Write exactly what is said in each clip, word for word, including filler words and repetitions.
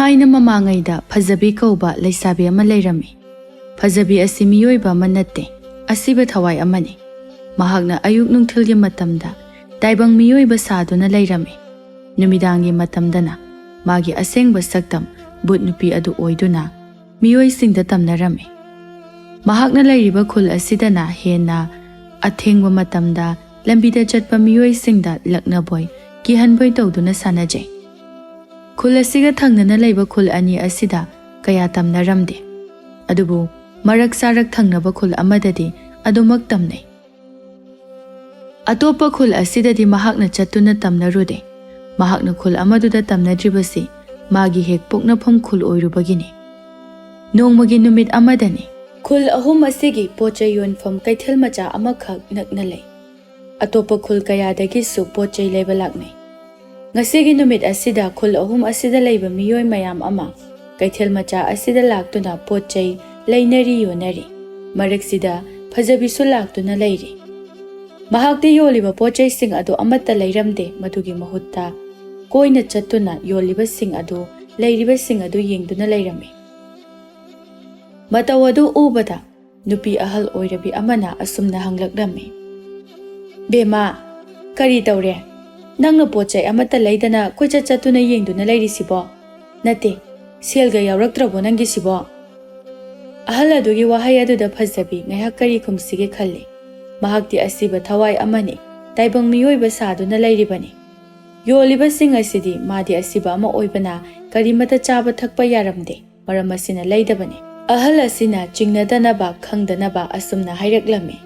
ꯊꯥꯏꯅ ꯃꯃꯥꯡꯉꯩꯗ ꯐꯖꯕꯤ ꯀꯧꯕ ꯂꯩꯁꯥꯕꯤ ꯑꯃ ꯂꯩꯔꯝꯃꯤ꯫ ꯐꯖꯕꯤ ꯑꯁꯤ ꯃꯤꯑꯣꯏꯕ ꯑꯃ ꯅꯠꯇꯦ, ꯑꯁꯤꯕ ꯊꯋꯥꯏ ꯑꯃꯅꯤ꯫ ꯃꯍꯥꯛꯅ ꯑꯌꯨꯛ ꯅꯨꯡꯊꯤꯜꯒꯤ ꯃꯇꯝꯗ, ꯇꯥꯏꯕꯪ ꯃꯤꯑꯣꯏꯕ ꯁꯥꯗꯨꯅ ꯂꯩꯔꯝꯃꯤ꯫ ꯅꯨꯃꯤꯗꯥꯡꯒꯤ ꯃꯇꯝꯗꯅ ꯃꯥꯒꯤ ꯑꯁꯦꯡꯕ ꯁꯛꯇꯝ ꯚꯨꯠ ꯅꯨꯄꯤ ꯑꯗꯨ ꯑꯣꯏꯗꯨꯅ ꯃꯤꯑꯣꯏꯁꯤꯡꯗ ꯇꯝꯅꯔꯝꯃꯤ꯫ ꯃꯍꯥꯛꯅ ꯂꯩꯔꯤꯕ ꯈꯨꯜ ꯑꯁꯤꯗꯅ ꯍꯦꯟꯅ ꯑꯊꯦꯡꯕ ꯃꯇꯝꯗ ꯂꯝꯕꯤꯗ ꯆꯠꯄ ꯃꯤꯑꯣꯏꯁꯤꯡꯗ ꯂꯛꯅꯕꯣꯏ ꯀꯤꯍꯟꯕꯣꯏ ꯇꯧꯗꯨꯅ ꯁꯥꯟꯅꯖꯩ꯫ ꯈꯨꯜ ꯑꯁꯤꯒ ꯊꯪꯅꯅ ꯂꯩꯕ ꯈꯨꯜ ꯑꯅꯤ ꯑꯁꯤꯗ ꯀꯌꯥ ꯇꯝꯅꯔꯝꯗꯦ꯫ ꯑꯗꯨꯕꯨ ꯃꯔꯛ ꯆꯥꯔꯛ ꯊꯪꯅꯕ ꯈꯨꯜ ꯑꯃꯗꯗꯤ ꯑꯗꯨꯃꯛ ꯇꯝꯅꯩ꯫ ꯑꯇꯣꯞꯄ ꯈꯨꯜ ꯑꯁꯤꯗꯗꯤ ꯃꯍꯥꯛꯅ ꯆꯠꯇꯨꯅ ꯇꯝꯅꯔꯨꯗꯦ꯫ ꯃꯍꯥꯛꯅ ꯈꯨꯜ ꯑꯃꯗꯨꯗ ꯇꯝꯅꯗ꯭ꯔꯤꯕꯁꯤ ꯃꯥꯒꯤ ꯍꯦꯛ ꯄꯣꯛꯅꯐꯝ ꯈꯨꯜ ꯑꯣꯏꯔꯨꯕꯒꯤꯅꯤ꯫ ꯅꯣꯡꯃꯒꯤ ꯅꯨꯃꯤꯠ ꯑꯃꯗꯅꯤ꯫ ꯈꯨꯜ ꯑꯍꯨꯝ ꯑꯁꯤꯒꯤ ꯄꯣꯠ ꯆꯩ ꯌꯣꯟꯐꯝ ꯀꯩꯊꯦꯜ ꯃꯆꯥ ꯑꯃꯈꯛ ꯅꯛꯅ ꯂꯩ꯫ ꯑꯇꯣꯞꯄ ꯈꯨꯜ ꯀꯌꯥꯗꯒꯤꯁꯨ ꯄꯣꯠ ꯆꯩ ꯂꯩꯕ ꯂꯥꯛꯅꯩ꯫ ꯉꯁꯤꯒꯤ ꯅꯨꯃꯤꯠ ꯑꯁꯤꯗ ꯈꯨꯜ ꯑꯍꯨꯝ ꯑꯁꯤꯗ ꯂꯩꯕ ꯃꯤꯑꯣꯏ ꯃꯌꯥꯝ ꯑꯃ ꯀꯩꯊꯦꯜ ꯃꯆꯥ ꯑꯁꯤꯗ ꯂꯥꯛꯇꯨꯅ ꯄꯣꯠ ꯆꯩ ꯂꯩꯅꯔꯤ ꯌꯣꯟꯅꯔꯤ꯫ ꯃꯔꯛꯁꯤꯗ ꯐꯖꯕꯤꯁꯨ ꯂꯥꯛꯇꯨꯅ ꯂꯩꯔꯤ꯫ ꯃꯍꯥꯛꯇꯤ ꯌꯣꯜꯂꯤꯕ ꯄꯣꯠ ꯆꯩꯁꯤꯡ ꯑꯗꯨ ꯑꯃꯠꯇ ꯂꯩꯔꯝꯗꯦ, ꯃꯗꯨꯒꯤ ꯃꯍꯨꯠꯇ ꯀꯣꯏꯅ ꯆꯠꯇꯨꯅ ꯌꯣꯜꯂꯤꯕꯁꯤꯡ ꯑꯗꯨ, ꯂꯩꯔꯤꯕꯁꯤꯡ ꯑꯗꯨ ꯌꯦꯡꯗꯨꯅ ꯂꯩꯔꯝꯃꯤ꯫ ꯃꯇꯧ ꯑꯗꯨ ꯎꯕꯗ ꯅꯨꯄꯤ ꯑꯍꯜ ꯑꯣꯏꯔꯕꯤ ꯑꯃꯅ ꯑꯁꯨꯝꯅ ꯍꯪꯂꯛꯂꯝꯃꯤ, "ꯕꯦꯝꯃ, ꯀꯔꯤ ꯇꯧꯔꯦ? ꯅꯪꯅ ꯄꯣꯠ ꯆꯩ ꯑꯃꯠꯇ ꯂꯩꯗꯅ ꯀꯣꯏꯆꯠ ꯆꯠꯇꯨꯅ ꯌꯦꯡꯗꯨꯅ ꯂꯩꯔꯤꯁꯤꯕꯣ? ꯅꯠꯇꯦ, ꯁꯦꯜꯒ ꯌꯥꯎꯔꯛꯇ꯭ꯔꯕꯣ ꯅꯪꯒꯤꯁꯤꯕꯣ?" ꯑꯍꯜ ꯑꯗꯨꯒꯤ ꯋꯥꯍꯩ ꯑꯗꯨꯗ ꯐꯖꯕꯤ ꯉꯥꯏꯍꯥꯛ ꯀꯔꯤ ꯈꯨꯝꯁꯤꯒꯦ ꯈꯜꯂꯤ꯫ ꯃꯍꯥꯛꯇꯤ ꯑꯁꯤꯕ ꯊꯋꯥꯏ ꯑꯃꯅꯤ, ꯇꯥꯏꯕꯪ ꯃꯤꯑꯣꯏꯕ ꯁꯥꯗꯨꯅ ꯂꯩꯔꯤꯕꯅꯤ꯫ ꯌꯣꯜꯂꯤꯕꯁꯤꯡ ꯑꯁꯤꯗꯤ ꯃꯥꯗꯤ ꯑꯁꯤꯕ ꯑꯃ ꯑꯣꯏꯕꯅ ꯀꯔꯤꯃꯠꯇ ꯆꯥꯕ ꯊꯛꯄ ꯌꯥꯔꯝꯗꯦ꯫ ꯃꯔꯝ ꯑꯁꯤꯅ ꯂꯩꯗꯕꯅꯤ꯫ ꯑꯍꯜ ꯑꯁꯤꯅ ꯆꯤꯡꯅꯗꯅꯕ, ꯈꯪꯗꯅꯕ ꯑꯁꯨꯝꯅ ꯍꯥꯏꯔꯛꯂꯝꯃꯤ,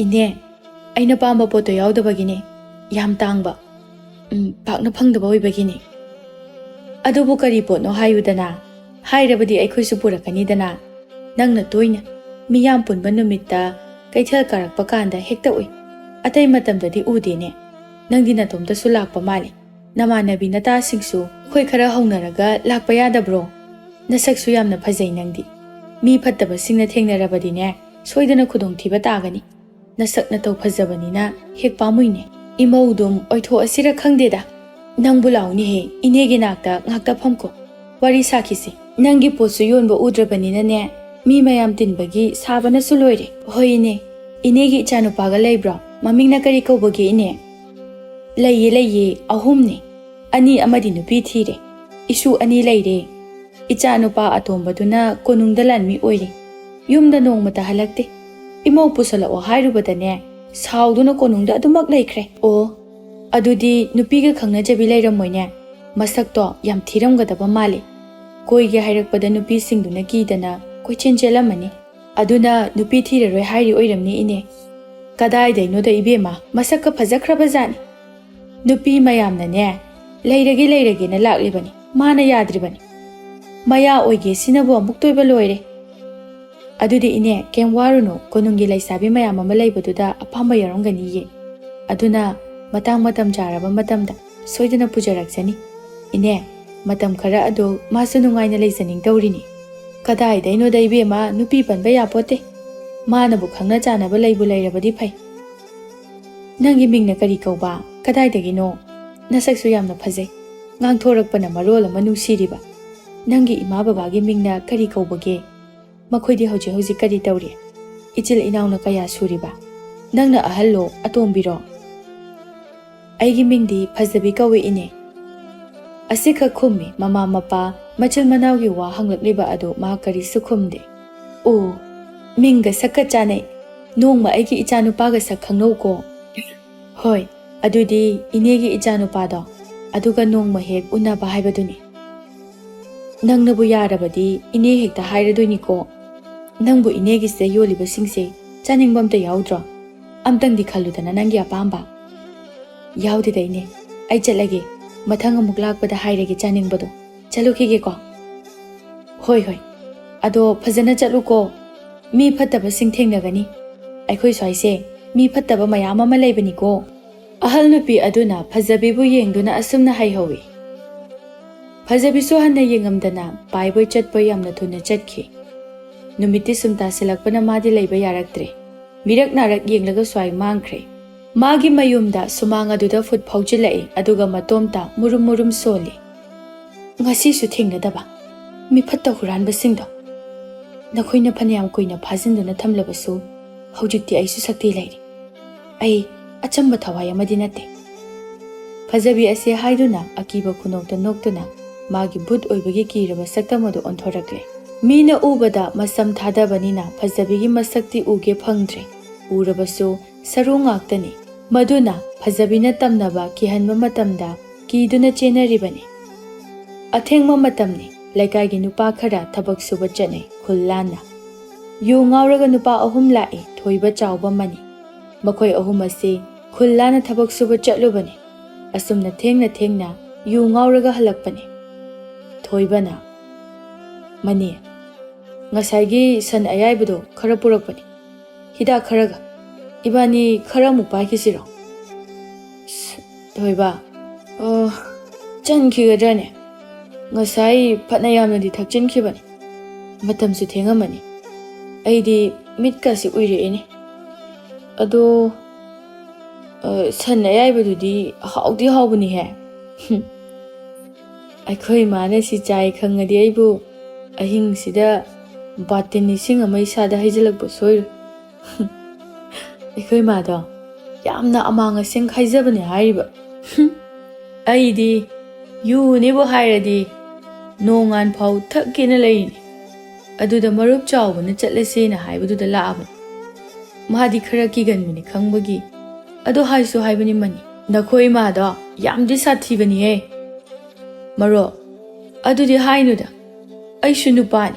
"ꯏꯅꯦ, ꯑꯩꯅ ꯄꯥꯝꯕ ꯄꯣꯠꯇꯣ ꯌꯥꯎꯗꯕꯒꯤꯅꯦ꯫ ꯌꯥꯝ ꯇꯥꯡꯕ, ꯎꯝ, ꯄꯥꯛꯅ ꯐꯪꯗꯕ ꯑꯣꯏꯕꯒꯤꯅꯦ꯫ ꯑꯗꯨꯕꯨ ꯀꯔꯤ ꯄꯣꯠꯅꯣ ꯍꯥꯏꯌꯨꯗꯅ? ꯍꯥꯏꯔꯕꯗꯤ ꯑꯩꯈꯣꯏꯁꯨ ꯄꯨꯔꯛꯀꯅꯤꯗꯅ꯫ ꯅꯪꯅ ꯇꯣꯏꯅ ꯃꯤꯌꯥꯝ ꯄꯨꯟꯕ ꯅꯨꯃꯤꯠꯇ ꯀꯩꯊꯦꯜ ꯀꯥꯔꯛꯄ ꯀꯥꯟꯗ ꯍꯦꯛꯇ ꯎꯏ꯫ ꯑꯇꯩ ꯃꯇꯝꯗꯗꯤ ꯎꯗꯦꯅꯦ꯫ ꯅꯪꯗꯤ ꯅꯇꯣꯝꯇꯁꯨ ꯂꯥꯛꯄ ꯃꯥꯜꯂꯤ꯫ ꯅꯃꯥꯟꯅꯕꯤ ꯅꯇꯥꯁꯤꯡꯁꯨ ꯑꯩꯈꯣꯏ ꯈꯔ ꯍꯧꯅꯔꯒ ꯂꯥꯛꯄ ꯌꯥꯗꯕ꯭ꯔꯣ? ꯅꯁꯛꯁꯨ ꯌꯥꯝꯅ ꯐꯖꯩ ꯅꯪꯗꯤ꯫ ꯃꯤ ꯐꯠꯇꯕꯁꯤꯡꯅ ꯊꯦꯡꯅꯔꯕꯗꯤꯅꯦ, ꯁꯣꯏꯗꯅ ꯈꯨꯗꯣꯡꯊꯤꯕ ꯇꯥꯒꯅꯤ꯫ ꯅꯁꯛ ꯅꯇꯧ ꯐꯖꯕꯅꯤꯅ ꯍꯦꯛ ꯄꯥꯝꯃꯨꯏꯅꯦ꯫ ꯏꯃꯧꯗꯨꯝ ꯑꯣꯏꯊꯣꯛꯑꯁꯤꯔ ꯈꯪꯗꯦꯗ꯫ ꯅꯪꯕꯨ ꯂꯥꯎꯅꯦꯍꯦ, ꯏꯅꯦꯒꯤ ꯅꯥꯛꯇ ꯉꯥꯛꯇ ꯐꯝꯈꯣ꯫ ꯋꯥꯔꯤ ꯁꯥꯈꯤꯁꯤ꯫ ꯅꯪꯒꯤ ꯄꯣꯠꯁꯨ ꯌꯣꯟꯕ ꯎꯗ꯭ꯔꯕꯅꯤꯅꯅꯦ, ꯃꯤ ꯃꯌꯥꯝ ꯇꯤꯟꯕꯒꯤ ꯁꯥꯕꯅꯁꯨ ꯂꯣꯏꯔꯦ꯫ ꯍꯣꯏ ꯏꯅꯦ, ꯏꯅꯦꯒꯤ ꯏꯆꯥꯅꯨꯄꯥꯒ ꯂꯩꯕ꯭ꯔꯣ? ꯃꯃꯤꯡꯅ ꯀꯔꯤ ꯀꯧꯕꯒꯦ ꯏꯅꯦ? ꯂꯩꯌꯦ ꯂꯩꯌꯦ, ꯑꯍꯨꯝꯅꯦ꯫ ꯑꯅꯤ ꯑꯃꯗꯤ ꯅꯨꯄꯤ ꯊꯤꯔꯦ꯫ ꯏꯁꯨ ꯑꯅꯤ ꯂꯩꯔꯦ꯫ ꯏꯆꯥꯅꯨꯄꯥ ꯑꯇꯣꯝꯕꯗꯨꯅ ꯀꯣꯅꯨꯡꯗ ꯂꯥꯟꯃꯤ ꯑꯣꯏꯔꯦ꯫ ꯌꯨꯝꯗ ꯅꯣꯡꯃꯇ ꯍꯜꯂꯛꯇꯦ꯫ ꯏꯃꯧ ꯄꯨꯁꯜꯂꯛꯑꯣ ꯍꯥꯏꯔꯨꯕꯗꯅꯦ, ꯁꯥꯎꯗꯨꯅ ꯀꯣꯅꯨꯡꯗ ꯑꯗꯨꯃꯛ ꯂꯩꯈ꯭ꯔꯦ꯫ ꯑꯣ, ꯑꯗꯨꯗꯤ ꯅꯨꯄꯤꯒ ꯈꯪꯅꯖꯕꯤ ꯂꯩꯔꯝꯃꯣꯏꯅꯦ꯫ ꯃꯁꯛꯇꯣ ꯌꯥꯝ ꯊꯤꯔꯝꯒꯗꯕ ꯃꯥꯜꯂꯤ꯫ ꯀꯣꯏꯒꯦ ꯍꯥꯏꯔꯛꯄꯗ ꯅꯨꯄꯤꯁꯤꯡꯗꯨꯅ ꯀꯤꯗꯅ ꯀꯣꯏꯆꯦꯟ ꯆꯦꯜꯂꯝꯃꯅꯤ꯫ ꯑꯗꯨꯅ ꯅꯨꯄꯤ ꯊꯤꯔꯔꯣꯏ ꯍꯥꯏꯔꯤ ꯑꯣꯏꯔꯝꯅꯤ ꯏꯅꯦ꯫ ꯀꯗꯥꯏꯗꯩꯅꯣꯗ ꯏꯕꯦꯝꯃ, ꯃꯁꯛꯀ ꯐꯖꯈ꯭ꯔꯕꯖꯥꯠꯅꯤ꯫ ꯅꯨꯄꯤ ꯃꯌꯥꯝꯅꯅꯦ, ꯂꯩꯔꯒꯦ ꯂꯩꯔꯒꯦꯅ ꯂꯥꯛꯂꯤꯕꯅꯤ, ꯃꯥꯅ ꯌꯥꯗ꯭ꯔꯤꯕꯅꯤ꯫ ꯃꯌꯥ ꯑꯣꯏꯒꯦ ꯁꯤꯅꯕꯨ ꯑꯃꯨꯛꯇꯣꯏꯕ ꯂꯣꯏꯔꯦ꯫ ꯑꯗꯨꯗꯤ ꯏꯅꯦ, ꯀꯩꯝ ꯋꯥꯔꯨꯅꯨ, ꯀꯣꯅꯨꯡꯒꯤ ꯂꯩꯁꯥꯕꯤ ꯃꯌꯥꯝ ꯑꯃ ꯂꯩꯕꯗꯨꯗ ꯑꯄꯥꯝꯕ ꯌꯥꯎꯔꯝꯒꯅꯤꯌꯦ꯫ ꯑꯗꯨꯅ ꯃꯇꯥꯡ ꯃꯇꯝ ꯆꯥꯔꯕ ꯃꯇꯝꯗ ꯁꯣꯏꯗꯅ ꯄꯨꯖꯔꯛꯆꯅꯤ꯫ ꯏꯅꯦ, ꯃꯇꯝ ꯈꯔ ꯑꯗꯨ ꯃꯥꯁꯨ ꯅꯨꯡꯉꯥꯏꯅ ꯂꯩꯖꯅꯤꯡꯗꯧꯔꯤꯅꯤ꯫ ꯀꯗꯥꯏꯗꯩꯅꯣꯗ ꯏꯕꯦꯝꯃ, ꯅꯨꯄꯤ ꯄꯟꯕ ꯌꯥꯄꯣꯠꯇꯦ꯫ ꯃꯥꯅꯕꯨ ꯈꯪꯅ ꯆꯥꯅꯕ ꯂꯩꯕꯨ ꯂꯩꯔꯕꯗꯤ ꯐꯩ꯫ ꯅꯪꯒꯤ ꯃꯤꯡꯅ ꯀꯔꯤ ꯀꯧꯕ? ꯀꯗꯥꯏꯗꯒꯤꯅꯣ? ꯅꯁꯛꯁꯨ ꯌꯥꯝꯅ ꯐꯖꯩ꯫ ꯉꯥꯡꯊꯣꯔꯛꯄꯅ ꯃꯔꯣꯜ ꯑꯃ ꯅꯨꯡꯁꯤꯔꯤꯕ꯫ ꯅꯪꯒꯤ ꯏꯃꯥ ꯕꯕꯥꯒꯤ ꯃꯤꯡꯅ ꯀꯔꯤ ꯀꯧꯕꯒꯦ? ꯃꯈꯣꯏꯗꯤ ꯍꯧꯖꯤꯛ ꯍꯧꯖꯤꯛ ꯀꯔꯤ ꯇꯧꯔꯤ? ꯏꯆꯤꯜ ꯏꯅꯥꯎꯅ ꯀꯌꯥ ꯁꯨꯔꯤꯕ? ꯅꯪꯅ ꯑꯍꯜꯂꯣ, ꯑꯇꯣꯝꯕꯤꯔꯣ? ꯑꯩꯒꯤ ꯃꯤꯡꯗꯤ ꯐꯖꯕꯤ ꯀꯧꯏ ꯏꯅꯦ꯫ ꯑꯁꯤꯈꯛ ꯈꯨꯝꯃꯤ꯫ ꯃꯃꯥ ꯃꯄꯥ ꯃꯆꯤꯜ ꯃꯅꯥꯎꯒꯤ ꯋꯥ ꯍꯪꯂꯛꯂꯤꯕ ꯑꯗꯨ ꯃꯍꯥꯛ ꯀꯔꯤꯁꯨ ꯈꯨꯝꯗꯦ꯫ ꯑꯣ, ꯃꯤꯡꯒ ꯁꯛꯀ ꯆꯥꯅꯩ꯫ ꯅꯣꯡꯃ ꯑꯩꯒꯤ ꯏꯆꯥꯅꯨꯄꯥꯒ ꯁꯛ ꯈꯪꯅꯧꯀꯣ꯫ ꯍꯣꯏ, ꯑꯗꯨꯗꯤ ꯏꯅꯦꯒꯤ ꯏꯆꯥꯅꯨꯄꯥꯗꯣ, ꯑꯗꯨꯒ ꯅꯣꯡꯃ ꯍꯦꯛ ꯎꯅꯕ ꯍꯥꯏꯕꯗꯨꯅꯤ꯫ ꯅꯪꯅꯕꯨ ꯌꯥꯔꯕꯗꯤ ꯏꯅꯦ ꯍꯦꯛꯇ ꯍꯥꯏꯔꯗꯣꯏꯅꯤꯀꯣ꯫ ꯅꯪꯕꯨ ꯏꯅꯦꯒꯤꯁꯤꯗ ꯌꯣꯜꯂꯤꯕꯁꯤꯡꯁꯦ ꯆꯥꯅꯤꯡꯕ ꯑꯝꯇ ꯌꯥꯎꯗ꯭ꯔꯣ? ꯑꯝꯇꯪꯗꯤ ꯈꯜꯂꯨꯗꯅ ꯅꯪꯒꯤ ꯑꯄꯥꯝꯕ꯫ ꯌꯥꯎꯗꯦꯗ ꯏꯅꯦ, ꯑꯩ ꯆꯠꯂꯒꯦ꯫ ꯃꯊꯪ ꯑꯃꯨꯛ ꯂꯥꯛꯄꯗ ꯍꯥꯏꯔꯒꯦ ꯆꯥꯅꯤꯡꯕꯗꯣ꯫ ꯆꯠꯂꯨꯈꯤꯒꯦꯀꯣ꯫ ꯍꯣꯏ ꯍꯣꯏ, ꯑꯗꯣ ꯐꯖꯅ ꯆꯠꯂꯨꯀꯣ꯫ ꯃꯤ ꯐꯠꯇꯕꯁꯤꯡ ꯊꯦꯡꯅꯒꯅꯤ꯫ ꯑꯩꯈꯣꯏ ꯁ꯭ꯋꯥꯏꯁꯦ ꯃꯤ ꯐꯠꯇꯕ ꯃꯌꯥꯝ ꯑꯃ ꯂꯩꯕꯅꯤꯀꯣ꯫ ꯑꯍꯜ ꯅꯨꯄꯤ ꯑꯗꯨꯅ ꯐꯖꯕꯤꯕꯨ ꯌꯦꯡꯗꯨꯅ ꯑꯁꯨꯝꯅ ꯍꯥꯏꯍꯧꯏ꯫ ꯐꯖꯕꯤꯁꯨ ꯍꯟꯅ ꯌꯦꯡꯉꯝꯗꯅ ꯄꯥꯏꯕꯣꯏ ꯆꯠꯄꯣꯏ ꯌꯥꯝꯅ ꯊꯨꯅ ꯆꯠꯈꯤ꯫ ꯅꯨꯃꯤꯠꯇꯤ ꯁꯨꯝ ꯇꯥꯁꯤꯜꯂꯛꯄꯅ ꯃꯥꯗꯤ ꯂꯩꯕ ꯌꯥꯔꯛꯇ꯭ꯔꯦ꯫ ꯃꯤꯔꯛ ꯅꯥꯔꯛ ꯌꯦꯡꯂꯒ ꯁ꯭ꯋꯥꯏ ꯃꯥꯡꯈ꯭ꯔꯦ꯫ ꯃꯥꯒꯤ ꯃꯌꯨꯝꯗ ꯁꯨꯃꯥꯡ ꯑꯗꯨꯗ ꯐꯨꯠ ꯐꯥꯎꯖꯤꯜꯂꯛꯏ, ꯑꯗꯨꯒ ꯃꯇꯣꯝꯇ ꯃꯨꯔꯨꯝ ꯃꯨꯔꯨꯝ ꯁꯣꯜꯂꯤ꯫ ꯉꯁꯤꯁꯨ ꯊꯦꯡꯅꯗꯕ ꯃꯤꯐꯠꯇ ꯍꯨꯔꯥꯟꯕꯁꯤꯡꯗꯣ ꯅꯈꯣꯏꯅ ꯐꯅꯌꯥꯝ ꯀꯨꯏꯅ ꯐꯥꯖꯤꯟꯗꯨꯅ ꯊꯝꯂꯕꯁꯨ, ꯍꯧꯖꯤꯛꯇꯤ ꯑꯩꯁꯨ ꯁꯛꯇꯤ ꯂꯩꯔꯦ꯫ ꯑꯩ ꯑꯆꯝꯕ ꯊꯋꯥꯏ ꯑꯃꯗꯤ ꯅꯠꯇꯦ꯫ ꯐꯖꯕꯤ ꯑꯁꯤ ꯍꯥꯏꯗꯨꯅ ꯑꯀꯤꯕ ꯈꯨꯅꯣꯛꯇ ꯅꯣꯛꯇꯨꯅ ꯃꯥꯒꯤ ꯚꯨꯠ ꯑꯣꯏꯕꯒꯤ ꯀꯤꯔꯕ ꯁꯛꯇꯝ ꯑꯗꯨ ꯑꯣꯟꯊꯣꯔꯛꯂꯦ꯫ ꯃꯤꯅ ꯎꯕꯗ ꯃꯁꯝ ꯊꯥꯗꯕꯅꯤꯅ ꯐꯖꯕꯤꯒꯤ ꯃꯁꯛꯇꯤ ꯎꯒꯦ ꯐꯪꯗ꯭ꯔꯦ꯫ ꯎꯔꯕꯁꯨ ꯁꯔꯨ ꯉꯥꯛꯇꯅꯤ꯫ ꯃꯗꯨꯅ ꯐꯖꯕꯤꯅ ꯇꯝꯅꯕ ꯀꯤꯍꯟꯕ ꯃꯇꯝꯗ ꯀꯤꯗꯨꯅ ꯆꯦꯟꯅꯔꯤꯕꯅꯤ꯫ ꯑꯊꯦꯡꯕ ꯃꯇꯝꯅꯤ꯫ ꯂꯩꯀꯥꯏꯒꯤ ꯅꯨꯄꯥ ꯈꯔ ꯊꯕꯛ ꯁꯨꯕ ꯆꯠꯅꯩ ꯈꯨꯜ ꯂꯥꯟꯅ꯫ ꯌꯨ ꯉꯥꯎꯔꯒ ꯅꯨꯄꯥ ꯑꯍꯨꯝ ꯂꯥꯛꯏ, ꯊꯣꯏꯕ, ꯆꯥꯎꯕ, ꯃꯅꯤ꯫ ꯃꯈꯣꯏ ꯑꯍꯨꯝ ꯑꯁꯤ ꯈꯨꯜ ꯂꯥꯟꯅ ꯊꯕꯛ ꯁꯨꯕ ꯆꯠꯂꯨꯕꯅꯤ꯫ ꯑꯁꯨꯝꯅ ꯊꯦꯡꯅ ꯊꯦꯡꯅ ꯌꯨ ꯉꯥꯎꯔꯒ ꯍꯜꯂꯛꯄꯅꯤ꯫ ꯊꯣꯏꯕꯅ, "ꯃꯅꯤ, ꯉꯁꯥꯏꯒꯤ ꯁꯟ ꯑꯌꯥꯏꯕꯗꯣ ꯈꯔ ꯄꯨꯔꯛꯄꯅꯤ, ꯍꯤꯗꯥꯛ ꯈꯔꯒ꯫ ꯏꯕꯥꯅꯤ ꯈꯔ ꯑꯃꯨꯛ ꯄꯥꯏꯈꯤꯁꯤꯔꯣ?" "ꯑꯁ, ꯊꯣꯏꯕ, ꯑ, ꯆꯟꯈꯤꯒꯗ꯭ꯔꯅꯦ? ꯉꯁꯥꯏ ꯐꯅ ꯌꯥꯝꯅꯗꯤ ꯊꯛꯆꯤꯟꯈꯤꯕꯅꯤ꯫ ꯃꯇꯝꯁꯨ ꯊꯦꯡꯉꯝꯃꯅꯤ꯫ ꯑꯩꯗꯤ ꯃꯤꯠꯀꯁꯤ ꯎꯏꯔꯛꯏꯅꯦ꯫ ꯑꯗꯣ, ꯑ, ꯁꯟ ꯑꯌꯥꯏꯕꯗꯨꯗꯤ ꯍꯥꯎꯗꯤ ꯍꯥꯎꯕꯅꯤꯍꯦ꯫ ꯍꯨꯝ꯫ ꯑꯩꯈꯣꯏ ꯏꯃꯥꯅ ꯁꯤ ꯆꯥꯏ ꯈꯪꯉꯗꯤ ꯑꯩꯕꯨ ꯑꯍꯤꯡꯁꯤꯗ ꯕꯥꯇꯤꯟ ꯏꯁꯤꯡ ꯑꯃ ꯏꯁꯥꯗ ꯍꯩꯖꯤꯜꯂꯛꯄ ꯁꯣꯏꯔꯣꯏ꯫" ꯑꯩꯈꯣꯏ ꯏꯃꯥꯗꯣ ꯌꯥꯝꯅ ꯑꯃꯥꯡ ꯑꯁꯦꯡ ꯈꯥꯏꯖꯕꯅꯦ ꯍꯥꯏꯔꯤꯕ꯫ ꯍꯨꯝ꯫ ꯑꯩꯗꯤ ꯌꯨꯅꯦꯕꯨ ꯍꯥꯏꯔꯗꯤ ꯅꯣꯡꯉꯥꯟ ꯐꯥꯎ ꯊꯛꯀꯦꯅ ꯂꯩꯔꯤꯅꯤ꯫ ꯑꯗꯨꯗ ꯃꯔꯨꯞ ꯆꯥꯎꯕꯅ ꯆꯠꯂꯁꯦꯅ ꯍꯥꯏꯕꯗꯨꯗ ꯂꯥꯛꯑꯕꯅꯤ꯫ ꯃꯥꯗꯤ ꯈꯔ ꯀꯤꯒꯟꯕꯅꯤ ꯈꯪꯕꯒꯤ꯫ ꯑꯗꯣ ꯍꯥꯏꯁꯨ ꯍꯥꯏꯕꯅꯤ ꯃꯅꯤ, ꯅꯈꯣꯏ ꯏꯃꯥꯗꯣ ꯌꯥꯝꯗꯤ ꯁꯥꯊꯤꯕꯅꯤꯍꯦ꯫ ꯃꯔꯨꯞ, ꯑꯗꯨꯗꯤ ꯍꯥꯏꯅꯨꯗ, ꯑꯩꯁꯨ ꯅꯨꯄꯥꯅꯤ,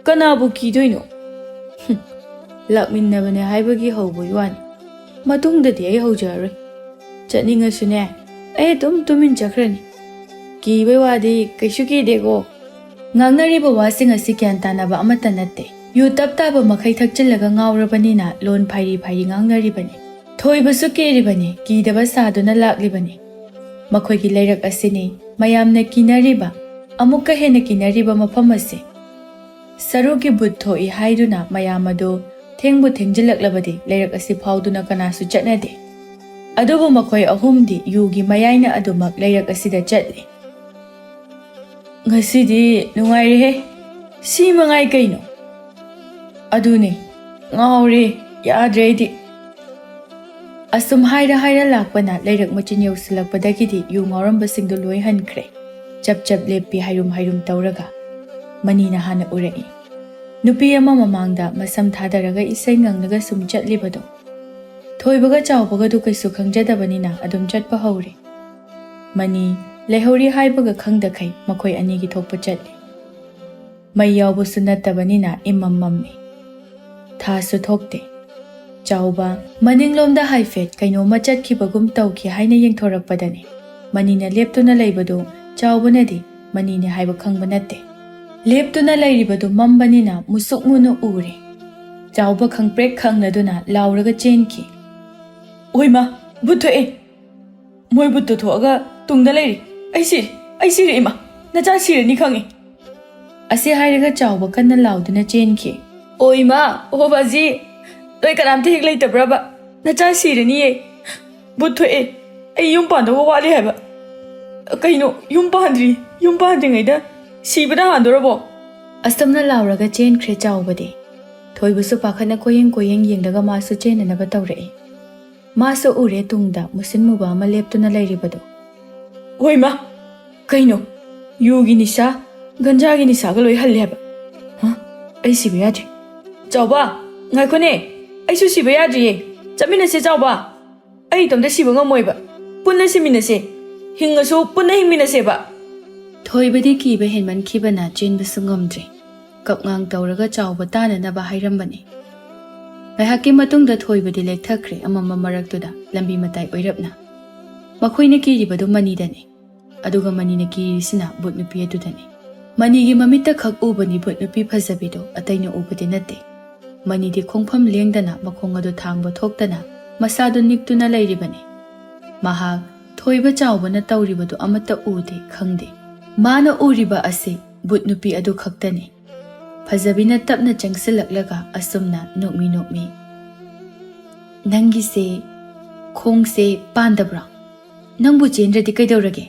ꯀꯅꯥꯕꯨ ꯀꯤꯗꯣꯏꯅꯣ? ꯍꯨꯝ, ꯂꯥꯛꯃꯤꯟꯅꯕꯅꯦ ꯍꯥꯏꯕꯒꯤ ꯍꯧꯕꯒꯤ ꯋꯥꯅꯤ꯫ ꯃꯇꯨꯡꯗꯗꯤ ꯑꯩ ꯍꯧꯖꯔꯔꯣꯏ꯫ ꯆꯠꯅꯤꯡꯉꯁꯨꯅꯦ, ꯑꯩ ꯑꯗꯨꯝ ꯇꯨꯃꯤꯟ ꯆꯠꯈ꯭ꯔꯅꯤ꯫ ꯀꯤꯕꯩ ꯋꯥꯗꯤ ꯀꯩꯁꯨ ꯀꯤꯗꯦꯀꯣ꯫ ꯉꯥꯡꯅꯔꯤꯕ ꯋꯥꯁꯤꯡ ꯑꯁꯤ ꯒ꯭ꯌꯥꯟ ꯇꯥꯅꯕ ꯑꯃꯠꯇ ꯅꯠꯇꯦ꯫ ꯌꯨ ꯇꯞ ꯇꯥꯕ ꯃꯈꯩ ꯊꯛꯆꯤꯜꯂꯒ ꯉꯥꯎꯔꯕꯅꯤꯅ ꯂꯣꯟ ꯐꯥꯏꯔꯤ ꯐꯥꯏꯔꯤ ꯉꯥꯡꯅꯔꯤꯕꯅꯤ꯫ ꯊꯣꯏꯕꯁꯨ ꯀꯤꯔꯤꯕꯅꯤ, ꯀꯤꯗꯕ ꯁꯥꯗꯨꯅ ꯂꯥꯛꯂꯤꯕꯅꯤ꯫ ꯃꯈꯣꯏꯒꯤ ꯂꯩꯔꯛ ꯑꯁꯤꯅꯤ ꯃꯌꯥꯝꯅ ꯀꯤꯅꯔꯤꯕ, ꯑꯃꯨꯛꯀ ꯍꯦꯟꯅ ꯀꯤꯅꯔꯤꯕ ꯃꯐꯝ ꯑꯁꯤ꯫ ꯁꯔꯨꯒꯤ ꯚꯨꯠ ꯊꯣꯛꯏ ꯍꯥꯏꯗꯨꯅ ꯃꯌꯥꯝ ꯑꯗꯨ ꯊꯦꯡꯕꯨ ꯊꯦꯡꯖꯤꯜꯂꯛꯂꯕꯗꯤ ꯂꯩꯔꯛ ꯑꯁꯤ ꯐꯥꯎꯗꯨꯅ ꯀꯅꯥꯁꯨ ꯆꯠꯅꯗꯦ꯫ ꯑꯗꯨꯕꯨ ꯃꯈꯣꯏ ꯑꯍꯨꯝꯗꯤ ꯌꯨꯒꯤ ꯃꯌꯥꯏꯅ ꯑꯗꯨꯃꯛ ꯂꯩꯔꯛ ꯑꯁꯤꯗ ꯆꯠꯂꯤ꯫ "ꯉꯁꯤꯗꯤ ꯅꯨꯡꯉꯥꯏꯔꯦꯍꯦ, ꯁꯤ ꯃꯉꯥꯏ ꯀꯩꯅꯣ?" "ꯑꯗꯨꯅꯦ, ꯉꯥꯎꯔꯦ, ꯌꯥꯗ꯭ꯔꯦ ꯑꯩꯗꯤ꯫" ꯑꯁꯨꯝ ꯍꯥꯏꯔ ꯍꯥꯏꯔ ꯂꯥꯛꯄꯅ ꯂꯩꯔꯛ ꯃꯆꯤꯟ ꯌꯧꯁꯤꯜꯂꯛꯄꯗꯒꯤꯗꯤ ꯌꯨ ꯉꯥꯎꯔꯝꯕꯁꯤꯡꯗꯨ ꯂꯣꯏ ꯍꯟꯈ꯭ꯔꯦ꯫ ꯆꯞ ꯆꯞ ꯂꯦꯞꯄꯤ ꯍꯥꯏꯔꯨꯝ ꯍꯥꯏꯔꯨꯝ ꯇꯧꯔꯒ꯫ ꯃꯅꯤꯅ ꯍꯥꯟꯅ ꯎꯔꯛꯏ꯫ ꯅꯨꯄꯤ ꯑꯃ ꯃꯃꯥꯡꯗ ꯃꯁꯝ ꯊꯥꯗꯔꯒ ꯏꯁꯩ ꯉꯪꯂꯒ ꯁꯨꯝ ꯆꯠꯂꯤꯕꯗꯣ꯫ ꯊꯣꯏꯕꯒ ꯆꯥꯎꯕꯒꯗꯨ ꯀꯩꯁꯨ ꯈꯪꯖꯗꯕꯅꯤꯅ ꯑꯗꯨꯝ ꯆꯠꯄ ꯍꯧꯔꯦ꯫ ꯃꯅꯤ ꯂꯩꯍꯧꯔꯤ ꯍꯥꯏꯕꯒ ꯈꯪꯗꯈꯩ ꯃꯈꯣꯏ ꯑꯅꯤꯒꯤ ꯊꯣꯛꯄ ꯆꯠꯂꯤ꯫ ꯃꯩ ꯌꯥꯎꯕꯁꯨ ꯅꯠꯇꯕꯅꯤꯅ ꯏꯃꯝ ꯃꯝꯃꯤ꯫ ꯊꯥꯁꯨ ꯊꯣꯛꯇꯦ꯫ ꯆꯥꯎꯕ ꯃꯅꯤꯡꯂꯣꯝꯗ ꯍꯥꯏꯐꯦꯠ ꯀꯩꯅꯣꯝꯃ ꯆꯠꯈꯤꯕꯒꯨꯝ ꯇꯧꯈꯤ ꯍꯥꯏꯅ ꯌꯦꯡꯊꯣꯔꯛꯄꯗꯅꯤ ꯃꯅꯤꯅ ꯂꯦꯞꯇꯨꯅ ꯂꯩꯕꯗꯨ ꯆꯥꯎꯕꯅꯗꯤ ꯃꯅꯤꯅꯦ ꯍꯥꯏꯕ ꯈꯪꯕ ꯅꯠꯇꯦ꯫ ꯂꯦꯞꯇꯨꯅ ꯂꯩꯔꯤꯕꯗꯨ ꯃꯝꯕꯅꯤꯅ ꯃꯨꯁꯨꯛ ꯃꯨꯅ ꯎꯔꯦ꯫ ꯆꯥꯎꯕ ꯈꯪꯄ꯭ꯔꯦꯛ ꯈꯪꯂꯗꯨꯅ ꯂꯥꯎꯔꯒ ꯆꯦꯟꯈꯤ꯫ "ꯑꯣꯏꯃ, ꯚꯨꯠ ꯊꯣꯛꯑꯦ! ꯃꯣꯏ ꯚꯨꯠꯇꯨ ꯊꯣꯛꯑꯒ ꯇꯨꯡꯗ ꯂꯩꯔꯤ꯫ ꯑꯩ ꯁꯤꯔꯦ, ꯑꯩ ꯁꯤꯔꯦ ꯏꯃꯥ! ꯅꯆꯥ ꯁꯤꯔꯅꯤ ꯈꯪꯉꯤ!" ꯑꯁꯤ ꯍꯥꯏꯔꯒ ꯆꯥꯎꯕ ꯀꯟꯅ ꯂꯥꯎꯗꯨꯅ ꯆꯦꯟꯈꯤ꯫ "ꯑꯣ ꯏꯃꯥ, ꯑꯣ ꯕꯥꯖꯤ, ꯅꯣꯏ ꯀꯅꯥꯝꯇ ꯍꯦꯛ ꯂꯩꯇꯕ꯭ꯔꯕ? ꯅꯆꯥ ꯁꯤꯔꯅꯤꯌꯦ! ꯚꯨꯠ ꯊꯣꯛꯑꯦ! ꯑꯩ ꯌꯨꯝ ꯄꯥꯟꯗꯧꯕ ꯋꯥꯠꯂꯤ ꯍꯥꯏꯕ!" "ꯀꯩꯅꯣ, ꯌꯨꯝ ꯄꯥꯟꯗ꯭ꯔꯤ? ꯌꯨꯝ ꯄꯥꯟꯗ꯭ꯔꯤꯉꯩꯗ ꯁꯤꯕꯅ ꯍꯥꯟꯗꯣꯔꯕꯣ?" ꯑꯁꯨꯝꯅ ꯂꯥꯎꯔꯒ ꯆꯦꯟꯈ꯭ꯔꯦ ꯆꯥꯎꯕꯗꯤ꯫ ꯊꯣꯏꯕꯁꯨ ꯄꯥꯈꯠꯅ ꯀꯣꯏꯌꯦꯡ ꯀꯣꯏꯌꯦꯡ ꯌꯦꯡꯂꯒ ꯃꯥꯁꯨ ꯆꯦꯟꯅꯅꯕ ꯇꯧꯔꯛꯏ꯫ ꯃꯥꯁꯨ ꯎꯔꯦ ꯇꯨꯡꯗ ꯃꯨꯁꯤꯟ ꯃꯨꯕ ꯑꯃ ꯂꯦꯞꯇꯨꯅ ꯂꯩꯔꯤꯕꯗꯨ꯫ "ꯍꯣꯏꯃ! ꯀꯩꯅꯣ? ꯌꯨꯒꯤ ꯅꯤꯁꯥ, ꯒꯟꯖꯥꯒꯤ ꯅꯤꯁꯥꯒ ꯂꯣꯏ ꯍꯜꯂꯦ ꯍꯥꯏꯕ꯫ ꯍ? ꯑꯩ ꯁꯤꯕ ꯌꯥꯗ꯭ꯔꯤ꯫ ꯆꯥꯎꯕ, ꯉꯥꯏꯈꯣꯅꯦ! ꯑꯩꯁꯨ ꯁꯤꯕ ꯌꯥꯗ꯭ꯔꯤꯌꯦ꯫ ꯆꯠꯃꯤꯟꯅꯁꯦ ꯆꯥꯎꯕ꯫ ꯑꯩ ꯏꯇꯣꯝꯇ ꯁꯤꯕ ꯉꯝꯃꯣꯏꯕ꯫ ꯄꯨꯟꯅ ꯁꯤꯃꯤꯟꯅꯁꯦ꯫ ꯍꯤꯡꯉꯁꯨ ꯄꯨꯟꯅ ꯍꯤꯡꯃꯤꯟꯅꯁꯦꯕ꯫" ꯊꯣꯏꯕꯗꯤ ꯀꯤꯕ ꯍꯦꯟꯃꯟꯈꯤꯕꯅ ꯆꯦꯟꯕꯁꯨ ꯉꯝꯗ꯭ꯔꯦ꯫ ꯀꯞꯉꯥꯡ ꯇꯧꯔꯒ ꯆꯥꯎꯕ ꯇꯥꯅꯅꯕ ꯍꯥꯏꯔꯝꯕꯅꯤ꯫ ꯉꯥꯏꯍꯥꯛꯀꯤ ꯃꯇꯨꯡꯗ ꯊꯣꯏꯕꯗꯤ ꯂꯦꯛꯊꯈ꯭ꯔꯦ ꯑꯃꯝꯕ ꯃꯔꯛꯇꯨꯗ ꯂꯝꯕꯤ ꯃꯇꯥꯏ ꯑꯣꯏꯔꯞꯅ꯫ ꯃꯈꯣꯏꯅ ꯀꯤꯔꯤꯕꯗꯨ ꯃꯅꯤꯗꯅꯤ꯫ ꯑꯗꯨꯒ ꯃꯅꯤꯅ ꯀꯤꯔꯤꯁꯤꯅ ꯚꯨꯠ ꯅꯨꯄꯤ ꯑꯗꯨꯗꯅꯤ꯫ ꯃꯅꯤꯒꯤ ꯃꯃꯤꯠꯇ ꯈꯛ ꯎꯕꯅꯤ ꯚꯨꯠ ꯅꯨꯄꯤ ꯐꯖꯕꯤꯗꯨ, ꯑꯇꯩꯅ ꯎꯕꯗꯤ ꯅꯠꯇꯦ꯫ ꯃꯅꯤꯗꯤ ꯈꯣꯡꯐꯝ ꯂꯦꯡꯗꯅ ꯃꯈꯣꯡ ꯑꯗꯨ ꯊꯥꯡꯕ ꯊꯣꯛꯇꯅ ꯃꯁꯥꯗꯨ ꯅꯤꯛꯇꯨꯅ ꯂꯩꯔꯤꯕꯅꯤ꯫ ꯃꯍꯥꯛ ꯊꯣꯏꯕ ꯆꯥꯎꯕꯅ ꯇꯧꯔꯤꯕꯗꯨ ꯑꯃꯠꯇ ꯎꯗꯦ, ꯈꯪꯗꯦ꯫ ꯃꯥꯅ ꯎꯔꯤꯕ ꯑꯁꯤ ꯚꯨꯠ ꯅꯨꯄꯤ ꯑꯗꯨ ꯈꯛꯇꯅꯤ꯫ ꯐꯖꯕꯤꯅ ꯇꯞꯅ ꯆꯪꯁꯤꯜꯂꯛꯂꯒ ꯑꯁꯨꯝꯅ ꯅꯣꯛꯃꯤ ꯅꯣꯛꯃꯤ, "ꯅꯪꯒꯤꯁꯦ ꯈꯣꯡꯁꯦ ꯄꯥꯟꯗꯕ꯭ꯔꯣ? ꯅꯪꯕꯨ ꯆꯦꯟꯗ꯭ꯔꯗꯤ ꯀꯩꯗꯧꯔꯒꯦ?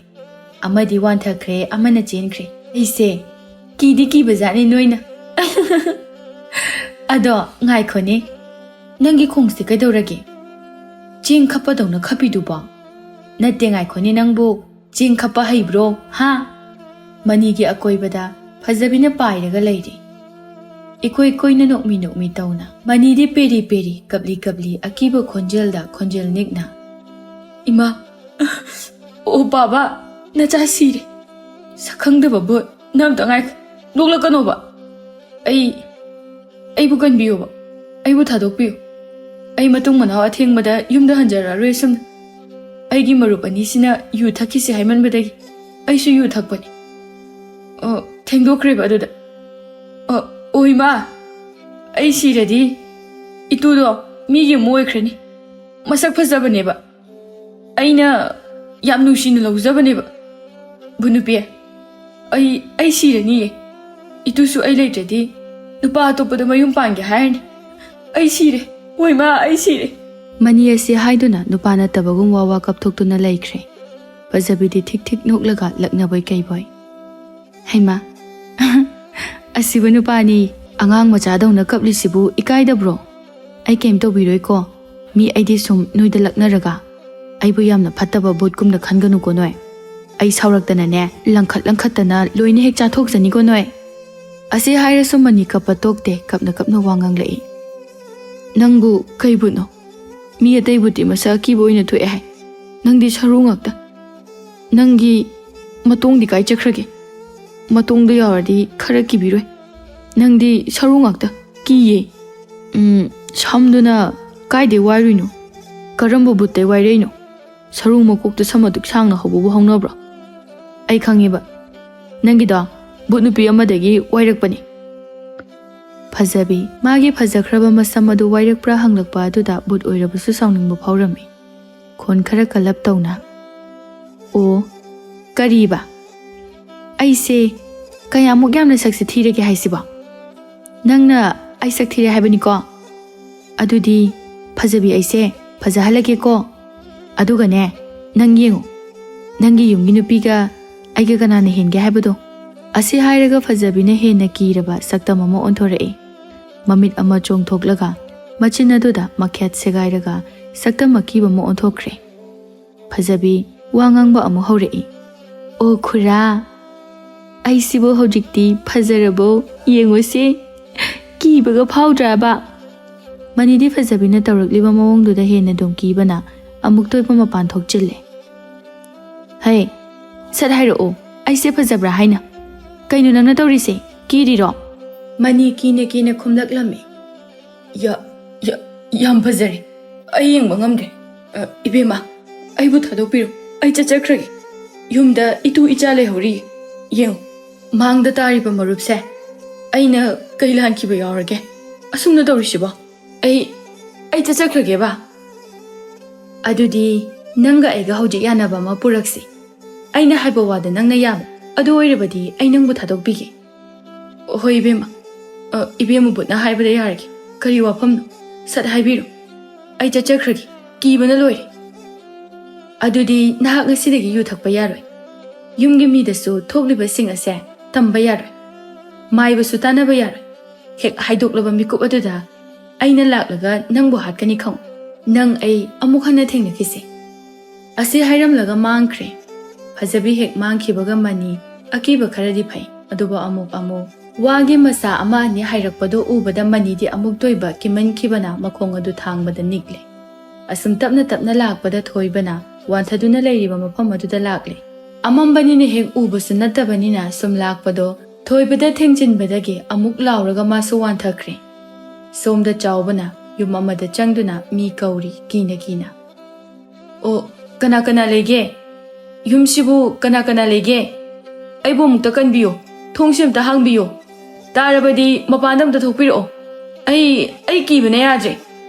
ꯑꯃꯗꯤ ꯋꯥꯟꯊꯈ꯭ꯔꯦ, ꯑꯃꯅ ꯆꯦꯟꯈ꯭ꯔꯦ꯫ ꯑꯩꯁꯦ ꯀꯤꯗꯤ ꯀꯤꯕꯖꯥꯠꯅꯤ ꯅꯣꯏꯅ꯫ ꯑꯗꯣ ꯉꯥꯏꯈꯣꯅꯦ, ꯅꯪꯒꯤ ꯈꯣꯡꯁꯦ ꯀꯩꯗꯧꯔꯒꯦ? ꯆꯦꯡ ꯈꯞꯄꯗꯧꯅ ꯈꯞꯄꯤꯗꯨꯕꯣ? ꯅꯠꯇꯦ, ꯉꯥꯏꯈꯣꯅꯦ, ꯅꯪꯕꯨ ꯆꯦꯡ ꯈꯞꯄ ꯍꯩꯕ꯭ꯔꯣ, ꯍꯥ? ꯃꯅꯤꯒꯤ ꯑꯀꯣꯏꯕꯗ ꯐꯖꯕꯤꯅ ꯄꯥꯏꯔꯒ ꯂꯩꯔꯤ꯫ ꯏꯀꯣꯏ ꯀꯣꯏꯅ ꯅꯣꯛꯃꯤ ꯅꯣꯛꯃꯤ ꯇꯧꯅ ꯃꯅꯤꯗꯤ ꯄꯦꯔꯤ ꯄꯦꯔꯤ, ꯀꯞꯂꯤ ꯀꯞꯂꯤ, ꯑꯀꯤꯕ ꯈꯣꯟꯖꯦꯜꯗ ꯈꯣꯟꯖꯦꯜ ꯅꯤꯛꯅ, "ꯏꯃꯥ, ꯑꯣ ꯕꯥꯕꯥ, ꯅꯆꯥ ꯁꯤꯔꯦ꯫ ꯁꯛꯈꯪꯗꯕ ꯚꯨꯠ, ꯅꯪ ꯑꯝꯇ ꯉꯥꯏꯈꯣ, ꯅꯣꯛꯂꯛꯀꯅꯣꯕ꯫ ꯑꯩ, ꯑꯩꯕꯨ ꯀꯟꯕꯤꯌꯣꯕ, ꯑꯩꯕꯨ ꯊꯥꯗꯣꯛꯄꯤꯌꯨ꯫ ꯑꯩ ꯃꯇꯨꯡ ꯃꯅꯥꯎ ꯑꯊꯦꯡꯕꯗ ꯌꯨꯝꯗ ꯍꯟꯖꯔꯛꯑꯔꯣꯏ ꯑꯁꯨꯝꯅ꯫ ꯑꯩꯒꯤ ꯃꯔꯨꯞ ꯑꯅꯤꯁꯤꯅ ꯌꯨ ꯊꯛꯈꯤꯁꯤ ꯍꯥꯏꯃꯟꯕꯗꯒꯤ ꯑꯩꯁꯨ ꯌꯨ ꯊꯛꯄꯅꯤ꯫ ꯑꯣ, ꯊꯦꯡꯗꯣꯛꯈ꯭ꯔꯦꯕ ꯑꯗꯨꯗ꯫ ꯑꯣ, ꯑꯣ ꯏꯃꯥ, ꯑꯩ ꯁꯤꯔꯗꯤ ꯏꯇꯨꯗꯣ ꯃꯤꯒꯤ ꯑꯃ ꯑꯣꯏꯈ꯭ꯔꯅꯤ꯫ ꯃꯁꯛ ꯐꯖꯕꯅꯦꯕ꯫ ꯑꯩꯅ ꯌꯥꯝ ꯅꯨꯡꯁꯤꯅ ꯂꯧꯖꯕꯅꯦꯕ꯫ ꯚꯨꯠ ꯅꯨꯄꯤ, ꯑꯩ, ꯑꯩ ꯁꯤꯔꯅꯤꯌꯦ꯫ ꯏꯇꯨꯁꯨ ꯑꯩ ꯂꯩꯇ꯭ꯔꯗꯤ ꯅꯨꯄꯥ ꯑꯇꯣꯞꯄꯗ ꯃꯌꯨꯝ ꯄꯥꯟꯒꯦ ꯍꯥꯏꯔꯅꯤ꯫ ꯑꯩ ꯁꯤꯔꯦ꯫ ꯍꯣꯏ ꯃꯥ, ꯑꯩ ꯁꯤꯔꯦ꯫" ꯃꯅꯤ ꯑꯁꯤ ꯍꯥꯏꯗꯨꯅ ꯅꯨꯄꯥ ꯅꯠꯇꯕꯒꯨꯝ ꯋꯥ ꯋꯥ ꯀꯞꯊꯣꯛꯇꯨꯅ ꯂꯩꯈ꯭ꯔꯦ꯫ ꯐꯖꯕꯤꯗꯤ ꯊꯤꯛ ꯊꯤꯛ ꯅꯣꯛꯂꯒ ꯂꯛꯅꯕꯣꯏ ꯀꯩꯕꯣꯏ꯫ "ꯍꯩꯃꯥ, ꯑꯁꯤꯕ ꯅꯨꯄꯥꯅꯤ ꯑꯉꯥꯡ ꯃꯆꯥꯗꯧꯅ ꯀꯞꯂꯤꯁꯤꯕꯨ ꯏꯀꯥꯏꯗꯕ꯭ꯔꯣ? ꯑꯩ ꯀꯩꯝ ꯇꯧꯕꯤꯔꯣꯏꯀꯣ꯫ ꯃꯤ ꯑꯩꯗꯤ ꯁꯨꯝ ꯅꯣꯏꯗ ꯂꯛꯅꯔꯒ꯫ ꯑꯩꯕꯨ ꯌꯥꯝꯅ ꯐꯠꯇꯕ ꯚꯨꯠꯀꯨꯝꯅ ꯈꯟꯒꯅꯨꯀꯣ ꯅꯣꯏ꯫ ꯑꯩ ꯁꯥꯎꯔꯛꯇꯅꯅꯦ, ꯂꯪꯈꯠ ꯂꯪꯈꯠꯇꯅ ꯂꯣꯏꯅ ꯍꯦꯛ ꯆꯥꯊꯣꯛꯆꯅꯤꯀꯣ ꯅꯣꯏ꯫" ꯑꯁꯤ ꯍꯥꯏꯔꯁꯨ ꯃꯅꯤ ꯀꯞꯄ ꯇꯣꯛꯇꯦ, ꯀꯞꯅ ꯀꯞꯅ ꯋꯥ ꯉꯥꯡꯂꯛꯏ꯫ "ꯅꯪꯕꯨ ꯀꯩ ꯚꯨꯠꯅꯣ? ꯃꯤ ꯑꯇꯩ ꯚꯨꯠꯇꯤ ꯃꯁꯛ ꯑꯀꯤꯕ ꯑꯣꯏꯅ ꯊꯣꯛꯑꯦ ꯍꯥꯏ꯫ ꯅꯪꯗꯤ ꯁꯔꯨ ꯉꯥꯛꯇ꯫ ꯅꯪꯒꯤ ꯃꯇꯣꯡꯗꯤ ꯀꯥꯏ ꯆꯠꯈ꯭ꯔꯒꯦ? ꯃꯇꯣꯡꯗꯣ ꯌꯥꯎꯔꯗꯤ ꯈꯔ ꯀꯤꯕꯤꯔꯣꯏ꯫ ꯅꯪꯗꯤ ꯁꯔꯨ ꯉꯥꯛꯇ꯫ ꯀꯤꯌꯦ꯫ ꯎꯝ, ꯁꯝꯗꯨꯅ ꯀꯥꯏꯗꯩ ꯋꯥꯏꯔꯨꯏꯅꯣ? ꯀꯔꯝꯕ ꯚꯨꯠꯇꯩ ꯋꯥꯏꯔꯛꯏꯅꯣ? ꯁꯔꯨ ꯃꯀꯣꯛꯇ ꯁꯝ ꯑꯗꯨꯛ ꯁꯥꯡꯅ ꯍꯧꯕꯕꯨ ꯍꯧꯅꯕ꯭ꯔꯣ? ꯑꯩ ꯈꯪꯉꯦꯕ꯫ ꯅꯪꯒꯤꯗꯣ ꯚꯨꯠ ꯅꯨꯄꯤ ꯑꯃꯗꯒꯤ ꯋꯥꯏꯔꯛꯄꯅꯤ꯫" ꯐꯖꯕꯤ, ꯃꯥꯒꯤ ꯐꯖꯈ꯭ꯔꯕ ꯃꯁꯝ ꯑꯗꯨ ꯋꯥꯏꯔꯛꯄ꯭ꯔꯥ ꯍꯪꯂꯛꯄ ꯑꯗꯨꯗ ꯚꯨꯠ ꯑꯣꯏꯔꯕꯁꯨ ꯁꯥꯎꯅꯤꯡꯕ ꯐꯥꯎꯔꯝꯃꯤ꯫ ꯈꯣꯟ ꯈꯔ ꯀꯜꯂꯞ ꯇꯧꯅ, "ꯑꯣ, ꯀꯔꯤꯕ? ꯑꯩꯁꯦ ꯀꯌꯥꯃꯨꯛ ꯌꯥꯝꯅ ꯁꯛꯁꯦ ꯊꯤꯔꯒꯦ ꯍꯥꯏꯁꯤꯕꯣ? ꯅꯪꯅ ꯑꯩ ꯁꯛ ꯊꯤꯔꯦ ꯍꯥꯏꯕꯅꯤꯀꯣ? ꯑꯗꯨꯗꯤ ꯐꯖꯕꯤ, ꯑꯩꯁꯦ ꯐꯖꯍꯜꯂꯒꯦꯀꯣ꯫ ꯑꯗꯨꯒꯅꯦ, ꯅꯪ ꯌꯦꯡꯉꯨ, ꯅꯪꯒꯤ ꯌꯨꯝꯒꯤ ꯅꯨꯄꯤꯒ ꯑꯩꯒ ꯀꯅꯥꯅ ꯍꯦꯟꯒꯦ ꯍꯥꯏꯕꯗꯣ꯫ ꯑꯁꯤ ꯍꯥꯏꯔꯒ ꯐꯖꯕꯤꯅ ꯍꯦꯟꯅ ꯀꯤꯔꯕ ꯁꯛꯇꯝ ꯑꯃ ꯑꯣꯟꯊꯣꯔꯛꯏ꯫ ꯃꯃꯤꯠ ꯑꯃ ꯆꯣꯡꯊꯣꯛꯂꯒ ꯃꯆꯤꯟ ꯑꯗꯨꯗ ꯃꯈꯦꯠ ꯁꯦꯒꯥꯏꯔꯒ ꯁꯛꯇꯝ ꯑꯀꯤꯕ ꯑꯃ ꯑꯣꯟꯊꯣꯛꯈ꯭ꯔꯦ꯫ ꯐꯖꯕꯤ ꯋꯥ ꯉꯥꯡꯕ ꯑꯃꯨꯛ ꯍꯧꯔꯛꯏ꯫ "ꯑꯣ ꯈꯨꯔꯥ, ꯑꯩꯁꯤꯕꯨ ꯍꯧꯖꯤꯛꯇꯤ ꯐꯖꯔꯕꯣ? ꯌꯦꯡꯉꯨꯁꯦ, ꯀꯤꯕꯒ ꯐꯥꯎꯗ꯭ꯔꯕ?" ꯃꯅꯤꯗꯤ ꯐꯖꯕꯤꯅ ꯇꯧꯔꯛꯂꯤꯕ ꯃꯑꯣꯡꯗꯨꯗ ꯍꯦꯟꯅ ꯑꯗꯨꯝ ꯀꯤꯕꯅ ꯑꯃꯨꯛꯇꯣꯏꯕ ꯃꯄꯥꯟ ꯊꯣꯛꯆꯤꯜꯂꯦ꯫ "ꯍꯩ, ꯁꯠ ꯍꯥꯏꯔꯛꯑꯣ, ꯑꯩꯁꯦ ꯐꯖꯕ꯭ꯔꯥ ꯍꯥꯏꯅ? ꯀꯩꯅꯣ ꯅꯪꯅ ꯇꯧꯔꯤꯁꯦ? ꯀꯤꯔꯤꯔꯣ?" ꯃꯅꯤ ꯀꯤꯅ ꯀꯤꯅ ꯈꯨꯝꯂꯛꯂꯝꯃꯤ꯫ "ꯌꯥ-, ꯌꯥ-, ꯌꯥꯝ ꯐꯖꯔꯦ꯫ ꯑꯩ ꯌꯦꯡꯕ ꯉꯝꯗ꯭ꯔꯦ꯫ ꯑ, ꯏꯕꯦꯝꯃ, ꯑꯩꯕꯨ ꯊꯥꯗꯣꯛꯄꯤꯔꯣ꯫ ꯑꯩ ꯆꯠꯆꯈ꯭ꯔꯒꯦ꯫ ꯌꯨꯝꯗ ꯏꯇꯨ ꯏꯆꯥ ꯂꯩꯍꯧꯔꯤ꯫ ꯌꯦꯡꯉꯨ, ꯃꯥꯡꯗ ꯇꯥꯔꯤꯕ ꯃꯔꯨꯞꯁꯦ꯫ ꯑꯩꯅ ꯀꯩ ꯂꯥꯟꯈꯤꯕ ꯌꯥꯎꯔꯒꯦ? ꯑꯁꯨꯝꯅ ꯇꯧꯔꯤꯁꯤꯕꯣ? ꯑꯩ, ꯑꯩ ꯆꯠꯆꯈ꯭ꯔꯒꯦꯕ꯫ ꯑꯗꯨꯗꯤ ꯅꯪꯒ ꯑꯩꯒ ꯍꯧꯖꯤꯛ ꯌꯥꯅꯕ ꯑꯃ ꯄꯨꯔꯛꯁꯤ꯫ ꯑꯩꯅ ꯍꯥꯏꯕ ꯋꯥꯗ ꯅꯪꯅ ꯌꯥꯕ꯫ ꯑꯗꯨ ꯑꯣꯏꯔꯕꯗꯤ ꯑꯩ ꯅꯪꯕꯨ ꯊꯥꯗꯣꯛꯄꯤꯒꯦ꯫" "ꯍꯣꯏ ꯏꯕꯦꯝꯃ, ꯑ, ꯏꯕꯦꯝꯃ ꯕꯨꯠꯅ ꯍꯥꯏꯕꯗ ꯌꯥꯔꯒꯦ꯫ ꯀꯔꯤ ꯋꯥꯐꯝꯅꯣ? ꯁꯠ ꯍꯥꯏꯕꯤꯔꯣ꯫ ꯑꯩ ꯆꯠꯆꯈ꯭ꯔꯒꯦ꯫ ꯀꯤꯕꯅ ꯂꯣꯏꯔꯦ꯫" "ꯑꯗꯨꯗꯤ ꯅꯍꯥꯛ ꯉꯁꯤꯗꯒꯤ ꯌꯨ ꯊꯛꯄ ꯌꯥꯔꯣꯏ꯫ ꯌꯨꯝꯒꯤ ꯃꯤꯗꯁꯨ ꯊꯣꯛꯂꯤꯕꯁꯤꯡ ꯑꯁꯦ ꯇꯝꯕ ꯌꯥꯔꯣꯏ꯫ ꯃꯥꯏꯕꯁꯨ ꯇꯥꯟꯅꯕ ꯌꯥꯔꯣꯏ꯫ ꯍꯦꯛ ꯍꯥꯏꯗꯣꯛꯂꯕ ꯃꯤꯀꯨꯞ ꯑꯗꯨꯗ ꯑꯩꯅ ꯂꯥꯛꯂꯒ ꯅꯪꯕꯨ ꯍꯥꯠꯀꯅꯤ ꯈꯪꯉꯨ꯫ ꯅꯪ ꯑꯩ ꯑꯃꯨꯛ ꯍꯟꯅ ꯊꯦꯡꯅꯈꯤꯁꯦ꯫" ꯑꯁꯤ ꯍꯥꯏꯔꯝꯂꯒ ꯃꯥꯡꯈ꯭ꯔꯦ꯫ ꯐꯖꯕꯤ ꯍꯦꯛ ꯃꯥꯡꯈꯤꯕꯒ ꯃꯅꯤ ꯑꯀꯤꯕ ꯈꯔꯗꯤ ꯐꯩ, ꯑꯗꯨꯕꯨ ꯑꯃꯨꯛ ꯑꯃꯨꯛ ꯋꯥꯒꯤ ꯃꯆꯥ ꯑꯃ ꯑꯅꯤ ꯍꯥꯏꯔꯛꯄꯗꯨ ꯎꯕꯗ ꯃꯅꯤꯗꯤ ꯑꯃꯨꯛꯇꯣꯏꯕ ꯀꯤꯃꯟꯈꯤꯕꯅ ꯃꯈꯣꯡ ꯑꯗꯨ ꯊꯥꯡꯕꯗ ꯅꯤꯛꯂꯦ꯫ ꯑꯁꯨꯝ ꯇꯞꯅ ꯇꯞꯅ ꯂꯥꯛꯄꯗ ꯊꯣꯏꯕꯅ ꯋꯥꯟꯊꯗꯨꯅ ꯂꯩꯔꯤꯕ ꯃꯐꯝ ꯑꯗꯨꯗ ꯂꯥꯛꯂꯦ꯫ ꯑꯃꯝꯕꯅꯤꯅ ꯍꯦꯛ ꯎꯕꯁꯨ ꯅꯠꯇꯕꯅꯤꯅ ꯁꯨꯝ ꯂꯥꯛꯄꯗꯣ ꯊꯣꯏꯕꯗ ꯊꯦꯡꯖꯤꯟꯕꯗꯒꯤ ꯑꯃꯨꯛ ꯂꯥꯎꯔꯒ ꯃꯥꯁꯨ ꯋꯥꯟꯊꯈ꯭ꯔꯦ꯫ ꯁꯣꯝꯗ ꯆꯥꯎꯕꯅ ꯌꯨꯝ ꯑꯃꯗ ꯆꯪꯗꯨꯅ ꯃꯤ ꯀꯧꯔꯤ, ꯀꯤꯅ ꯀꯤꯅ꯫ "ꯑꯣ, ꯀꯅꯥ ꯀꯅꯥ ꯂꯩꯒꯦ? ꯌꯨꯝꯁꯤꯕꯨ ꯀꯅꯥ ꯀꯅꯥ ꯂꯩꯒꯦ? ꯑꯩꯕꯨ ꯑꯃꯨꯛꯇ ꯀꯟꯕꯤꯌꯨ꯫ ꯊꯣꯡꯁꯤ ꯑꯝꯇ ꯍꯥꯡꯕꯤꯌꯨ꯫ ꯇꯥꯔꯕꯗꯤ ꯃꯄꯥꯟꯗ ꯑꯝꯇ ꯊꯣꯛꯄꯤꯔꯛꯑꯣ꯫ ꯑꯩ, ꯑꯩ ꯀꯤꯕꯅ ꯌꯥꯗ꯭ꯔꯦ꯫"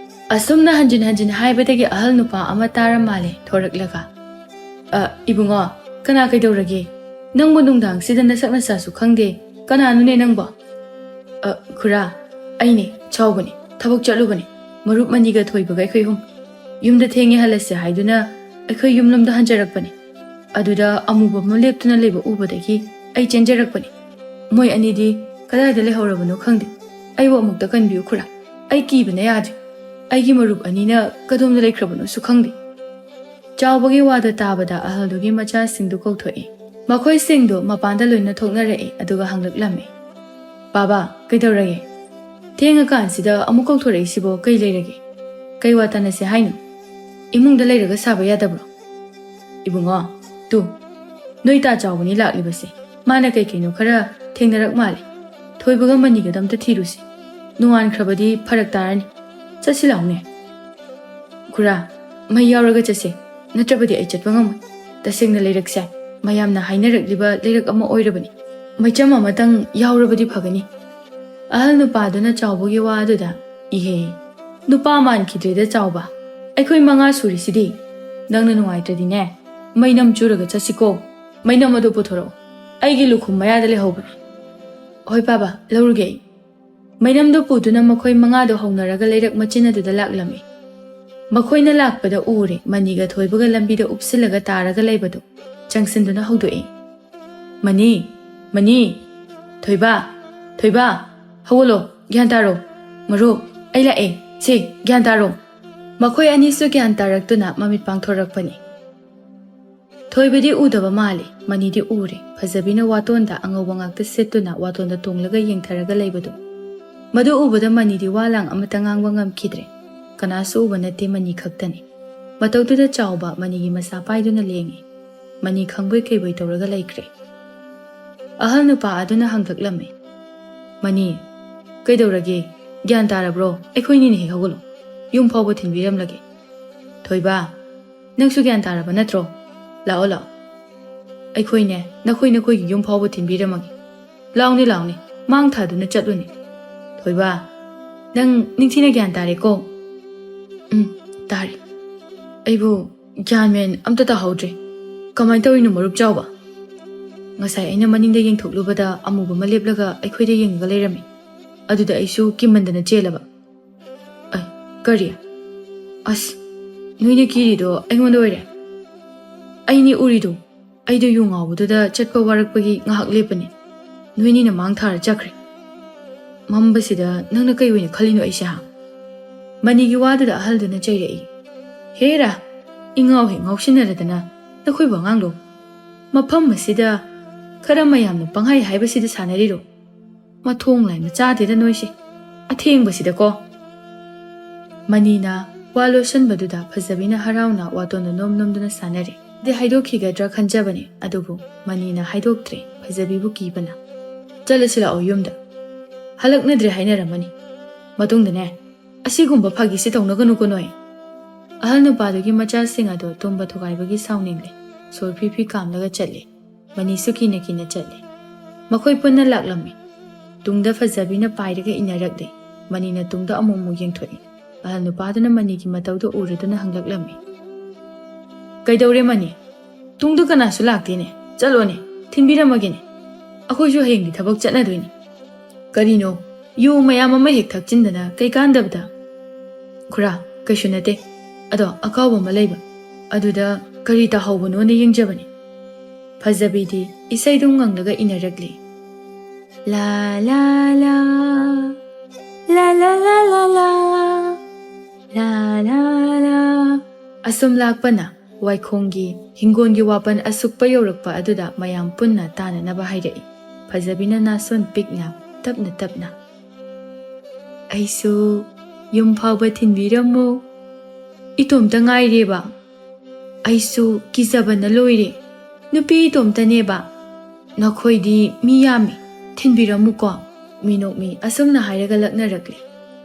ꯑꯁꯨꯝꯅ ꯍꯟꯖꯤꯟ ꯍꯟꯖꯤꯟ ꯍꯥꯏꯕꯗꯒꯤ ꯑꯍꯜ ꯅꯨꯄꯥ ꯑꯃ ꯇꯥꯔ ꯃꯥꯜꯂꯦ ꯊꯣꯔꯛꯂꯒ꯫ "ꯑ, ꯏꯕꯨꯡꯉꯣ, ꯀꯅꯥ ꯀꯩꯗꯧꯔꯒꯦ? ꯅꯪꯕꯨ ꯅꯨꯡꯗꯥꯡꯁꯤꯗ ꯅꯁꯛ ꯅꯁꯥꯁꯨ ꯈꯪꯗꯦ꯫ ꯀꯅꯥꯅꯣꯅꯦ ꯅꯪꯕꯣ?" "ꯑ, ꯈꯨꯔꯥ, ꯑꯩꯅꯦ, ꯆꯥꯎꯕꯅꯦ꯫ ꯊꯕꯛ ꯆꯠꯂꯨꯕꯅꯦ꯫ ꯃꯔꯨꯞ ꯃꯅꯤꯒ ꯊꯣꯏꯕꯒ ꯑꯩꯈꯣꯏ ꯑꯍꯨꯝ꯫ ꯌꯨꯝꯗ ꯊꯦꯡꯉꯦ ꯍꯜꯂꯁꯦ ꯍꯥꯏꯗꯨꯅ ꯑꯩꯈꯣꯏ ꯌꯨꯝꯂꯣꯝꯗ ꯍꯟꯖꯔꯛꯄꯅꯦ꯫ ꯑꯗꯨꯗ ꯑꯃꯨꯕ ꯑꯃ ꯂꯦꯞꯇꯨꯅ ꯂꯩꯕ ꯎꯕꯗꯒꯤ ꯑꯩ ꯆꯦꯟꯖꯔꯛꯄꯅꯦ꯫ "ꯃꯣꯏ ꯑꯅꯤꯗꯤ ꯀꯗꯥꯏꯗ ꯂꯩꯍꯧꯔꯕꯅꯣ ꯈꯪꯗꯦ꯫ ꯑꯩꯕꯨ ꯑꯃꯨꯛꯇ ꯀꯟꯕꯤꯌꯨ ꯈꯨꯔꯥ꯫ ꯑꯩ ꯀꯤꯕꯅ ꯌꯥꯗ꯭ꯔꯦ꯫ ꯑꯩꯒꯤ ꯃꯔꯨꯞ ꯑꯅꯤꯅ ꯀꯗꯣꯝꯗ ꯂꯩꯈ꯭ꯔꯕꯅꯣꯁꯨ ꯈꯪꯗꯦ"꯫ ꯆꯥꯎꯕꯒꯤ ꯋꯥꯗꯣ ꯇꯥꯕꯗ ꯑꯍꯜꯗꯨꯒꯤ ꯃꯆꯥꯁꯤꯡꯗꯨ ꯀꯧꯊꯣꯛꯏ꯫ ꯃꯈꯣꯏꯁꯤꯡꯗꯨ ꯃꯄꯥꯟꯗ ꯂꯣꯏꯅ ꯊꯣꯛꯅꯔꯛꯏ, ꯑꯗꯨꯒ ꯍꯪꯂꯛꯂꯝꯃꯤ, "ꯕꯥꯕꯥ, ꯀꯩꯗꯧꯔꯒꯦ? ꯊꯦꯡꯉꯀꯥꯟꯁꯤꯗ ꯑꯃꯨꯛ ꯀꯧꯊꯣꯔꯛꯏꯁꯤꯕꯣ ꯀꯩ ꯂꯩꯔꯒꯦ? ꯀꯩ ꯋꯥ ꯇꯥꯅꯁꯦ ꯍꯥꯏꯅꯣ? ꯏꯃꯨꯡꯗ ꯂꯩꯔꯒ ꯁꯥꯕ ꯌꯥꯗꯕ꯭ꯔꯣ?" "ꯏꯕꯨꯡꯉꯣ, ꯇꯨ, ꯅꯣꯏ ꯇꯥ ꯆꯥꯎꯕꯅꯤ ꯂꯥꯛꯂꯤꯕꯁꯦ꯫ ꯃꯥꯅ ꯀꯩ ꯀꯩꯅꯣ ꯈꯔ ꯊꯦꯡꯅꯔꯛ ꯃꯥꯜꯂꯦ꯫ ꯊꯣꯏꯕꯒ ꯃꯅꯤꯒꯗ ꯑꯝꯇ ꯊꯤꯔꯨꯁꯤ꯫ ꯅꯣꯡꯉꯥꯟꯈ꯭ꯔꯕꯗꯤ ꯐꯔꯛ ꯇꯥꯔꯅꯤ꯫ ꯆꯠꯁꯤ ꯂꯥꯎꯅꯦ꯫ ꯈꯨꯔꯥ, ꯃꯩ ꯌꯥꯎꯔꯒ ꯆꯠꯁꯦ, ꯅꯠꯇ꯭ꯔꯕꯗꯤ ꯑꯩ ꯆꯠꯄ ꯉꯝꯃꯣꯏ꯫ ꯇꯁꯦꯡꯅ ꯂꯩꯔꯛꯁꯦ ꯃꯌꯥꯝꯅ ꯍꯥꯏꯅꯔꯛꯂꯤꯕ ꯂꯩꯔꯛ ꯑꯃ ꯑꯣꯏꯔꯕꯅꯤ꯫ ꯃꯩꯆꯝ ꯑꯃꯇꯪ ꯌꯥꯎꯔꯕꯗꯤ ꯐꯒꯅꯤ"꯫ ꯑꯍꯜ ꯅꯨꯄꯥꯗꯨꯅ ꯆꯥꯎꯕꯒꯤ ꯋꯥ ꯑꯗꯨꯗ, "ꯏꯍꯦ, ꯅꯨꯄꯥ ꯃꯥꯟꯈꯤꯗ꯭ꯔꯦꯗ ꯆꯥꯎꯕ꯫ ꯑꯩꯈꯣꯏ ꯃꯉꯥ ꯁꯨꯔꯤꯁꯤꯗꯤ꯫ ꯅꯪꯅ ꯅꯨꯡꯉꯥꯏꯇ꯭ꯔꯗꯤꯅꯦ, ꯃꯩꯅꯝ ꯆꯨꯔꯒ ꯆꯠꯁꯤꯀꯣ꯫ ꯃꯩꯅꯝ ꯑꯗꯨ ꯄꯨꯊꯣꯔꯛꯑꯣ꯫ ꯑꯩꯒꯤ ꯂꯨꯈꯨꯝ ꯃꯌꯥꯗ ꯂꯩꯍꯧꯕꯅꯤ"꯫ "ꯍꯣꯏ ꯕꯥꯕꯥ, ꯂꯧꯔꯨꯒꯦ ꯑꯩ"꯫ ꯃꯩꯅꯝꯗꯨ ꯄꯨꯗꯨꯅ ꯃꯈꯣꯏ ꯃꯉꯥꯗꯨ ꯍꯧꯅꯔꯒ ꯂꯩꯔꯛ ꯃꯆꯤꯟ ꯑꯗꯨꯗ ꯂꯥꯛꯂꯝꯃꯤ꯫ ꯃꯈꯣꯏꯅ ꯂꯥꯛꯄꯗ ꯎꯔꯦ ꯃꯅꯤꯒ ꯊꯣꯏꯕꯒ ꯂꯝꯕꯤꯗ ꯎꯞꯁꯤꯜꯂꯒ ꯇꯥꯔꯒ ꯂꯩꯕꯗꯨ꯫ ꯆꯪꯁꯤꯟꯗꯨꯅ ꯍꯧꯗꯣꯛꯏ, "ꯃꯅꯤ, ꯃꯅꯤ, ꯊꯣꯏꯕ, ꯊꯣꯏꯕ, ꯍꯧꯒꯠꯂꯣ, ꯒ꯭ꯌꯥꯟ ꯇꯥꯔꯣ꯫ ꯃꯔꯨꯞ, ꯑꯩ ꯂꯥꯛꯑꯦ, ꯁꯦ, ꯒ꯭ꯌꯥꯟ ꯇꯥꯔꯣ"꯫ ꯃꯈꯣꯏ ꯑꯅꯤꯁꯨ ꯒ꯭ꯌꯥꯟ ꯇꯥꯔꯛꯇꯨꯅ ꯃꯃꯤꯠ ꯄꯥꯡꯊꯣꯔꯛꯄꯅꯤ꯫ ꯊꯣꯏꯕꯗꯤ ꯎꯗꯕ ꯃꯥꯜꯂꯤ, ꯃꯅꯤꯗꯤ ꯎꯔꯦ꯫ ꯐꯖꯕꯤꯅ ꯋꯥꯇꯣꯟꯗ ꯑꯉꯧꯕ ꯉꯥꯛꯇ ꯁꯦꯠꯇꯨꯅ ꯋꯥꯇꯣꯟꯗ ꯇꯣꯡꯂꯒ ꯌꯦꯡꯊꯔꯒ ꯂꯩꯕꯗꯨ꯫ ꯃꯗꯨ ꯎꯕꯗ ꯃꯅꯤꯗꯤ ꯋꯥ ꯂꯥꯡ ꯑꯃꯠꯇ ꯉꯥꯡꯕ ꯉꯝꯈꯤꯗ꯭ꯔꯦ꯫ ꯀꯅꯥꯁꯨ ꯎꯕ ꯅꯠꯇꯦ, ꯃꯅꯤ ꯈꯛꯇꯅꯤ꯫ ꯃꯇꯧꯗꯨꯗ ꯆꯥꯎꯕ ꯃꯅꯤꯒꯤ ꯃꯁꯥ ꯄꯥꯏꯗꯨꯅ ꯂꯦꯡꯉꯤ꯫ ꯃꯅꯤ ꯈꯪꯕꯣꯏ ꯀꯩꯕꯣꯏ ꯇꯧꯔꯒ ꯂꯩꯈ꯭ꯔꯦ꯫ ꯑꯍꯜ ꯅꯨꯄꯥ ꯑꯗꯨꯅ ꯍꯪꯂꯛꯂꯝꯃꯤ, "ꯃꯅꯤ, ꯀꯩꯗꯧꯔꯒꯦ? ꯒ꯭ꯌꯥꯟ ꯇꯥꯔꯕ꯭ꯔꯣ? ꯑꯩꯈꯣꯏꯅꯤꯅ ꯍꯦꯛ ꯍꯧꯒꯠꯂꯣ꯫ ꯌꯨꯝ ꯐꯥꯎꯕ ꯊꯤꯟꯕꯤꯔꯝꯂꯒꯦ"꯫ "ꯊꯣꯏꯕ, ꯅꯪꯁꯨ ꯒ꯭ꯌꯥꯟ ꯇꯥꯔꯕ ꯅꯠꯇ꯭ꯔꯣ? ꯂꯥꯛꯑꯣ, ꯂꯥꯛꯑꯣ꯫ ꯑꯩꯈꯣꯏꯅꯦ, ꯅꯈꯣꯏ ꯅꯈꯣꯏꯒꯤ ꯌꯨꯝ ꯐꯥꯎꯕ ꯊꯤꯟꯕꯤꯔꯝꯃꯒꯦ꯫ ꯂꯥꯎꯅꯦ, ꯂꯥꯎꯅꯦ, ꯃꯥꯡ ꯊꯥꯗꯨꯅ ꯆꯠꯂꯨꯅꯦ꯫ ꯊꯣꯏꯕ, ꯅꯪ ꯅꯤꯡꯊꯤꯅ ꯒ꯭ꯌꯥꯟ ꯇꯥꯔꯦꯀꯣ?" "ꯎꯝ, ꯇꯥꯔꯦ꯫ ꯑꯩꯕꯨ ꯒ꯭ꯌꯥꯟ ꯃꯦꯟ ꯑꯝꯇ ꯇꯥꯍꯧꯗ꯭ꯔꯦ꯫ ꯀꯃꯥꯏꯅ ꯇꯧꯔꯤꯅꯣ, ꯃꯔꯨꯞ ꯆꯥꯎꯕ?" "ꯉꯁꯥꯏ ꯑꯩꯅ ꯃꯅꯤꯡꯗ ꯌꯦꯡꯊꯣꯛꯂꯨꯕꯗ ꯑꯃꯨꯕ ꯑꯃ ꯂꯦꯞꯂꯒ ꯑꯩꯈꯣꯏꯗ ꯌꯦꯡꯉꯒ ꯂꯩꯔꯝꯃꯤ꯫ ꯑꯗꯨꯗ ꯑꯩꯁꯨ ꯀꯤꯃꯟꯗꯅ ꯆꯦꯜꯂꯕ"꯫ "ꯑꯩ, ꯀꯔꯤ? ꯑꯁ, ꯅꯣꯏꯅ ꯀꯤꯔꯤꯗꯣ ꯑꯩꯉꯣꯟꯗ ꯑꯣꯏꯔꯦ꯫ ꯑꯩꯅꯤ ꯎꯔꯤꯗꯣ꯫ ꯑꯩꯗꯣ ꯌꯨ ꯉꯥꯎꯕꯗꯨꯗ ꯆꯠꯄ ꯋꯥꯔꯛꯄꯒꯤ ꯉꯥꯏꯍꯥꯛ ꯂꯦꯞꯄꯅꯤ꯫ ꯅꯣꯏꯅꯤꯅ ꯃꯥꯡ ꯊꯥꯔ ꯆꯠꯈ꯭ꯔꯦ꯫ ꯃꯝꯕꯁꯤꯗ ꯅꯪꯅ ꯀꯩ ꯑꯣꯏꯅ ꯈꯜꯂꯤꯅꯣ ꯑꯩꯁꯦ, ꯍꯥ?" ꯃꯅꯤꯒꯤ ꯋꯥꯗꯨꯗ ꯑꯍꯜꯗꯨꯅ ꯆꯩꯔꯛꯏ꯫ "ꯍꯦꯔꯥ, ꯏꯉꯥꯎ ꯍꯦꯛ ꯉꯥꯎꯁꯤꯟꯅꯔꯗꯅ ꯅꯈꯣꯏꯕꯨ ꯑꯉꯥꯡꯂꯣ? ꯃꯐꯝ ꯑꯁꯤꯗ ꯈꯔ ꯃꯌꯥꯝꯅ ꯄꯪꯍꯥꯏ ꯍꯥꯏꯕꯁꯤꯗ ꯁꯥꯟꯅꯔꯤꯔꯣ? ꯃꯊꯣꯡ ꯂꯥꯏ ꯃꯆꯥꯗꯦꯗ ꯅꯣꯏꯁꯦ, ꯑꯊꯦꯡꯕꯁꯤꯗꯀꯣ!" ꯃꯅꯤꯅ ꯋꯥ ꯂꯣꯠꯁꯟꯕꯗꯨꯗ ꯐꯖꯕꯤꯅ ꯍꯔꯥꯎꯅ ꯋꯥꯇꯣꯟꯗ ꯅꯣꯝ ꯅꯣꯝꯗꯨꯅ ꯁꯥꯟꯅꯔꯦ꯫ ꯗꯤ ꯍꯥꯏꯗꯣꯛꯈꯤꯒꯗ꯭ꯔꯥ ꯈꯟꯖꯕꯅꯤ, ꯑꯗꯨꯕꯨ ꯃꯅꯤꯅ ꯍꯥꯏꯗꯣꯛꯇ꯭ꯔꯦ, ꯐꯖꯕꯤꯕꯨ ꯀꯤꯕꯅ꯫ "ꯆꯠꯂꯁꯤ ꯂꯥꯛꯑꯣ ꯌꯨꯝꯗ꯫ ꯍꯜꯂꯛꯅꯗ꯭ꯔꯦ ꯍꯥꯏꯅꯔꯝꯃꯅꯤ꯫ ꯃꯇꯨꯡꯗꯅꯦ, ꯑꯁꯤꯒꯨꯝꯕ ꯐꯥꯒꯤꯁꯤ ꯇꯧꯅꯒꯅꯨꯀꯣ ꯅꯣꯏ꯫" ꯑꯍꯜ ꯅꯨꯄꯥꯗꯨꯒꯤ ꯃꯆꯥꯁꯤꯡ ꯑꯗꯣ ꯇꯨꯝꯕ ꯊꯨꯒꯥꯏꯕꯒꯤ ꯁꯥꯎꯅꯤꯡꯂꯦ꯫ ꯁꯣꯔ ꯐꯤ ꯐꯤ ꯀꯥꯝꯂꯒ ꯆꯠꯂꯦ꯫ ꯃꯅꯤꯁꯨ ꯀꯤꯅ ꯀꯤꯅ ꯆꯠꯂꯦ꯫ ꯃꯈꯣꯏ ꯄꯨꯟꯅ ꯂꯥꯛꯂꯝꯃꯤ꯫ ꯇꯨꯡꯗ ꯐꯖꯕꯤꯅ ꯄꯥꯏꯔꯒ ꯏꯟꯅꯔꯛꯂꯦ꯫ ꯃꯅꯤꯅ ꯇꯨꯡꯗ ꯑꯃꯨꯛ ꯑꯃꯨꯛ ꯌꯦꯡꯊꯣꯛꯏ꯫ ꯑꯍꯜ ꯅꯨꯄꯥꯗꯨꯅ ꯃꯅꯤꯒꯤ ꯃꯇꯧꯗꯨ ꯎꯔꯗꯨꯅ ꯍꯪꯂꯛꯂꯝꯃꯤ꯫ "ꯀꯩꯗꯧꯔꯦ ꯃꯅꯤ? ꯇꯨꯡꯗ ꯀꯅꯥꯁꯨ ꯂꯥꯛꯇꯦꯅꯦ꯫ ꯆꯠꯂꯣꯅꯦ, ꯊꯤꯟꯕꯤꯔꯝꯃꯒꯦꯅꯦ꯫ ꯑꯩꯈꯣꯏꯁꯨ ꯍꯌꯦꯡꯗꯤ ꯊꯕꯛ ꯆꯠꯅꯗꯣꯏꯅꯤ꯫ ꯀꯔꯤꯅꯣ, ꯌꯨ ꯃꯌꯥꯝ ꯑꯃ ꯍꯦꯛ ꯊꯛꯆꯤꯟꯗꯅ ꯀꯩ ꯀꯥꯟꯗꯕꯗ?" "ꯈꯨꯔꯥ, ꯀꯩꯁꯨ ꯅꯠꯇꯦ꯫ ꯑꯗꯣ ꯑꯀꯥꯎꯕ ꯑꯃ ꯂꯩꯕ, ꯑꯗꯨꯗ ꯀꯔꯤ ꯇꯥꯍꯧꯕꯅꯣꯅ ꯌꯦꯡꯖꯕꯅꯤ꯫" ꯐꯖꯕꯤꯗꯤ ꯏꯁꯩꯗꯨ ꯉꯪꯂꯒ ꯏꯟꯅꯔꯛꯂꯤ꯫ "ꯂꯥ ꯂꯥ ꯂꯥ, ꯂꯥ ꯂꯥ ꯂꯥ ꯂꯥ ꯂꯥ, ꯂꯥ ꯂꯥ ꯂꯥ꯫" ꯑꯁꯨꯝ ꯂꯥꯛꯄꯅ ꯋꯥꯏꯈꯣꯡꯒꯤ ꯍꯤꯡꯒꯣꯜꯒꯤ ꯋꯥꯄꯟ ꯑꯁꯨꯛꯄ ꯌꯧꯔꯛꯄ ꯑꯗꯨꯗ ꯃꯌꯥꯝ ꯄꯨꯟꯅ ꯇꯥꯅꯅꯕ ꯍꯥꯏꯔꯛꯏ꯫ ꯐꯖꯕꯤꯅ ꯅꯥꯁꯣꯟ ꯄꯤꯛꯅ ꯇꯞꯅ ꯇꯞꯅ, "ꯑꯩꯁꯨ ꯌꯨꯝ ꯐꯥꯎꯕ ꯊꯤꯟꯕꯤꯔꯝꯃꯣ꯫ ꯏꯇꯣꯝꯇ ꯉꯥꯏꯔꯦꯕ꯫ ꯑꯩꯁꯨ ꯀꯤꯖꯕꯅ ꯂꯣꯏꯔꯦ꯫ ꯅꯨꯄꯤ ꯏꯇꯣꯝꯇꯅꯦꯕ꯫ ꯅꯈꯣꯏꯗꯤ ꯃꯤ ꯌꯥꯝꯃꯤ꯫ ꯊꯤꯟꯕꯤꯔꯝꯃꯨꯀꯣ꯫" ꯃꯤꯅꯣꯛꯃꯤ ꯑꯁꯨꯝꯅ ꯍꯥꯏꯔꯒ ꯂꯛꯅꯔꯛꯂꯤ꯫